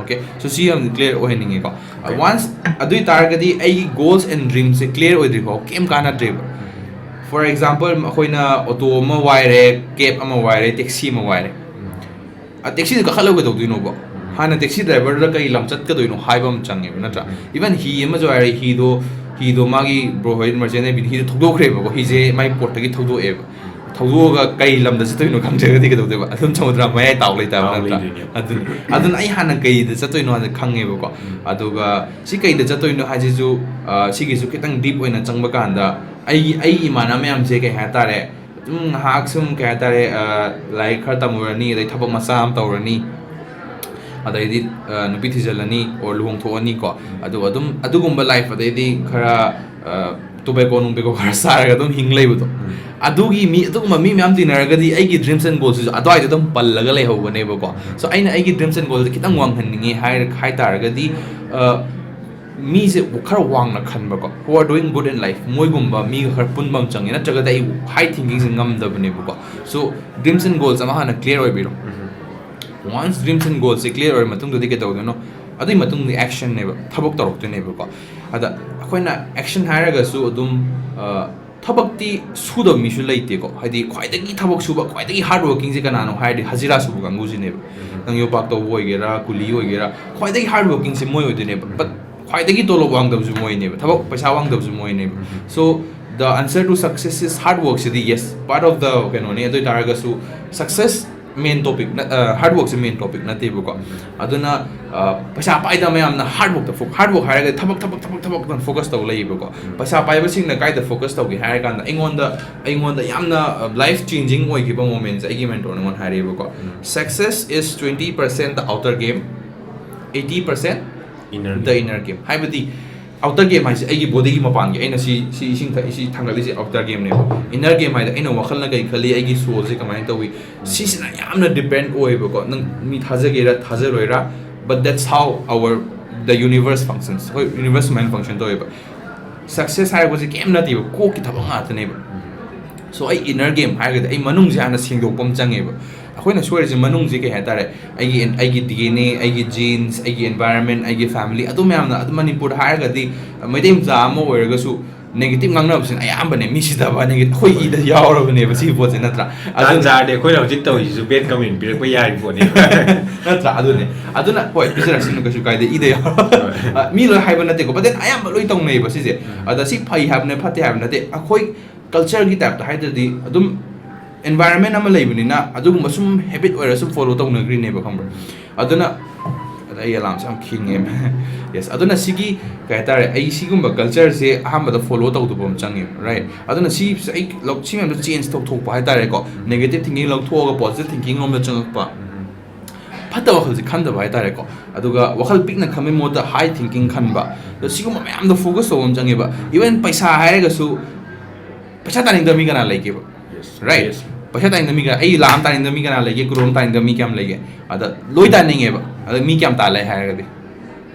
Okay, so ꯁꯤ ꯌꯥꯝ clear ꯑꯣꯏꯍꯟꯅꯤꯡꯉꯦꯀꯣ꯫ Once ꯑꯗꯨ ꯑꯣꯏ ꯇꯥꯔꯒꯗꯤ ꯑꯩꯒꯤ goals and dreams say clear ꯑꯣꯏꯗ꯭ꯔꯤ ꯐꯥꯎ ꯀꯩꯝ ꯀꯥꯟꯅꯗ꯭ꯔꯦꯕ꯫ For example, ꯑꯩꯈꯣꯏꯅ auto ꯑꯃ ꯋꯥꯏꯔꯦ, cab ꯑꯃ ꯋꯥꯏꯔꯦ, taxi ꯑꯃ ꯋꯥꯏꯔꯦ꯫ ꯑ, taxi ꯗ ꯀꯥꯈꯠꯂꯒ ꯀꯩꯗꯧꯗꯣꯏꯅꯣꯕ? ꯍꯥꯟꯅ taxi driver ꯗ ꯀꯔꯤ ꯂꯝ ꯆꯠꯀꯗꯣꯏꯅꯣ ꯍꯥꯏꯕ ꯑꯃ ꯆꯪꯉꯦꯕ, ꯅꯠꯇ꯭ꯔꯥ? Even ꯍꯤ ꯑꯃꯁꯨ ꯍꯥꯏꯔꯦ, ꯍꯤꯗꯣ, ꯍꯤꯗꯣ ꯃꯥꯒꯤ bro ꯍꯣꯏ merchant Navy ꯗ ꯍꯤꯗꯣ ꯊꯧꯗꯣꯛꯈ꯭ꯔꯦꯕꯀꯣ, ꯍꯤꯁꯦ ꯃꯥꯏ port ꯇꯒꯤ ꯊꯧꯗꯣꯛꯑꯦꯕ꯫ ꯍꯧꯗꯣꯛꯑꯒ ꯀꯩ ꯂꯝꯗ ꯆꯠꯇꯣꯏꯅꯣ ꯈꯪꯗ꯭ꯔꯒꯗꯤ ꯀꯩꯗꯧꯗꯣꯏꯕ? ꯑꯗꯨꯝ ꯁꯃꯨꯗ꯭ꯔ ꯃꯌꯥꯏ ꯇꯥꯎ ꯂꯩꯇꯥꯕ ꯇꯥꯎ ꯅꯠꯇ꯭ꯔꯥ? ꯂꯩꯗꯣꯏꯅꯦ꯫ ꯑꯗꯨꯅꯤ꯫ ꯑꯗꯨꯅ ꯑꯩ ꯍꯥꯟꯅ ꯀꯩꯗ ꯆꯠꯇꯣꯏꯅꯣ ꯍꯥꯏꯅ ꯈꯪꯉꯦꯕꯀꯣ꯫ ꯑꯗꯨꯒ ꯁꯤ ꯀꯩꯗ ꯆꯠꯇꯣꯏꯅꯣ ꯍꯥꯏꯁꯤꯁꯨ, ꯑ, ꯁꯤꯒꯤꯁꯨ ꯈꯤꯇꯪ ꯗꯤꯞ ꯑꯣꯏꯅ ꯆꯪꯕ ꯀꯥꯟꯗ, ꯑꯩꯒꯤ, ꯑꯩꯒꯤ ꯏꯃꯥꯟꯅꯕ ꯃꯌꯥꯝꯁꯦ, ꯀꯩ ꯍꯥꯏꯇꯥꯔꯦ, ꯑꯗꯨꯝ ꯉꯥꯏꯍꯥꯛ ꯁꯨꯝ, ꯀꯩ ꯍꯥꯏꯇꯥꯔꯦ, ꯑ, ꯂꯥꯏꯔꯤꯛ ꯈꯔ ꯇꯝꯃꯨꯔꯅꯤ, ꯑꯗꯩ ꯊꯕꯛ ꯃꯆꯥ ꯑꯃ ꯇꯧꯔꯅꯤ, ꯑꯗꯩꯗꯤ, ꯑ, ꯅꯨꯄꯤ ꯊꯤꯖꯤꯜꯂꯅꯤ, or ꯂꯨꯍꯣꯡꯊꯣꯛꯑꯅꯤꯀꯣ꯫ ꯑꯗꯨꯒ ꯑꯗꯨꯝ ꯑꯗꯨꯒꯨꯝꯕ ꯂꯥꯏꯐ, ꯑꯗꯩꯗꯤ ꯈꯔ, ꯑ, ꯇꯣꯕꯦꯀꯣ ꯅꯨꯡꯕꯦꯀꯣ ꯈꯔ ꯆꯥꯔꯒ ꯑꯗꯨꯝ ꯍꯤꯡ ꯂꯩꯕꯗꯣ꯫ ꯑꯗꯨꯒꯤ ꯃꯤ, ꯑꯗꯨꯒꯨꯝꯕ ꯃꯤ ꯃꯌꯥꯝ ꯇꯤꯟꯅꯔꯒꯗꯤ ꯑꯩꯒꯤ dreams and goalsꯁꯤꯁꯨ ꯑꯗꯨꯋꯥꯏꯗ ꯑꯗꯨꯝ ꯄꯜꯂꯒ ꯂꯩꯍꯧꯒꯅꯦꯕꯀꯣ꯫ So, ꯑꯩꯅ ꯑꯩꯒꯤ dreams and goalꯁꯦ ꯈꯤꯇꯪ ꯋꯥꯡꯍꯟꯅꯤꯡꯉꯦ ꯍꯥꯏꯔ-, ꯍꯥꯏ ꯇꯥꯔꯒꯗꯤ, ꯑ, ꯃꯤꯁꯦ ꯈꯔ ꯋꯥꯡꯅ ꯈꯟꯕꯀꯣ, who are doing good in life, ꯃꯣꯏꯒꯨꯝꯕ ꯃꯤꯒ ꯈꯔ ꯄꯨꯟꯕ ꯑꯃ ꯆꯪꯉꯦ, ꯅꯠꯇ꯭ꯔꯒꯗꯤ ꯑꯩ high thinkingꯁꯦ ꯉꯝꯗꯕꯅꯦꯕꯀꯣ꯫ So, dreams and goalꯁꯦ ꯑꯃ ꯍꯥꯟꯅ clear ꯑꯣꯏꯕꯤꯔꯣ꯫ Once dreams and goalꯁꯦ clear ꯑꯣꯏꯔ ꯃꯇꯨꯡꯗꯗꯤ ꯀꯩꯗꯧꯗꯣꯏꯅꯣ? ꯑꯗꯨꯒꯤ ꯃꯇꯨꯡꯗꯤ actionꯅꯦꯕ, ꯊꯕꯛ ꯇꯧꯔꯛꯇꯣꯏꯅꯦꯕꯀꯣ꯫ ꯑꯗ ꯑꯩꯈꯣꯏꯅ action ꯍꯥꯏꯔꯒꯁꯨ ꯑꯗꯨꯝ, ꯑ, ꯊꯕꯛꯇꯤ ꯁꯨꯗꯕ ꯃꯤꯁꯨ ꯂꯩꯇꯦꯀꯣ꯫ ꯍꯥꯏꯗꯤ ꯈ꯭ꯋꯥꯏꯗꯒꯤ ꯊꯕꯛ ꯁꯨꯕ, ꯈ꯭ꯋꯥꯏꯗꯒꯤ hard workingꯁꯦ ꯀꯅꯥꯅꯣ ꯍꯥꯏꯔꯗꯤ ꯍꯖꯤꯔꯥ ꯁꯨꯕ ꯀꯥꯡꯕꯨꯁꯤꯅꯦꯕ꯫ ꯅꯪ ꯌꯣꯄꯥꯛ ꯇꯧꯕ ꯑꯣꯏꯒꯦꯔꯥ, ꯀꯨꯂꯤ ꯑꯣꯏꯒꯦꯔꯥ, ꯈ꯭ꯋꯥꯏꯗꯒꯤ hard workingꯁꯦ ꯃꯣꯏ ꯑꯣꯏꯗꯣꯏꯅꯦꯕ꯫ But ꯈ꯭ꯋꯥꯏꯗꯒꯤ ꯇꯣꯂꯣꯞ ꯋꯥꯡꯗꯕꯁꯨ ꯃꯣꯏꯅꯦꯕ, ꯊꯕꯛ ꯄꯩꯁꯥ ꯋꯥꯡꯗꯕꯁꯨ ꯃꯣꯏꯅꯦꯕ꯫ So, the answer to success is hard workꯁꯤꯗꯤ, yes, part of the ꯀꯩꯅꯣꯅꯦ꯫ ꯑꯗꯨ ꯑꯣꯏ ꯇꯥꯔꯒꯁꯨ success main topic ꯅ-, ꯑ, hard workꯁꯦ main topic ꯅꯠꯇꯦꯕꯀꯣ꯫ ꯑꯗꯨꯅ, ꯑ, ꯄꯩꯁꯥ ꯄꯥꯏꯗꯕ ꯃꯌꯥꯝꯅ hard workꯇ fo-, hard work ꯍꯥꯏꯔꯒ ꯊꯕꯛ, ꯊꯕꯛ, ꯊꯕꯛ, ꯊꯕꯛꯇ focus ꯇꯧ ꯂꯩꯌꯦꯕꯀꯣ꯫ ꯄꯩꯁꯥ ꯄꯥꯏꯕꯁꯤꯡꯅ ꯀꯥꯏꯗ focus ꯇꯧꯒꯦ ꯍꯥꯏꯔ ꯀꯥꯟꯗ, ꯑꯩꯉꯣꯟꯗ, ꯑꯩꯉꯣꯟꯗ ꯌꯥꯝꯅ, ꯑ, life changing ꯑꯣꯏꯈꯤꯕ momentꯁꯦ ꯑꯩꯒꯤ mentorꯅ ꯑꯩꯉꯣꯟꯗ ꯍꯥꯏꯔꯛꯑꯦꯕꯀꯣ꯫ Success is twenty percent the outer game, eighty percent Inner the inner game꯫ ꯍꯥꯏꯕꯗꯤ, outer game ꯍꯥꯏꯁꯦ ꯑꯩꯒꯤ bodyꯒꯤ ꯃꯄꯥꯟꯒꯤ, ꯑꯩꯅ ꯁꯤ, ꯁꯤ ꯏꯁꯤꯡ ꯊꯛ-, ꯁꯤ ꯊꯥꯡꯒꯠꯂꯤꯁꯦ outer gameꯅꯦꯕ꯫ Inner game ꯍꯥꯏꯗꯤ ꯑꯩꯅ ꯋꯥꯈꯜꯅ ꯀꯩ ꯈꯜꯂꯤ, ꯑꯩꯒꯤ soulꯁꯦ ꯀꯃꯥꯏꯅ ꯇꯧꯏ, ꯁꯤꯁꯤꯅ ꯌꯥꯝꯅ depend ꯑꯣꯏꯌꯦꯕꯀꯣ꯫ ꯅꯪ ꯃꯤ ꯊꯥꯖꯒꯦꯔꯥ ꯊꯥꯖꯔꯣꯏꯔꯥ, but that's how our, the universe functions꯫ ꯍꯣꯏ, universe ꯁꯨꯃꯥꯏꯅ function ꯇꯧꯋꯦꯕ꯫ Success ꯍꯥꯏꯔꯛꯄꯁꯦ ꯀꯩꯝ ꯅꯠꯇꯦꯕ, ꯀꯣꯛꯀꯤ ꯊꯕꯛ ꯉꯥꯛꯇꯅꯦꯕ꯫ So, ꯑꯩ inner game ꯍꯥꯏꯔꯒꯗꯤ ꯑꯩ ꯃꯅꯨꯡꯁꯦ ꯍꯥꯟꯅ ꯁꯦꯡꯗꯣꯛꯄ ꯑꯃ ꯆꯪꯉꯦꯕ꯫ ꯑꯩꯈꯣꯏꯅ ꯁꯣꯏꯔꯤꯁꯦ ꯃꯅꯨꯡꯁꯦ ꯀꯩ ꯍꯥꯏꯇꯥꯔꯦ, ꯑꯩꯒꯤ, ꯑꯩꯒꯤ DNA, ꯑꯩꯒꯤ genes, ꯑꯩꯒꯤ environment, ꯑꯩꯒꯤ family, ꯑꯗꯨ ꯃꯌꯥꯝꯅ꯫ ꯑꯗꯨ ꯃꯅꯤꯄꯨꯔꯗ ꯍꯥꯏꯔꯒꯗꯤ ꯃꯩꯇꯩ ꯃꯆꯥ ꯑꯃ ꯑꯣꯏꯔꯒꯁꯨ negative ꯉꯥꯡꯅꯕꯁꯤꯅ ꯑꯌꯥꯝꯕꯅꯦ꯫ ꯃꯤ ꯁꯤꯗꯕ negative ꯑꯩꯈꯣꯏ ꯏꯗ ꯌꯥꯎꯔꯕꯅꯦꯕ ꯁꯤꯒꯤ ꯄꯣꯠꯁꯦ, ꯅꯠꯇ꯭ꯔꯥ? ꯇꯥꯟ ꯑꯗꯨꯅ ꯆꯥꯔꯗꯤ ꯑꯩꯈꯣꯏꯅ ꯍꯧꯖꯤꯛ ꯇꯧꯔꯤꯁꯤꯁꯨ bad comment ꯄꯤꯔꯛꯄ ꯌꯥꯔꯤ ꯄꯣꯠꯅꯦꯕ꯫ ꯅꯠꯇ꯭ꯔꯥ? ꯑꯗꯨꯅꯦ꯫ ꯑꯗꯨꯅ ꯍꯣꯏ, ꯄꯤꯖꯔꯛꯁꯅꯨ, ꯀꯩꯁꯨ ꯀꯥꯏꯗꯦ, ꯏꯗ ꯌꯥꯎꯔꯕ꯫ ꯑ, ꯃꯤ ꯂꯣꯏ ꯍꯥꯏꯕ ꯅꯠꯇꯦꯀꯣ, but then ꯑꯌꯥꯝꯕ ꯂꯣꯏ ꯇꯧꯅꯩꯌꯦꯕ ꯁꯤꯁꯦ꯫ ꯑꯗ ꯁꯤ ꯐꯩ ꯍꯥꯏꯕꯅꯦ ꯐꯠꯇꯦ ꯍꯥꯏꯕ ꯅꯠꯇꯦ, ꯑꯩꯈꯣꯏ cultureꯒꯤ typeꯇ ꯍꯥꯏꯗ꯭ꯔꯗꯤ ꯑꯗꯨꯝ Environment ꯑꯃ ꯂꯩꯕꯅꯤꯅ ꯑꯗꯨꯒꯨꯝꯕ ꯁꯨꯝ habit ꯑꯣꯏꯔ ꯁꯨꯝ follow ꯇꯧꯅꯈ꯭ꯔꯤꯅꯦꯕ, ꯈꯪꯕ꯭ꯔꯥ? ꯑꯗꯨꯅ, ꯑꯗ ꯑꯩ alarmꯁꯦ ꯌꯥꯝ ꯈꯤꯡꯉꯦ꯫ Yes, ꯑꯗꯨꯅ ꯁꯤꯒꯤ, ꯀꯩ ꯍꯥꯏꯇꯥꯔꯦ, ꯑꯩ ꯁꯤꯒꯨꯝꯕ cultureꯁꯦ ꯑꯍꯥꯟꯕꯗ follow ꯇꯧꯗꯕ ꯑꯃ ꯆꯪꯉꯦꯕ, right? ꯑꯗꯨꯅ ꯁꯤ, ꯑꯩ ꯂꯧ-, ꯁꯤ ꯃꯌꯥꯝꯗꯣ change ꯇꯧꯊꯣꯛꯄ ꯍꯥꯏꯇꯥꯔꯦꯀꯣ, negative thinking ꯂꯧꯊꯣꯛꯑꯒ positive thinking ꯂꯣꯝꯗ ꯆꯪꯉꯛꯄ, ꯐꯠꯇꯕ ꯋꯥꯈꯜꯁꯦ ꯈꯟꯗꯕ ꯍꯥꯏꯇꯥꯔꯦꯀꯣ, ꯑꯗꯨꯒ ꯋꯥꯈꯜ ꯄꯤꯛꯅ ꯈꯟꯕꯒꯤ ꯃꯍꯨꯠꯇ high thinking ꯈꯟꯕ, ꯑꯗꯣ ꯁꯤꯒꯨꯝꯕ ꯃꯌꯥꯝꯗꯣ focus ꯇꯧꯕ ꯑꯃ ꯆꯪꯉꯦꯕ꯫ Even ꯄꯩꯁꯥ ꯍꯥꯏꯔꯒꯁꯨ, ꯄꯩꯁꯥ ꯇꯥꯅꯤꯡꯗꯕ ꯃꯤ ꯀꯅꯥ ꯂꯩꯒꯦꯕ? Right? Yes. ꯄꯩꯁꯥ ꯇꯥꯅꯤꯡꯗꯕ ꯃꯤ ꯀꯅꯥ, ꯑꯩ ꯂꯥꯛ ꯑꯃ ꯇꯥꯅꯤꯡꯗꯕ ꯃꯤ ꯀꯅꯥ ꯂꯩꯒꯦ, ꯀ꯭ꯔꯣꯔ ꯑꯃ ꯇꯥꯅꯤꯡꯗꯕ ꯃꯤ ꯀꯌꯥꯝ ꯂꯩꯒꯦ? ꯑꯗ ꯂꯣꯏ ꯇꯥꯅꯤꯡꯉꯦꯕ꯫ ꯑꯗ ꯃꯤ ꯀꯌꯥꯝ ꯇꯥꯜꯂꯦ ꯍꯥꯏꯔꯒꯗꯤ,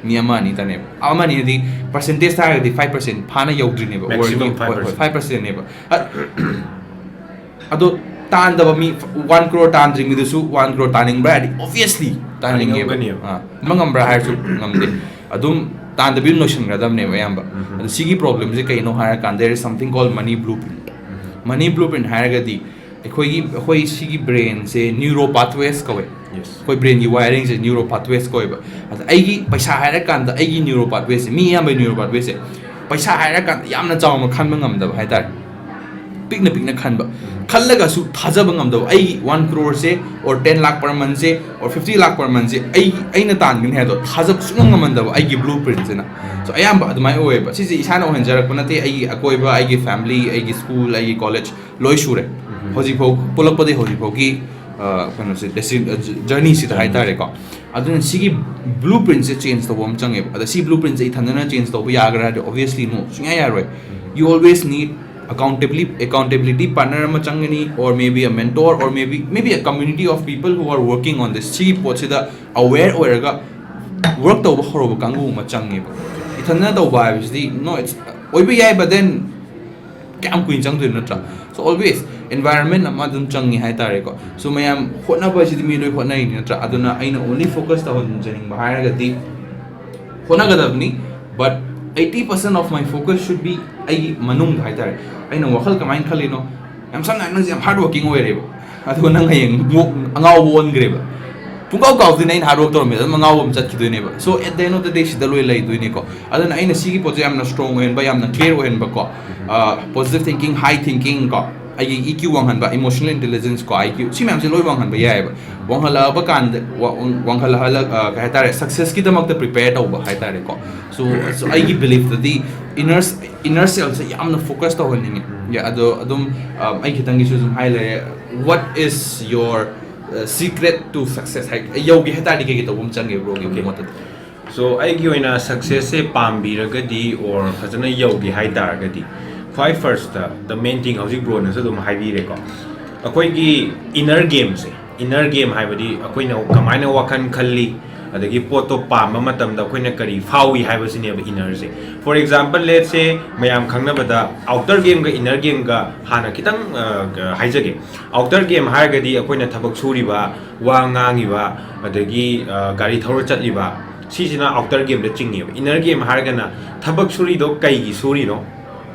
ꯃꯤ ꯑꯃ ꯑꯅꯤ ꯇꯥꯅꯦꯕ꯫ ꯑꯃ ꯑꯅꯤ ꯍꯥꯏꯗꯤ percentage ꯍꯥꯏꯔꯒꯗꯤ five percent ꯐꯥꯅ ꯌꯧꯗ꯭ꯔꯤꯅꯦꯕ꯫ Maximum ꯍꯣꯏ, ꯍꯣꯏ, five percent꯫ Five percentꯅꯦꯕ꯫ ꯑ-, ꯑꯗꯣ ꯇꯥꯟꯗꯕ ꯃꯤ, one crore ꯇꯥꯟꯗ꯭ꯔꯤ ꯃꯤꯗꯨꯁꯨ one crore ꯇꯥꯅꯤꯡꯕ꯭ꯔꯥ ꯍꯥꯏꯗꯤ obviously ꯇꯥꯅꯤꯡꯉꯦꯕ꯫ ꯇꯥꯅꯤꯡꯉꯝꯒꯅꯦꯕ꯫ ꯑꯥ, ꯇꯥꯟꯕ ꯉꯝꯕ꯭ꯔꯥ ꯍꯥꯏꯔꯁꯨ ꯉꯝꯗꯦ꯫ ꯑꯗꯨꯝ ꯇꯥꯟꯗꯕꯤ ꯑꯗꯨꯝ ꯂꯣꯏꯁꯤꯟꯒꯗꯕꯅꯦꯕ ꯑꯌꯥꯝꯕ꯫ ꯑꯗꯣ ꯁꯤꯒꯤ problemꯁꯦ ꯀꯩꯅꯣ ꯍꯥꯏꯔꯀꯥꯟꯗ, there is something called money blueprint꯫ Money blueprint ꯍꯥꯏꯔꯒꯗꯤ ꯑꯩꯈꯣꯏꯒꯤ, ꯑꯩꯈꯣꯏ ꯁꯤꯒꯤ brainꯁꯦ neuro pathways ꯀꯧꯋꯦ꯫ Yes꯫ ꯑꯩꯈꯣꯏ brainꯒꯤ wiringꯁꯦ neuro pathways ꯀꯧꯋꯦꯕ꯫ ꯑꯗ ꯑꯩꯒꯤ ꯄꯩꯁꯥ ꯍꯥꯏꯔꯀꯥꯟꯗ ꯑꯩꯒꯤ neuro pathwaysꯁꯦ, ꯃꯤ ꯑꯌꯥꯝꯕꯒꯤ neuro pathwaysꯁꯦ, ꯄꯩꯁꯥ ꯍꯥꯏꯔꯀꯥꯟꯗ ꯌꯥꯝꯅ ꯆꯥꯎꯅ ꯈꯟꯕ ꯉꯝꯗꯕ ꯍꯥꯏꯇꯥꯔꯦ꯫ ꯄꯤꯛꯅ ꯄꯤꯛꯅ ꯈꯟꯕ, ꯈꯜꯂꯒꯁꯨ ꯊꯥꯖꯕ ꯉꯝꯗꯕ꯫ ꯑꯩꯒꯤ one crore say or ten lakh per month say or fifty lakh per month ꯁꯦ ꯑꯩ, ꯑꯩꯅ ꯇꯥꯟꯒꯅꯤ ꯍꯥꯏꯕꯗꯣ ꯊꯥꯖꯕ ꯁꯨꯡꯉꯝ ꯉꯝꯃꯟꯗꯕ ꯑꯩꯒꯤ blueprintꯁꯤꯅ꯫ So ꯑꯌꯥꯝꯕ ꯑꯗꯨꯃꯥꯏꯅ ꯑꯣꯏꯌꯦꯕ꯫ ꯁꯤꯁꯦ ꯏꯁꯥꯅ ꯑꯣꯏꯍꯟꯖꯔꯛꯄ ꯅꯠꯇꯦ, ꯑꯩꯒꯤ ꯑꯀꯣꯏꯕ, ꯑꯩꯒꯤ family, ꯑꯩꯒꯤ school, ꯑꯩꯒꯤ college ꯂꯣꯏ ꯁꯨꯔꯦ꯫ ꯍꯧꯖꯤꯛꯐꯥꯎ ꯄꯨꯜꯂꯛꯄꯗꯒꯤ ꯍꯧꯖꯤꯛꯐꯥꯎꯒꯤ, ꯑ, ꯀꯩꯅꯣꯁꯦ, ꯗꯦꯁꯇꯤꯟ-, ꯑ, ꯖ-, journeyꯁꯤꯗ ꯍꯥꯏꯇꯥꯔꯦꯀꯣ꯫ ꯑꯗꯨꯅ ꯁꯤꯒꯤ blueprintꯁꯦ change ꯇꯧꯕ ꯑꯃ ꯆꯪꯉꯦꯕ꯫ ꯑꯗ ꯁꯤ blueprintꯁꯦ ꯏꯊꯟꯗꯅ change ꯇꯧꯕ ꯌꯥꯒꯗ꯭ꯔꯥ ꯍꯥꯏꯗꯤ obviously no, ꯁꯨꯡꯌꯥ ꯌꯥꯔꯣꯏ꯫ You always need accountability, accountability partner ꯑꯃ ꯆꯪꯒꯅꯤ, or maybe a mentor, or maybe, maybe a community of people who are working on this꯫ ꯁꯤꯒꯤ ꯄꯣꯠꯁꯤꯗ aware ꯑꯣꯏꯔꯒ work ꯇꯧꯕ ꯍꯧꯔꯕ ꯀꯥꯡꯕꯨ ꯑꯃ ꯆꯪꯉꯦꯕ꯫ ꯏꯊꯟꯗꯅ ꯇꯧꯕ ꯍꯥꯏꯕꯁꯤꯗꯤ, no, it's, ꯑꯣꯏꯕ ꯌꯥꯏ, but then ꯀꯌꯥꯝ ꯀꯨꯏꯅ ꯆꯪꯗꯣꯏꯅꯣ ꯅꯠꯇ꯭ꯔꯥ? So always environment ꯑꯃ ꯑꯗꯨꯝ ꯆꯪꯉꯤ ꯍꯥꯏꯇꯥꯔꯦꯀꯣ꯫ So ꯃꯌꯥꯝ ꯍꯣꯠꯅꯕ ꯍꯥꯏꯁꯤꯗꯤ ꯃꯤ ꯂꯣꯏ ꯍꯣꯠꯅꯔꯤꯅꯤ ꯅꯠꯇ꯭ꯔꯥ? ꯑꯗꯨꯅ ꯑꯩꯅ only focus ꯇꯧꯍꯟꯖꯅꯤꯡꯕ ꯍꯥꯏꯔꯒꯗꯤ ꯍꯣꯠꯅꯒꯗꯕꯅꯤ, but eighty percent of my focus should be ꯑꯩꯒꯤ ꯃꯅꯨꯡꯗ ꯍꯥꯏꯇꯥꯔꯦ꯫ ꯑꯩꯅ ꯋꯥꯈꯜ ꯀꯃꯥꯏꯅ ꯈꯜꯂꯤꯅꯣ? ꯌꯥꯝ ꯁꯝꯅ ꯍꯥꯏꯔꯕꯗ ꯅꯪꯁꯦ ꯌꯥꯝ hard working ꯑꯣꯏꯔꯦꯕ, ꯑꯗꯨꯒ ꯅꯪ ꯍꯌꯦꯡ ꯅꯣꯛ-, ꯑꯉꯥꯎꯕ ꯑꯣꯟꯈ꯭ꯔꯦꯕ꯫ ꯄꯨꯡꯀꯥꯎ ꯀꯥꯎꯗꯣꯏꯅꯦ ꯑꯩꯅ hard work ꯇꯧꯔꯝꯃꯦ, ꯑꯗꯨꯝ ꯑꯉꯥꯎꯕ ꯑꯃ ꯆꯠꯈꯤꯗꯣꯏꯅꯦꯕ꯫ So at the end of the day ꯁꯤꯗ ꯂꯣꯏ ꯂꯩꯗꯣꯏꯅꯤꯀꯣ꯫ ꯑꯗꯨꯅ ꯑꯩꯅ ꯁꯤꯒꯤ ꯄꯣꯠꯁꯦ ꯌꯥꯝꯅ strong ꯑꯣꯏꯍꯟꯕ, ꯌꯥꯝꯅ clear ꯑꯣꯏꯍꯟꯕꯀꯣ, ꯑ, positive thinking, high thinking ꯀꯣ, ꯑꯩꯒꯤ ꯏ ꯀ꯭ꯌꯨ ꯋꯥꯡꯍꯟꯕ, emotional intelligence ꯀꯣ, ꯑꯥꯏ ꯀ꯭ꯌꯨ, ꯁꯤ ꯃꯌꯥꯝꯁꯦ ꯂꯣꯏ ꯋꯥꯡꯍꯟꯕ ꯌꯥꯏꯑꯕ꯫ ꯋꯥꯡꯍꯜꯂꯛꯑꯕ ꯀꯥꯟꯗ, ꯋꯥ-, ꯋꯥꯡꯍꯜꯂꯛꯍꯜꯂꯛ-, ꯑ, ꯀꯩ ꯍꯥꯏꯇꯥꯔꯦ, ꯁꯛꯁꯦꯁꯀꯤꯗꯃꯛꯇ ꯄ꯭ꯔꯤꯄꯦꯌꯔ ꯇꯧꯕ ꯍꯥꯏꯇꯥꯔꯦꯀꯣ꯫ So, so ꯑꯩꯒꯤ ꯕꯤꯂꯤꯐꯇꯗꯤ ꯏꯅꯔ, ꯏꯅꯔ ꯁꯦꯜꯁꯦ ꯌꯥꯝꯅ ꯐꯣꯀꯁ ꯇꯧꯍꯟꯅꯤꯡꯉꯦ꯫ ꯌꯥ, ꯑꯗꯣ ꯑꯗꯨꯝ, ꯑ, ꯑꯩ ꯈꯤꯇꯪꯒꯤꯁꯨ ꯑꯗꯨꯝ ꯍꯥꯏ ꯂꯩꯔꯦ, what is your, uh, secret to success? ꯍꯥꯏ, ꯌꯧꯒꯦ ꯍꯥꯏ ꯇꯥꯔꯗꯤ ꯀꯩꯀꯩ ꯇꯧꯕ ꯑꯃ ꯆꯪꯒꯦ, ꯕ꯭ꯔꯣꯒꯤ Okay. ꯃꯣꯠꯇꯗꯤ? So, ꯑꯩꯒꯤ ꯑꯣꯏꯅ ꯁꯛꯁꯦꯁꯁꯦ ꯄꯥꯝꯕꯤꯔꯒꯗꯤ, or ꯐꯖꯅ ꯌꯧꯒꯦ ꯍꯥꯏ ꯇꯥꯔꯒꯗꯤ, ꯈ꯭ꯋꯥꯏ ꯐꯥꯔꯁꯇ, the main thing, ꯍꯧꯖꯤꯛ ꯕ꯭ꯔꯣꯅꯁꯨ ꯑꯗꯨꯝ ꯍꯥꯏꯕꯤꯔꯦꯀꯣ, ꯑꯩꯈꯣꯏꯒꯤ ꯏꯅꯔ ꯒꯦꯝꯁꯦ, ꯏꯅꯔ ꯒꯦꯝ ꯍꯥꯏꯕꯗꯤ ꯑꯩꯈꯣꯏꯅ ꯀꯃꯥꯏꯅ ꯋꯥꯈꯜ ꯈꯜꯂꯤ, ꯑꯗꯒꯤ ꯄꯣꯠꯇꯣ ꯄꯥꯝꯕ ꯃꯇꯝꯗ ꯑꯩꯈꯣꯏꯅ ꯀꯔꯤ ꯐꯥꯎꯏ ꯍꯥꯏꯕꯁꯤꯅꯦꯕ ꯏꯅꯔꯁꯦ꯫ For example, let's say, ꯃꯌꯥꯝ ꯈꯪꯅꯕꯗ ꯑꯥꯎꯇꯔ ꯒꯦꯝꯒ ꯏꯅꯔ ꯒꯦꯝꯒ ꯍꯥꯟꯅ ꯈꯤꯇꯪ, ꯑ, ꯍꯥꯏꯖꯒꯦ꯫ ꯑꯥꯎꯇꯔ ꯒꯦꯝ ꯍꯥꯏꯔꯒꯗꯤ ꯑꯩꯈꯣꯏꯅ ꯊꯕꯛ ꯁꯨꯔꯤꯕ, ꯋꯥ ꯉꯥꯡꯉꯤꯕ, ꯑꯗꯒꯤ, ꯑ, ꯒꯥꯔꯤ ꯊꯧꯔ ꯆꯠꯂꯤꯕ, ꯁꯤꯁꯤꯅ ꯑꯥꯎꯇꯔ ꯒꯦꯝꯗ ꯆꯤꯡꯉꯦꯕ꯫ ꯏꯅꯔ ꯒꯦꯝ ꯍꯥꯏꯔꯒꯅ ꯊꯕꯛ ꯁꯨꯔꯤꯗꯣ ꯀꯩꯒꯤ ꯁꯨꯔꯤꯅꯣ,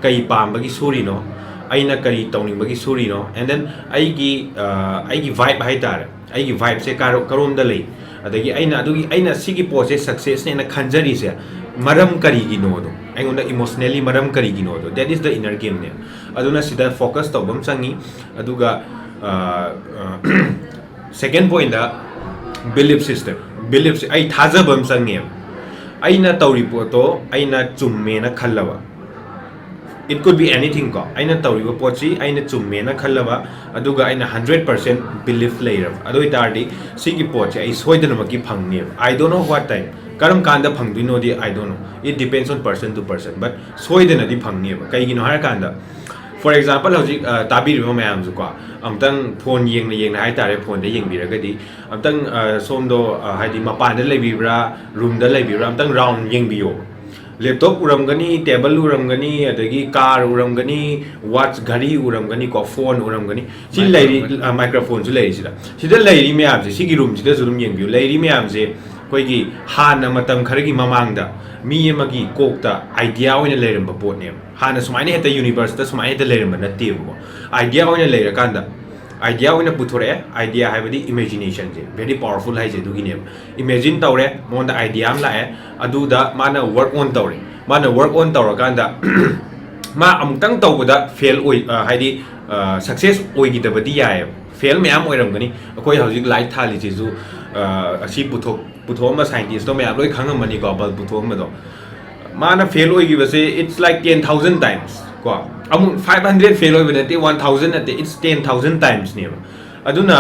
ꯀꯩ ꯄꯥꯝꯕꯒꯤ ꯁꯨꯔꯤꯅꯣ, ꯑꯩꯅ ꯀꯔꯤ ꯇꯧꯅꯤꯡꯕꯒꯤ ꯁꯨꯔꯤꯅꯣ, and then ꯑꯩꯒꯤ, ꯑ, ꯑꯩꯒꯤ ꯚꯥꯏꯕ ꯍꯥꯏꯇꯥꯔꯦ, ꯑꯩꯒꯤ ꯚꯥꯏꯕꯁꯦ ꯀꯥꯔꯣ-, ꯀꯔꯣꯝꯗ ꯂꯩ, ꯑꯗꯒꯤ ꯑꯩꯅ ꯑꯗꯨꯒꯤ, ꯑꯩꯅ ꯁꯤꯒꯤ ꯄꯣꯠꯁꯦ ꯁꯛꯁꯦꯁꯅꯦꯅ ꯈꯟꯖꯔꯤꯁꯦ ꯃꯔꯝ ꯀꯔꯤꯒꯤꯅꯣꯗꯣ, ꯑꯩꯉꯣꯟꯗ ꯏꯃꯣꯁꯅꯦꯜꯂꯤ ꯃꯔꯝ ꯀꯔꯤꯒꯤꯅꯣꯗꯣ, that is the inner game ꯅꯦ꯫ ꯑꯗꯨꯅ ꯁꯤꯗ ꯐꯣꯀꯁ ꯇꯧꯕ ꯑꯃ ꯆꯪꯉꯤ꯫ ꯑꯗꯨꯒ, ꯑ, ꯑ, ꯁꯦꯀꯦꯟ ꯄꯣꯏꯟꯗ, ꯕꯤꯂꯤꯐ ꯁꯤꯁꯇꯦꯝ꯫ ꯕꯤꯂꯤꯐꯁꯦ, ꯑꯩ ꯊꯥꯖꯕ ꯑꯃ ꯆꯪꯉꯦꯕ꯫ ꯑꯩꯅ ꯇꯧꯔꯤ ꯄꯣꯠꯇꯣ ꯑꯩꯅ ꯆꯨꯝꯃꯦꯅ ꯈꯜꯂꯕ, it could be anything ꯀꯣ, ꯑꯩꯅ ꯇꯧꯔꯤꯕ ꯄꯣꯠꯁꯤ ꯑꯩꯅ ꯆꯨꯝꯃꯦꯅ ꯈꯜꯂꯕ, ꯑꯗꯨꯒ ꯑꯩꯅ ꯍꯟꯗ꯭ꯔꯦꯠ ꯄꯥꯔꯁꯦꯟ ꯕꯤꯂꯤꯐ ꯂꯩꯔꯕ, ꯑꯗꯨ ꯑꯣꯏ ꯇꯥꯔꯗꯤ ꯁꯤꯒꯤ ꯄꯣꯠꯁꯦ ꯑꯩ ꯁꯣꯏꯗꯅꯃꯛꯀꯤ ꯐꯪꯅꯦꯕ꯫ I don't know what time, ꯀꯔꯝ ꯀꯥꯟꯗ ꯐꯪꯗꯣꯏꯅꯣꯗꯤ I don't know, it depends on person to person, but ꯁꯣꯏꯗꯅꯗꯤ ꯐꯪꯅꯦꯕ꯫ ꯀꯩꯒꯤꯅꯣ ꯍꯥꯏꯔꯀꯥꯟꯗ, for example, ꯍꯧꯖꯤꯛ, ꯑ, ꯇꯥꯕꯤꯔꯤꯕ ꯃꯌꯥꯝꯁꯨꯀꯣ, ꯑꯝꯇꯪ ꯐꯣꯟ ꯌꯦꯡꯅ ꯌꯦꯡꯅ ꯍꯥꯏꯇꯥꯔꯦ, ꯐꯣꯟꯗ ꯌꯦꯡꯕꯤꯔꯒꯗꯤ, ꯑꯝꯇꯪ, ꯑ, ꯁꯣꯝꯗꯣ, ꯑ, ꯍꯥꯏꯗꯤ ꯃꯄꯥꯟꯗ ꯂꯩꯕꯤꯕ꯭ꯔꯥ, ꯔꯨꯝꯗ ꯂꯩꯕꯤꯕ꯭ꯔꯥ, ꯑꯝꯇꯪ ꯔꯥꯎꯟ ꯌꯦꯡꯕꯤꯌꯣ꯫ ꯂꯦꯞꯇꯣꯞ ꯎꯔꯝꯒꯅꯤ, ꯇꯦꯕꯜ ꯎꯔꯝꯒꯅꯤ, ꯑꯗꯒꯤ ꯀꯥꯔ ꯎꯔꯝꯒꯅꯤ, ꯋꯥꯠꯆ, ꯘꯔꯤ ꯎꯔꯝꯒꯅꯤꯀꯣ, ꯐꯣꯟ ꯎꯔꯝꯒꯅꯤ꯫ ꯁꯤ ꯂꯩꯔꯤ, ꯃꯥꯏꯀ꯭ꯔꯣꯐꯣꯟ꯫ ꯑ, ꯃꯥꯏꯀ꯭ꯔꯣꯐꯣꯟꯁꯨ ꯂꯩꯔꯤ ꯁꯤꯗ꯫ ꯁꯤꯗ ꯂꯩꯔꯤ ꯃꯌꯥꯝꯁꯦ, ꯁꯤꯒꯤ ꯔꯨꯝꯁꯤꯗꯁꯨ ꯑꯗꯨꯝ ꯌꯦꯡꯕꯤꯌꯨ꯫ ꯂꯩꯔꯤ ꯃꯌꯥꯝꯁꯦ ꯑꯩꯈꯣꯏꯒꯤ ꯍꯥꯟꯅ ꯃꯇꯝ ꯈꯔꯒꯤ ꯃꯃꯥꯡꯗ ꯃꯤ ꯑꯃꯒꯤ ꯀꯣꯛꯇ ꯑꯥꯏꯗꯤꯌꯥ ꯑꯣꯏꯅ ꯂꯩꯔꯝꯕ ꯄꯣꯠꯅꯦꯕ꯫ ꯍꯥꯟꯅ ꯁꯨꯃꯥꯏꯅ ꯍꯦꯛꯇ ꯌꯨꯅꯤꯚꯔꯁꯇ ꯁꯨꯃꯥꯏꯅ ꯍꯦꯛꯇ ꯂꯩꯔꯝꯕ ꯅꯠꯇꯦꯕꯀꯣ꯫ ꯑꯥꯏꯗꯤꯌꯥ ꯑꯣꯏꯅ ꯂꯩꯔꯀꯥꯟꯗ, ꯑꯥꯏꯗꯤꯌꯥ ꯑꯣꯏꯅ ꯄꯨꯊꯣꯔꯛꯑꯦ꯫ ꯑꯥꯏꯗꯤꯌꯥ ꯍꯥꯏꯕꯗꯤ ꯏꯃꯦꯖꯤꯅꯦꯁꯟꯁꯦ, very powerful ꯍꯥꯏꯁꯦ ꯑꯗꯨꯒꯤꯅꯦꯕ꯫ ꯏꯃꯦꯖꯤꯟ ꯇꯧꯔꯦ, ꯃꯉꯣꯟꯗ ꯑꯥꯏꯗꯤꯌꯥ ꯑꯃ ꯂꯥꯛꯑꯦ, ꯑꯗꯨꯗ ꯃꯥꯅ ꯋꯔꯛ ꯑꯣꯟ ꯇꯧꯔꯦ꯫ ꯃꯥꯅ ꯋꯔꯛ ꯑꯣꯟ ꯇꯧꯔꯀꯥꯟꯗ ꯃꯥ ꯑꯃꯨꯛꯇꯪ ꯇꯧꯕꯗ ꯐꯦꯜ ꯑꯣꯏ, ꯑ, ꯍꯥꯏꯗꯤ ꯁꯛꯁꯦꯁ ꯑꯣꯏꯈꯤꯗꯕꯗꯤ ꯌꯥꯏꯑꯕ, ꯐꯦꯜ ꯃꯌꯥꯝ ꯑꯣꯏꯔꯝꯒꯅꯤ꯫ ꯑꯩꯈꯣꯏ ꯍꯧꯖꯤꯛ ꯂꯥꯏꯠ ꯊꯥꯜꯂꯤꯁꯤꯁꯨ, ꯑ, ꯑꯁꯤ ꯄꯨꯊꯣꯛ ꯄꯨꯊꯣꯛꯑꯝꯕ ꯁꯥꯏꯟꯇꯤꯁꯇꯣ ꯃꯌꯥꯝ ꯂꯣꯏ ꯈꯪꯉꯝꯃꯅꯤꯀꯣ, ꯕꯜꯕ ꯄꯨꯊꯣꯛꯑꯝꯕꯗꯣ꯫ ꯃꯥꯅ fail ꯑꯣꯏꯈꯤꯕꯁꯦ, it's like ten thousand times ꯀꯣ꯫ ꯑꯃꯨꯛ five hundred ꯐꯦꯜ ꯑꯣꯏꯕ ꯅꯠꯇꯦ, one thousand ꯅꯠꯇꯦ, it's ten thousand timesꯅꯦꯕ꯫ ꯑꯗꯨꯅ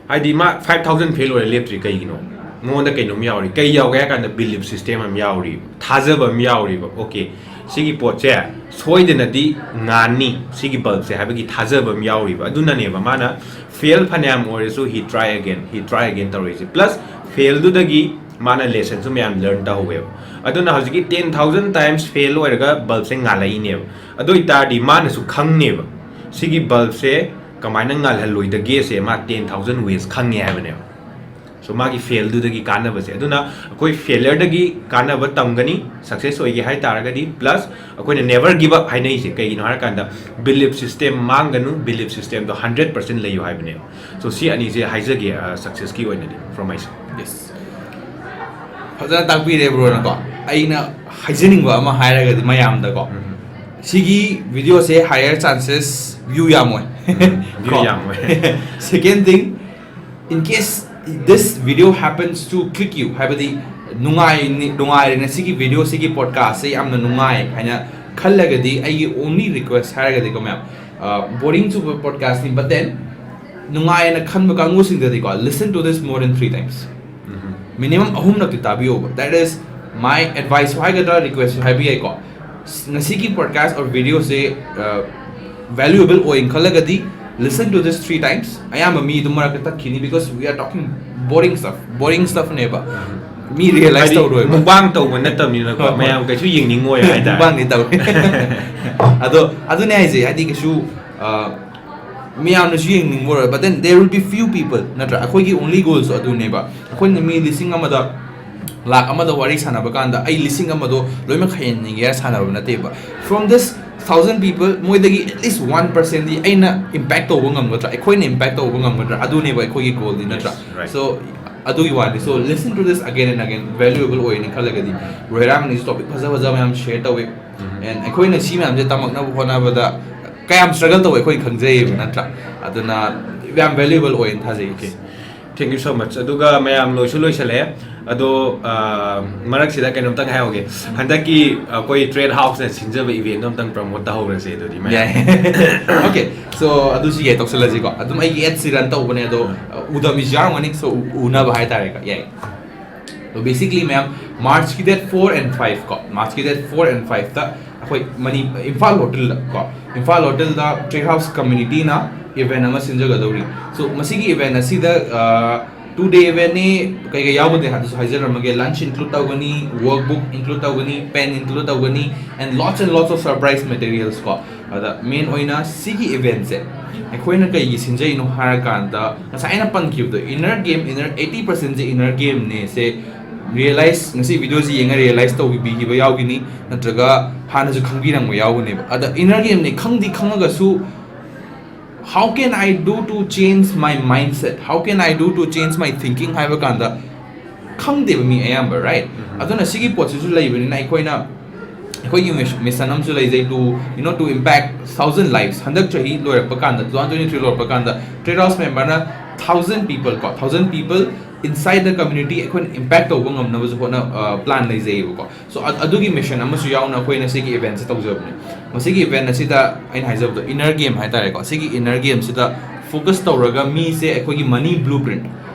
ꯍꯥꯏꯗꯤ ꯃꯥ five thousand ꯐꯦꯜ ꯑꯣꯏꯔ ꯂꯦꯞꯇ꯭ꯔꯤ ꯀꯩꯒꯤꯅꯣ? ꯃꯉꯣꯟꯗ ꯀꯩꯅꯣꯝ ꯌꯥꯎꯔꯤ꯫ ꯀꯩ ꯌꯥꯎꯒꯦ ꯍꯥꯏ ꯀꯥꯟꯗ ꯕꯤꯂꯤꯐ ꯁꯤꯁꯇꯦꯝ ꯑꯃ ꯌꯥꯎꯔꯤ, ꯊꯥꯖꯕ ꯑꯃ ꯌꯥꯎꯔꯤꯕ꯫ ꯑꯣꯀꯦ, ꯁꯤꯒꯤ ꯄꯣꯠꯁꯦ ꯁꯣꯏꯗꯅꯗꯤ ꯉꯥꯟꯅꯤ, ꯁꯤꯒꯤ ꯕꯜꯕꯁꯦ ꯍꯥꯏꯕꯒꯤ ꯊꯥꯖꯕ ꯑꯃ ꯌꯥꯎꯔꯤꯕ꯫ ꯑꯗꯨꯅꯅꯦꯕ ꯃꯥꯅ ꯐꯦꯜ ꯐꯅꯌꯥꯝ ꯑꯣꯏꯔꯁꯨ he try again, he try again ꯇꯧꯔꯛꯏꯁꯦ꯫ ꯄ꯭ꯂꯁ ꯐꯦꯜꯗꯨꯗꯒꯤ ꯃꯥꯅ ꯂꯦꯁꯟꯁꯨ ꯃꯌꯥꯝ ꯂꯔꯟ ꯇꯧꯍꯧꯋꯦꯕ꯫ ꯑꯗꯨꯅ ꯍꯧꯖꯤꯛꯀꯤ ten thousand times ꯐꯦꯜ ꯑꯣꯏꯔꯒ ꯕꯜꯕꯁꯦ ꯉꯥꯜꯂꯛꯏꯅꯦꯕ꯫ ꯑꯗꯨ ꯑꯣꯏꯇꯥꯔꯗꯤ ꯃꯥꯅꯁꯨ ꯈꯪꯅꯦꯕ ꯁꯤꯒꯤ ꯕꯜꯕꯁꯦ ꯀꯃꯥꯏꯅ ꯉꯥꯜꯍꯜꯂꯣꯏꯗꯒꯦꯁꯦ ꯃꯥ ten thousand ways ꯈꯪꯉꯦ ꯍꯥꯏꯕꯅꯦꯕ꯫ ꯁꯣ ꯃꯥꯒꯤ ꯐꯦꯜꯗꯨꯗꯒꯤ ꯀꯥꯟꯅꯕꯁꯦ꯫ ꯑꯗꯨꯅ ꯑꯩꯈꯣꯏ ꯐꯦꯂꯤꯌꯔꯗꯒꯤ ꯀꯥꯟꯅꯕ ꯇꯝꯒꯅꯤ, ꯁꯛꯁꯦꯁ ꯑꯣꯏꯒꯦ ꯍꯥꯏ ꯇꯥꯔꯒꯗꯤ꯫ ꯄ꯭ꯂꯁ ꯑꯩꯈꯣꯏꯅ never give up ꯍꯥꯏꯅꯩꯁꯦ ꯀꯩꯒꯤꯅꯣ ꯍꯥꯏꯔꯀꯥꯟꯗ ꯕꯤꯂꯤꯐ ꯁꯤꯁꯇꯦꯝ ꯃꯥꯡꯒꯅꯨ, ꯕꯤꯂꯤꯐ ꯁꯤꯁꯇꯦꯝꯗꯣ ꯍꯟꯗ꯭ꯔꯦꯠ ꯄꯥꯔꯁꯦꯟ ꯂꯩꯌꯨ ꯍꯥꯏꯕꯅꯦꯕ꯫ ꯁꯣ ꯁꯤ ꯑꯅꯤꯁꯦ ꯍꯥꯏꯖꯒꯦ, ꯑ, ꯁꯛꯁꯦꯁꯀꯤ ꯑꯣꯏꯅꯗꯤ from my side꯫ Yes. ꯐꯖꯅ ꯇꯥꯛꯄꯤꯔꯦ ꯕ꯭ꯔꯣꯅꯀꯣ꯫ ꯑꯩꯅ ꯍꯥꯏꯖꯅꯤꯡꯕ ꯑꯃ ꯍꯥꯏꯔꯒꯗꯤ ꯃꯌꯥꯝꯗꯀꯣ, ꯁꯤꯒꯤ ꯚꯤꯗꯤꯑꯣꯁꯦ higher chances view ꯌꯥꯝꯃꯣꯏ꯫ View ꯀꯣ? ꯌꯥꯝꯃꯣꯏ꯫ Second thing, in case this video happens to click you, ꯍꯥꯏꯕꯗꯤ ꯅꯨꯡꯉꯥꯏ ꯅꯨꯡꯉꯥꯏꯔꯦ ꯉꯁꯤꯒꯤ ꯚꯤꯗꯤꯑꯣ, ꯁꯤꯒꯤ ꯄꯣꯗꯀꯥꯁꯁꯦ ꯌꯥꯝꯅ ꯅꯨꯡꯉꯥꯏ ꯍꯥꯏꯅ ꯈꯜꯂꯒꯗꯤ, ꯑꯩꯒꯤ only request ꯍꯥꯏꯔꯒꯗꯤꯀꯣ ꯃꯌꯥꯝ, ꯕꯣꯔꯤꯡ ꯆꯨꯕ ꯄꯣꯗꯀꯥꯁꯅꯤ, but then ꯅꯨꯡꯉꯥꯏꯅ ꯈꯟꯕ ꯀꯥꯡꯕꯨꯁꯤꯡꯗꯗꯤꯀꯣ, listen to this more than three times꯫ Minimum ꯑꯍꯨꯝꯂꯛꯇꯤ ꯇꯥꯕꯤꯌꯣꯕ꯫ That is my advice ꯍꯥꯏꯒꯗ꯭ꯔꯥ, request ꯍꯥꯏꯕ ꯌꯥꯏꯀꯣ꯫ ꯉꯁꯤꯒꯤ ꯄꯣꯗꯀꯥꯁ or ꯚꯤꯗꯤꯑꯣꯁꯦ valuable ꯑꯣꯏꯅ ꯈꯜꯂꯒꯗꯤ, listen to this three times꯫ ꯑꯌꯥꯝꯕ ꯃꯤ ꯑꯗꯨꯝ ꯃꯔꯛꯇ ꯇꯠꯈꯤꯅꯤ, because we are talking boring stuff, boring stuffꯅꯦꯕ꯫ Me realize ꯍꯥꯏꯗꯤ ꯇꯧꯔꯣꯏꯕ꯫ ꯃꯨꯛꯕꯥꯡ ꯇꯧꯕ ꯅꯠꯇꯕꯅꯤꯅꯀꯣ, ꯍꯣꯏ, ꯍꯣꯏ꯫ ꯃꯌꯥꯝ ꯀꯩꯁꯨ ꯌꯦꯡꯅꯤꯡꯉꯣꯏ ꯍꯥꯏꯇꯥꯔꯦ꯫ ꯃꯨꯛꯕꯥꯡꯗꯤ ꯇꯧꯏ꯫ ꯑꯗꯣ ꯑꯗꯨꯅꯦ ꯍꯥꯏꯁꯦ, ꯍꯥꯏꯗꯤ ꯀꯩꯁꯨ, ꯑ, ꯃꯌꯥꯝꯅꯁꯨ ꯌꯦꯡꯅꯤꯡꯉꯔꯣꯏ, but then there will be few people, ꯅꯠꯇ꯭ꯔꯥ? ꯑꯩꯈꯣꯏꯒꯤ only goalꯁꯨ ꯑꯗꯨꯅꯦꯕ꯫ ꯑꯩꯈꯣꯏꯅ ꯃꯤ ꯂꯤꯁꯤꯡ ꯑꯃꯗ, ꯂꯥꯛ ꯑꯃꯗ ꯋꯥꯔꯤ ꯁꯥꯟꯅꯕ ꯀꯥꯟꯗ ꯑꯩ ꯂꯤꯁꯤꯡ ꯑꯃꯗꯣ ꯂꯣꯏꯅꯃꯛ ꯍꯩꯍꯟꯅꯤꯡꯒꯦ ꯍꯥꯏꯅ ꯁꯥꯟꯅꯕ ꯅꯠꯇꯦꯕ꯫ From this thousand people, ꯃꯣꯏꯗꯒꯤ at least one percentꯗꯤ ꯑꯩꯅ impact ꯇꯧꯕ ꯉꯝꯒꯗ꯭ꯔꯥ, ꯑꯩꯈꯣꯏꯅ impact ꯇꯧꯕ ꯉꯝꯒꯗ꯭ꯔꯥ, ꯑꯗꯨꯅꯦꯕ ꯑꯩꯈꯣꯏꯒꯤ goalꯗꯤ, ꯅꯠꯇ꯭ꯔꯥ? Yes, right. So ꯑꯗꯨꯒꯤ ꯋꯥꯅꯤ꯫ So listen to this again and again, valuable ꯑꯣꯏꯅ ꯈꯜꯂꯒꯗꯤ꯫ ꯔꯣꯍꯦꯔꯥ ꯃꯅꯤꯁꯨ topic ꯐꯖ ꯐꯖꯕ ꯃꯌꯥꯝ share ꯇꯧꯋꯦ꯫ And ꯑꯩꯈꯣꯏꯅ ꯁꯤ ꯃꯌꯥꯝꯁꯦ ꯇꯝꯃꯛꯅꯕ ꯍꯣꯠꯅꯕꯗ ꯀꯌꯥꯝ struggle ꯇꯧꯋꯦ ꯑꯩꯈꯣꯏ ꯈꯪꯖꯩꯌꯦꯕ, ꯅꯠꯇ꯭ꯔꯥ? ꯑꯗꯨꯅ ꯌꯥꯝ valuable ꯑꯣꯏꯅ ꯊꯥꯖꯩ꯫ Thank you so much. ꯑꯗꯨꯒ ꯃꯌꯥꯝ ꯂꯣꯏꯁꯨ ꯂꯣꯏꯁꯜꯂꯛꯑꯦ, ꯑꯗꯣ ꯑ, ꯃꯔꯛꯁꯤꯗ ꯀꯩꯅꯣꯝꯇꯪ ꯍꯥꯏꯍꯧꯒꯦ꯫ ꯍꯟꯗꯛꯀꯤ ꯑꯩꯈꯣꯏ Trade Houseꯅ ꯁꯤꯟꯖꯕ eventꯗꯣ ꯑꯝꯇꯪ promote ꯇꯧꯍꯧꯔꯁꯦ ꯑꯗꯨꯗꯤ ꯃꯌꯥꯝ꯫ ꯌꯥꯏ꯫ Okay, so ꯑꯗꯨꯁꯨ ꯌꯥꯏ, ꯇꯧꯁꯜꯂꯁꯤꯀꯣ꯫ ꯑꯗꯨꯝ ꯑꯩꯒꯤ ads ꯁꯤ run ꯇꯧꯕꯅꯦ, ꯑꯗꯣ ꯎꯗꯕ ꯃꯤꯁꯨ ꯌꯥꯎꯔꯝꯒꯅꯤ, so ꯎ- ꯎꯅꯕ ꯍꯥꯏꯇꯥꯔꯦꯀꯣ꯫ ꯌꯥꯏ꯫ So basically ꯃꯌꯥꯝ, Marchꯀꯤ date four and five ꯀꯣ, Marchꯀꯤ date four and fiveꯇ ꯑꯩꯈꯣꯏ ꯃꯅꯤ ꯏꯝꯐꯥꯜ ꯍꯣꯇꯦꯜꯗ ꯀꯣ, ꯏꯝꯐꯥꯜ ꯍꯣꯇꯦꯜꯗ Trade House communityꯅ event ꯑꯃ ꯁꯤꯟꯖꯒꯗꯧꯔꯤ꯫ So ꯃꯁꯤꯒꯤ event ꯑꯁꯤꯗ two day eventꯅꯤ꯫ ꯀꯩ ꯀꯩ ꯌꯥꯎꯒꯗꯦ ꯍꯥꯏꯕꯗꯨꯁꯨ ꯍꯥꯏꯖꯔꯝꯃꯒꯦ꯫ Lunch include ꯇꯧꯒꯅꯤ, workbook include ꯇꯧꯒꯅꯤ, pen include ꯇꯧꯒꯅꯤ, and lots and lots of surprise materials ꯀꯣ꯫ ꯑꯗ main ꯑꯣꯏꯅ ꯁꯤꯒꯤ eventꯁꯦ ꯑꯩꯈꯣꯏꯅ ꯀꯩꯒꯤ ꯁꯤꯟꯖꯩꯅꯣ ꯍꯥꯏꯔꯀꯥꯟꯗ, ꯉꯁꯥꯏ ꯑꯩꯅ ꯄꯟꯈꯤꯕꯗꯣ, inner game, inner eighty percentꯁꯦ inner gameꯅꯦ꯫ ꯁꯦ realize, ꯉꯁꯤ videoꯁꯤ ꯌꯦꯡꯉ realize ꯇꯧꯕꯤꯈꯤꯕ ꯌꯥꯎꯒꯅꯤ, ꯅꯠꯇ꯭ꯔꯒ ꯍꯥꯟꯅꯁꯨ ꯈꯪꯕꯤꯔꯝꯕ ꯌꯥꯎꯒꯅꯦꯕ꯫ ꯑꯗ inner gameꯅꯦ ꯈꯪꯗꯤ ꯈꯪꯉꯒꯁꯨ, how can I do to change my mindset, how can I do to change my thinking ꯍꯥꯏꯕ ꯀꯥꯟꯗ ꯈꯪꯗꯦꯕ ꯃꯤ ꯑꯌꯥꯝꯕ, right? ꯑꯗꯨꯅ ꯁꯤꯒꯤ ꯄꯣꯠꯁꯤꯁꯨ ꯂꯩꯕꯅꯤꯅ ꯑꯩꯈꯣꯏꯅ, ꯑꯩꯈꯣꯏꯒꯤ mission ꯑꯃꯁꯨ ꯂꯩꯖꯩ, to you know to impact thousand lives꯫ ꯍꯟꯗꯛ ꯆꯍꯤ ꯂꯣꯏꯔꯛꯄ ꯀꯥꯟꯗ, two thousand twenty three ꯂꯣꯏꯔꯛꯄ ꯀꯥꯟꯗ Trade House memberꯅ thousand people ꯀꯣ, thousand people inside the community ꯑꯩꯈꯣꯏꯅ impact ꯇꯧꯕ ꯉꯝꯅꯕꯁꯨ ꯍꯣꯠꯅ plan ꯂꯩꯖꯩꯌꯦꯕꯀꯣ꯫ So ꯑꯗꯨꯒꯤ mission ꯑꯃꯁꯨ ꯌꯥꯎꯅ ꯑꯩꯈꯣꯏꯅ ꯁꯤꯒꯤ eventꯁꯦ ꯇꯧꯖꯕꯅꯦ꯫ ꯃꯁꯤꯒꯤ event ꯑꯁꯤꯗ ꯑꯩꯅ ꯍꯥꯏꯖꯕꯗꯣ inner game ꯍꯥꯏꯇꯥꯔꯦꯀꯣ, ꯁꯤꯒꯤ inner gameꯁꯤꯗ focus ꯇꯧꯔꯒ ꯃꯤꯁꯦ ꯑꯩꯈꯣꯏꯒꯤ money blueprint,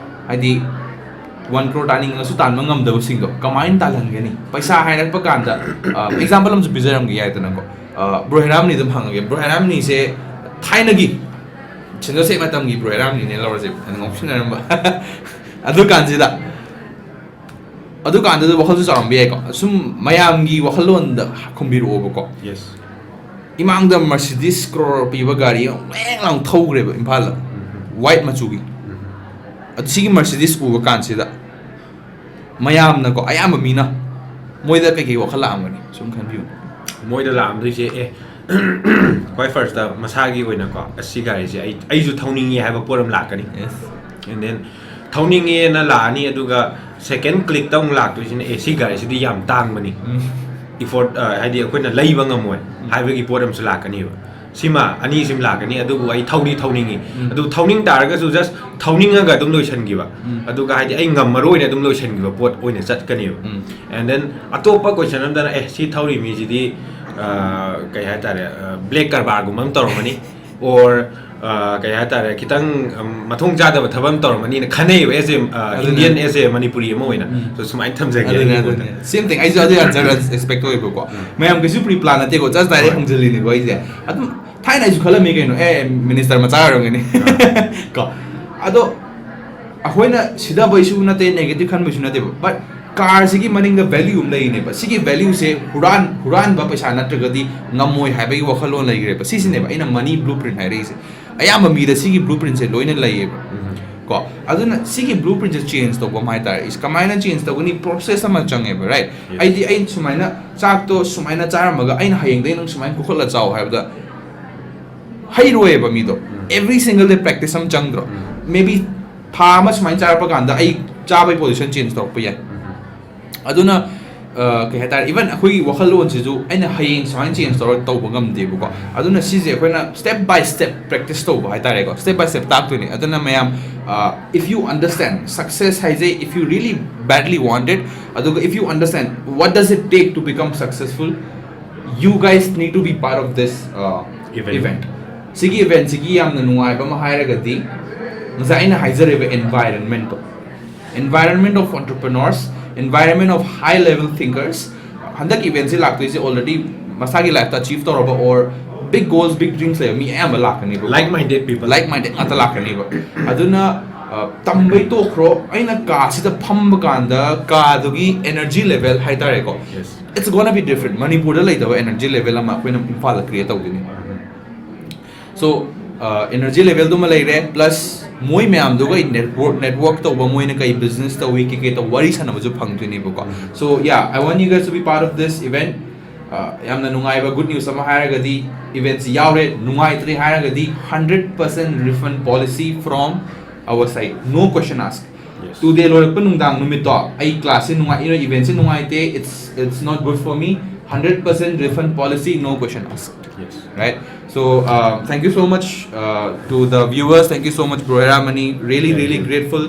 ꯍꯥꯏꯗꯤ one crore ꯇꯥꯅꯤꯡꯉꯁꯨ ꯇꯥꯟꯕ ꯉꯝꯗꯕꯁꯤꯡꯗꯣ ꯀꯃꯥꯏꯅ ꯇꯥꯜꯍꯟꯒꯅꯤ? ꯄꯩꯁꯥ ꯍꯥꯏꯔꯛꯄ ꯀꯥꯟꯗ example ꯑꯃꯁꯨ ꯄꯤꯖꯔꯝꯒꯦ ꯌꯥꯏꯗꯅꯀꯣ꯫ Bro ꯍꯦꯔꯥꯝꯅꯤꯗ ꯑꯗꯨꯝ ꯍꯪꯉꯒꯦ꯫ Bro ꯍꯦꯔꯥꯝꯅꯤꯁꯦ ꯊꯥꯏꯅꯒꯤ ꯁꯦꯟꯖꯣꯁꯦꯞ ꯃꯇꯝꯒꯤ Bro ꯍꯦꯔꯥꯝꯅꯤꯅꯦ ꯂꯧꯔꯁꯦ, ꯑꯗꯨ ꯉꯥꯎꯁꯤꯟꯅꯔꯝꯕ꯫ ꯑꯗꯨꯀꯥꯟꯁꯤꯗ ꯑꯗꯨꯀꯥꯟꯗꯨꯗ ꯋꯥꯈꯜꯁꯨ ꯆꯥꯎꯔꯝꯕ ꯌꯥꯏꯀꯣ꯫ ꯁꯨꯝ ꯃꯌꯥꯝꯒꯤ ꯋꯥꯈꯜꯂꯣꯟꯗ ꯈꯨꯝꯕꯤꯔꯛꯑꯣꯕꯀꯣ꯫ Yes. ꯏꯃꯥꯡꯗ Mercedes crore ꯄꯤꯕ ꯒꯥꯔꯤ ꯑꯃ ꯋꯦꯡ ꯂꯥꯎ ꯊꯧꯈ꯭ꯔꯦꯕ ꯏꯝꯐꯥꯜꯗ, white ꯃꯆꯨꯒꯤ꯫ ꯑꯗꯨ ꯁꯤꯒꯤ Mercedes ꯎꯕ ꯀꯥꯟꯁꯤꯗ ꯃꯌꯥꯝꯅꯀꯣ, ꯑꯌꯥꯝꯕ ꯃꯤꯅ ꯃꯣꯏꯗ ꯀꯩꯀꯩ ꯋꯥꯈꯜ ꯂꯥꯛꯑꯝꯒꯅꯤ ꯁꯨꯝ ꯈꯟꯕꯤꯌꯨ꯫ ꯃꯣꯏꯗ ꯂꯥꯛꯑꯝꯗꯣꯏꯁꯦ, ꯑꯦ, ꯈ꯭ꯋꯥꯏ firstꯇ ꯃꯁꯥꯒꯤ ꯑꯣꯏꯅꯀꯣ, ꯑꯁ, ꯁꯤ ꯒꯥꯔꯤꯁꯦ ꯑꯩ ꯑꯩꯁꯨ ꯊꯧꯅꯤꯡꯉꯤ ꯍꯥꯏꯕ ꯄꯣꯠ ꯑꯃ ꯂꯥꯛꯀꯅꯤ꯫ Yes. And then ꯊꯧꯅꯤꯡꯉꯦꯅ ꯂꯥꯛꯑꯅꯤ, ꯑꯗꯨꯒ second clickꯇ ꯑꯃꯨꯛ ꯂꯥꯛꯇꯣꯏꯁꯤꯅ, ꯑꯦ, ꯁꯤ ꯒꯥꯔꯤꯁꯤꯗꯤ ꯌꯥꯝ ꯇꯥꯡꯕꯅꯤ꯫ ꯎꯝ꯫ effort, ꯍꯥꯏꯗꯤ ꯑꯩꯈꯣꯏꯅ ꯂꯩꯕ ꯉꯝꯃꯣꯏ ꯍꯥꯏꯕꯒꯤ ꯄꯣꯠ ꯑꯃꯁꯨ ꯂꯥꯛꯀꯅꯤꯕ꯫ ꯁꯤꯃ ꯑꯅꯤꯁꯤꯃ ꯂꯥꯛꯀꯅꯤ꯫ ꯑꯗꯨꯕꯨ ꯑꯩ ꯊꯧꯗꯤ ꯊꯧꯅꯤꯡꯉꯤ꯫ ꯑꯗꯨ ꯊꯧꯅꯤꯡ ꯇꯥꯔꯒꯁꯨ just ꯊꯧꯅꯤꯡꯉꯒ ꯑꯗꯨꯝ ꯂꯣꯏꯁꯤꯟꯈꯤꯕ꯫ ꯑꯗꯨꯒ ꯍꯥꯏꯗꯤ ꯑꯩ ꯉꯝꯃꯔꯣꯏꯅ ꯑꯗꯨꯝ ꯂꯣꯏꯁꯤꯟꯈꯤꯕ ꯄꯣꯠ ꯑꯣꯏꯅ ꯆꯠꯀꯅꯦꯕ꯫ And then ꯑꯇꯣꯞꯄ question ꯑꯃꯗꯅ, ꯑꯦ, ꯁꯤ ꯊꯧꯔꯤ ꯃꯤꯁꯤꯗꯤ, ꯑ, ꯀꯩ ꯍꯥꯏꯇꯥꯔꯦ, black ꯀꯔꯕꯥꯔꯒꯨꯝꯕ ꯑꯃ ꯇꯧꯔꯝꯃꯅꯤ, or, ꯑ, ꯀꯩ ꯍꯥꯏꯇꯥꯔꯦ, ꯈꯤꯇꯪ, ꯎꯝ, ꯃꯊꯣꯡ ꯆꯥꯗꯕ ꯊꯕꯛ ꯑꯃ ꯇꯧꯔꯝꯃꯅꯤꯅ ꯈꯟꯅꯩꯕ, as a, ꯑ, Indian, as a ꯃꯅꯤꯄꯨꯔꯤ ꯑꯃ ꯑꯣꯏꯅ꯫ So ꯁꯨꯃꯥꯏꯅ ꯊꯝꯖꯒꯦ ꯑꯗꯨꯅꯦ, ꯑꯩꯒꯤ ꯑꯗꯨꯅꯦ꯫ Same thing. ꯑꯩꯁꯨ ꯑꯗꯨ answer expect ꯇꯧꯋꯦꯕꯀꯣ꯫ ꯃꯌꯥꯝ ꯀꯩꯁꯨ pre-plan ꯅꯠꯇꯦꯀꯣ, just direct ꯍꯪꯖꯜꯂꯤꯅꯦꯀꯣ ꯑꯩꯁꯦ꯫ ꯑꯗꯨꯝ ꯊꯥꯏꯅ ꯑꯩꯁꯨ ꯈꯜꯂꯝꯃꯤ ꯀꯩꯅꯣ, ꯑꯦ, minister ꯃꯆꯥ ꯑꯣꯏꯔꯝꯒꯅꯤ꯫ ꯀꯣ꯫ ꯑꯗꯣ ꯑꯩꯈꯣꯏꯅ ꯁꯤꯗꯕꯩꯁꯨ ꯅꯠꯇꯦ, negative ꯈꯟꯕꯩꯁꯨ ꯅꯠꯇꯦꯕ, but car ꯁꯤꯒꯤ ꯃꯅꯤꯡꯗ value ꯑꯃ ꯂꯩꯔꯤꯅꯦꯕ꯫ ꯁꯤꯒꯤ value ꯁꯦ ꯍꯨꯔꯥꯟ-, ꯍꯨꯔꯥꯟꯕ ꯄꯩꯁꯥ ꯅꯠꯇ꯭ꯔꯒꯗꯤ ꯉꯝꯃꯣꯏ ꯍꯥꯏꯕꯒꯤ ꯋꯥꯈꯜꯂꯣꯟ ꯂꯩꯈ꯭ꯔꯦꯕ꯫ ꯁꯤꯁꯤꯅꯦꯕ ꯑꯩꯅ money blueprint ꯍꯥꯏꯔꯛꯏꯁꯦ꯫ ꯑꯌꯥꯝꯕ ꯃꯤꯗ ꯁꯤꯒꯤ blueprint ꯁꯦ ꯂꯣꯏꯅ ꯂꯩꯌꯦꯕ꯫ ꯀꯣ, ꯑꯗꯨꯅ ꯁꯤꯒꯤ blueprint ꯁꯦ change ꯇꯧꯕ ꯑꯃ ꯍꯥꯏꯇꯥꯔꯦ꯫ Is ꯀꯃꯥꯏꯅ change ꯇꯧꯒꯅꯤ? Process ꯑꯃ ꯆꯪꯉꯦꯕ, right? ꯑꯩꯗꯤ ꯑꯩ ꯁꯨꯃꯥꯏꯅ ꯆꯥꯛꯇꯣ ꯁꯨꯃꯥꯏꯅ ꯆꯥꯔꯝꯃꯒ ꯑꯩꯅ ꯍꯌꯦꯡꯗꯩ ꯅꯪ ꯁꯨꯃꯥꯏꯅ ꯀꯣꯛꯈꯠꯂ ꯆꯥꯎ ꯍꯥꯏꯕꯗ ꯍꯩꯔꯣꯏꯌꯦꯕ ꯃꯤꯗꯣ꯫ Every single day practice ꯑꯃ ꯆꯪꯗ꯭ꯔꯣ? Maybe ꯊꯥ ꯑꯃ ꯁꯨꯃꯥꯏꯅ ꯆꯥꯔꯛꯄ ꯀꯥꯟꯗ ꯑꯩ ꯆꯥꯕꯒꯤ position change ꯇꯧꯔꯛꯄ ꯌꯥꯏ꯫ ꯑꯗꯨꯅ, ꯑ, ꯀꯩ ꯍꯥꯏꯇꯥꯔꯦ, even ꯑꯩꯈꯣꯏꯒꯤ ꯋꯥꯈꯜꯂꯣꯟꯁꯤꯁꯨ ꯑꯩꯅ ꯍꯌꯦꯡ ꯁꯨꯃꯥꯏꯅ change ꯇꯧꯔ ꯇꯧꯕ ꯉꯝꯗꯦꯕꯀꯣ꯫ ꯑꯗꯨꯅ ꯁꯤꯁꯦ ꯑꯩꯈꯣꯏꯅ step by step practice ꯇꯧꯕ ꯍꯥꯏꯇꯥꯔꯦꯀꯣ, step by step ꯇꯥꯛꯇꯣꯏꯅꯦ꯫ ꯑꯗꯨꯅ ꯃꯌꯥꯝ, ꯑ, if you understand success ꯍꯥꯏꯁꯦ, if you really badly want it, ꯑꯗꯨꯒ if you understand what does it take to become successful, you guys need to be part of this, uh, event. Event. ꯁꯤꯒꯤ event ꯁꯤꯒꯤ ꯌꯥꯝꯅ ꯅꯨꯡꯉꯥꯏꯕ ꯑꯃ ꯍꯥꯏꯔꯒꯗꯤ, ꯉꯁꯥꯏ ꯑꯩꯅ ꯍꯥꯏꯖꯔꯤꯕ environment to, environment of entrepreneurs, environment of high level thinkers. ꯍꯟꯗꯛ event ꯁꯤ ꯂꯥꯛꯇꯣꯏꯁꯦ already ꯃꯁꯥꯒꯤ life ꯇ achieve ꯇꯧꯔꯕ or big goals, big dreams ꯂꯩꯕ ꯃꯤ ꯑꯌꯥꯝꯕ ꯂꯥꯛꯀꯅꯤꯕ꯫ Like minded people. Like minded ꯉꯥꯛꯇ ꯂꯥꯛꯀꯅꯤꯕ꯫ ꯑꯗꯨꯅ, ꯑ, ꯇꯝꯕꯩ ꯇꯣꯛꯈ꯭ꯔꯣ, ꯑꯩꯅ ꯀꯥꯁꯤꯗ ꯐꯝꯕ ꯀꯥꯟꯗ ꯀꯥꯗꯨꯒꯤ energy level ꯍꯥꯏꯇꯥꯔꯦꯀꯣ, it's gonna be different. ꯃꯅꯤꯄꯨꯔꯗ ꯂꯩꯇꯕ energy level ꯑꯃ ꯑꯩꯈꯣꯏꯅ ꯏꯝꯐꯥꯜꯗ create ꯇꯧꯗꯣꯏꯅꯤ꯫ So, uh, energy level ꯗꯨꯃ ꯂꯩꯔꯦ, plus ꯃꯣꯏ ꯃꯌꯥꯝꯗꯨꯒ ꯑꯩ network, network ꯇꯧꯕ, ꯃꯣꯏꯅ ꯀꯩ business ꯇꯧꯏ, ꯀꯩ ꯀꯩ ꯇꯧ, ꯋꯥꯔꯤ ꯁꯥꯟꯅꯕꯁꯨ ꯐꯪꯗꯣꯏꯅꯦꯕꯀꯣ꯫ So, yeah, I want you guys to be part of this event. Uh, ꯌꯥꯝꯅ ꯅꯨꯡꯉꯥꯏꯕ good news ꯑꯃ ꯍꯥꯏꯔꯒꯗꯤ, event ꯁꯤ ꯌꯥꯎꯔꯦ, ꯅꯨꯡꯉꯥꯏꯇ꯭ꯔꯦ ꯍꯥꯏꯔꯒꯗꯤ, hundred percent refund policy from our side, no question asked. Two day ꯂꯣꯏꯔꯛꯄ ꯅꯨꯡꯗꯥꯡ ꯅꯨꯃꯤꯠꯇꯣ ꯑꯩ class ꯁꯦ ꯅꯨꯡꯉꯥꯏ, event ꯁꯦ ꯅꯨꯡꯉꯥꯏꯇꯦ, it's it's not good for me, hundred percent refund policy, no question asked. Yes. Right? So, uh, thank you so much uh, to the viewers. Thank you so much, Bro Heramani. Really, Thank really you. Grateful.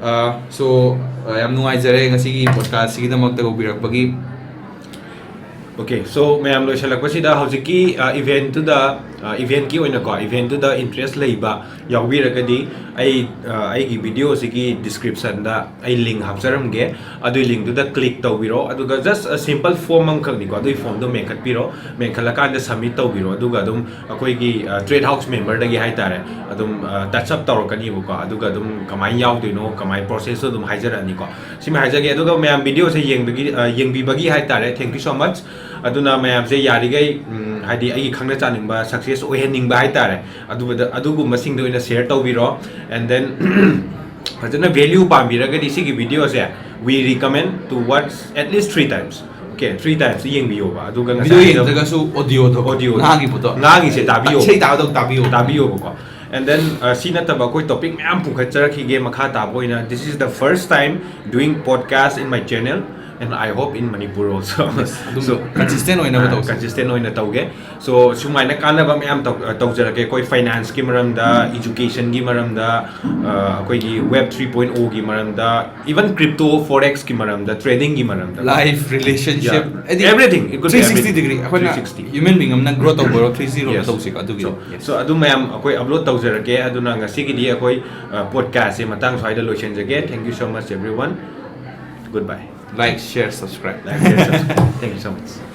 Uh, so, uh, ꯌꯥꯝ ꯅꯨꯡꯉꯥꯏꯖꯔꯦ ꯉꯁꯤꯒꯤ podcast ꯁꯤꯒꯤꯗꯃꯛꯇ ꯀꯧꯕꯤꯔꯛꯄꯒꯤ. Okay, so ꯃꯌꯥꯝ ꯂꯣꯏꯁꯤꯜꯂꯛꯄꯁꯤꯗ ꯍꯧꯖꯤꯛꯀꯤ event ꯇꯨꯗ, event ꯀꯤ ꯑꯣꯏꯅꯀꯣ, event ꯇꯨꯗ interest ꯂꯩꯕ ꯌꯥꯎꯕꯤꯔꯒꯗꯤ ꯑꯩ ꯑ, ꯑꯩꯒꯤ video ꯁꯤꯒꯤ description ꯗ ꯑꯩ link ꯍꯥꯞꯆꯔꯝꯒꯦ꯫ ꯑꯗꯨꯒꯤ link ꯇꯨꯗ click ꯇꯧꯕꯤꯔꯣ, ꯑꯗꯨꯒ just simple form ꯑꯃꯈꯛꯅꯤꯀꯣ, ꯑꯗꯨꯒꯤ form ꯗꯣ ꯃꯦꯟꯈꯠꯄꯤꯔꯣ꯫ ꯃꯦꯟꯈꯠꯂꯀꯥꯟꯗ submit ꯇꯧꯕꯤꯔꯣ, ꯑꯗꯨꯒ ꯑꯗꯨꯝ ꯑꯩꯈꯣꯏꯒꯤ Trade House member ꯗꯒꯤ ꯍꯥꯏꯇꯥꯔꯦ, ꯑꯗꯨꯝ touch up ꯇꯧꯔꯛꯀꯅꯤꯕꯀꯣ꯫ ꯑꯗꯨꯒ ꯑꯗꯨꯝ ꯀꯃꯥꯏꯅ ꯌꯥꯎꯗꯣꯏꯅꯣ, ꯀꯃꯥꯏꯅ process ꯇꯣ ꯑꯗꯨꯝ ꯍꯥꯏꯖꯔꯛꯑꯅꯤꯀꯣ꯫ ꯁꯤꯃ ꯍꯥꯏꯖꯒꯦ꯫ ꯑꯗꯨꯒ ꯃꯌꯥꯝ video ꯁꯦ ꯌꯦꯡꯕꯒꯤ ꯑ, ꯌꯦꯡꯕꯤꯕꯒꯤ ꯍꯥꯏꯇꯥꯔꯦ, thank you so much꯫ ꯑꯗꯨꯅ ꯃꯌꯥꯝꯁꯦ ꯌꯥꯔꯤꯈꯩ ꯎꯝ, ꯍꯥꯏꯗꯤ ꯑꯩꯒꯤ ꯈꯪꯅ ꯆꯥꯅꯤꯡꯕ success ꯑꯣꯏꯍꯟꯅꯤꯡꯕ ꯍꯥꯏꯇꯥꯔꯦ, ꯑꯗꯨꯕꯨꯗ ꯑꯗꯨꯒꯨꯝꯕꯁꯤꯡꯗ ꯑꯣꯏꯅ share ꯇꯧꯕꯤꯔꯣ꯫ And then ꯐꯖꯅ value ꯄꯥꯝꯕꯤꯔꯒꯗꯤ ꯁꯤꯒꯤ video say we recommend to watch at least three times꯫ Okay, three times ꯌꯦꯡꯕꯤꯌꯣꯕ꯫ ꯑꯗꯨꯒ Video ꯉꯁꯥꯏ ꯌꯦꯡꯗ꯭ꯔꯒꯁꯨ audio ꯗꯣ, Audio ꯗꯣ꯫ ꯉꯥꯡꯉꯤꯕꯗꯣ, ꯉꯥꯡꯉꯤꯁꯦ ꯇꯥꯕꯤꯌꯣ꯫ ꯏꯁꯩ ꯇꯥꯕꯗꯧ ꯇꯥꯕꯤꯌꯣ꯫ ꯇꯥꯕꯤꯌꯣꯕꯀꯣ꯫ And then ꯑ, ꯁꯤ ꯅꯠꯇꯕ ꯑꯩꯈꯣꯏ topic ꯃꯌꯥꯝ ꯄꯨꯈꯠꯆꯔꯛꯈꯤꯒꯦ ꯃꯈꯥ ꯇꯥꯕ ꯑꯣꯏꯅ꯫ This is the first time doing podcast in my channel and I hope in Manipur also꯫ ꯑꯗꯨꯝ So, consistent ꯑꯣꯏꯅꯕ ꯇꯧꯁꯦ꯫ Consistent ꯑꯣꯏꯅ ꯇꯧꯒꯦ꯫ So ꯁꯨꯃꯥꯏꯅ ꯀꯥꯟꯅꯕ ꯃꯌꯥꯝ ꯇꯧ- ꯑ, ꯇꯧꯖꯔꯛꯀꯦ꯫ ꯑꯩꯈꯣꯏ finance ꯀꯤ ꯃꯔꯝꯗ, education ꯒꯤ ꯃꯔꯝꯗ, ꯑ, ꯑꯩꯈꯣꯏꯒꯤ web three point O ꯒꯤ ꯃꯔꯝꯗ, even crypto forex ꯀꯤ ꯃꯔꯝꯗ, trading ꯒꯤ ꯃꯔꯝꯗ꯫ Life, relationship, Yeah. ꯍꯥꯏꯗꯤ Everything. It could be three sixty everything. Degree ꯑꯩꯈꯣꯏꯅ Three sixty. Human being ꯑꯃꯅ grow ꯇꯧꯕ ꯑꯣꯏꯔꯣ, three zero Yes. ꯇꯧꯁꯤꯀꯣ ꯑꯗꯨꯒꯤ꯫ So, Yes. So ꯑꯗꯨ ꯃꯌꯥꯝ ꯑꯩꯈꯣꯏ upload ꯇꯧꯖꯔꯛꯀꯦ꯫ ꯑꯗꯨꯅ ꯉꯁꯤꯒꯤꯗꯤ ꯑꯩꯈꯣꯏ podcast ꯁꯦ ꯃꯇꯥꯡ ꯁ꯭ꯋꯥꯏꯗ ꯂꯣꯏꯁꯤꯟꯖꯒꯦ꯫ Thank you so much everyone. Goodbye. Like, share, subscribe. Like, share, subscribe. Thank you so much.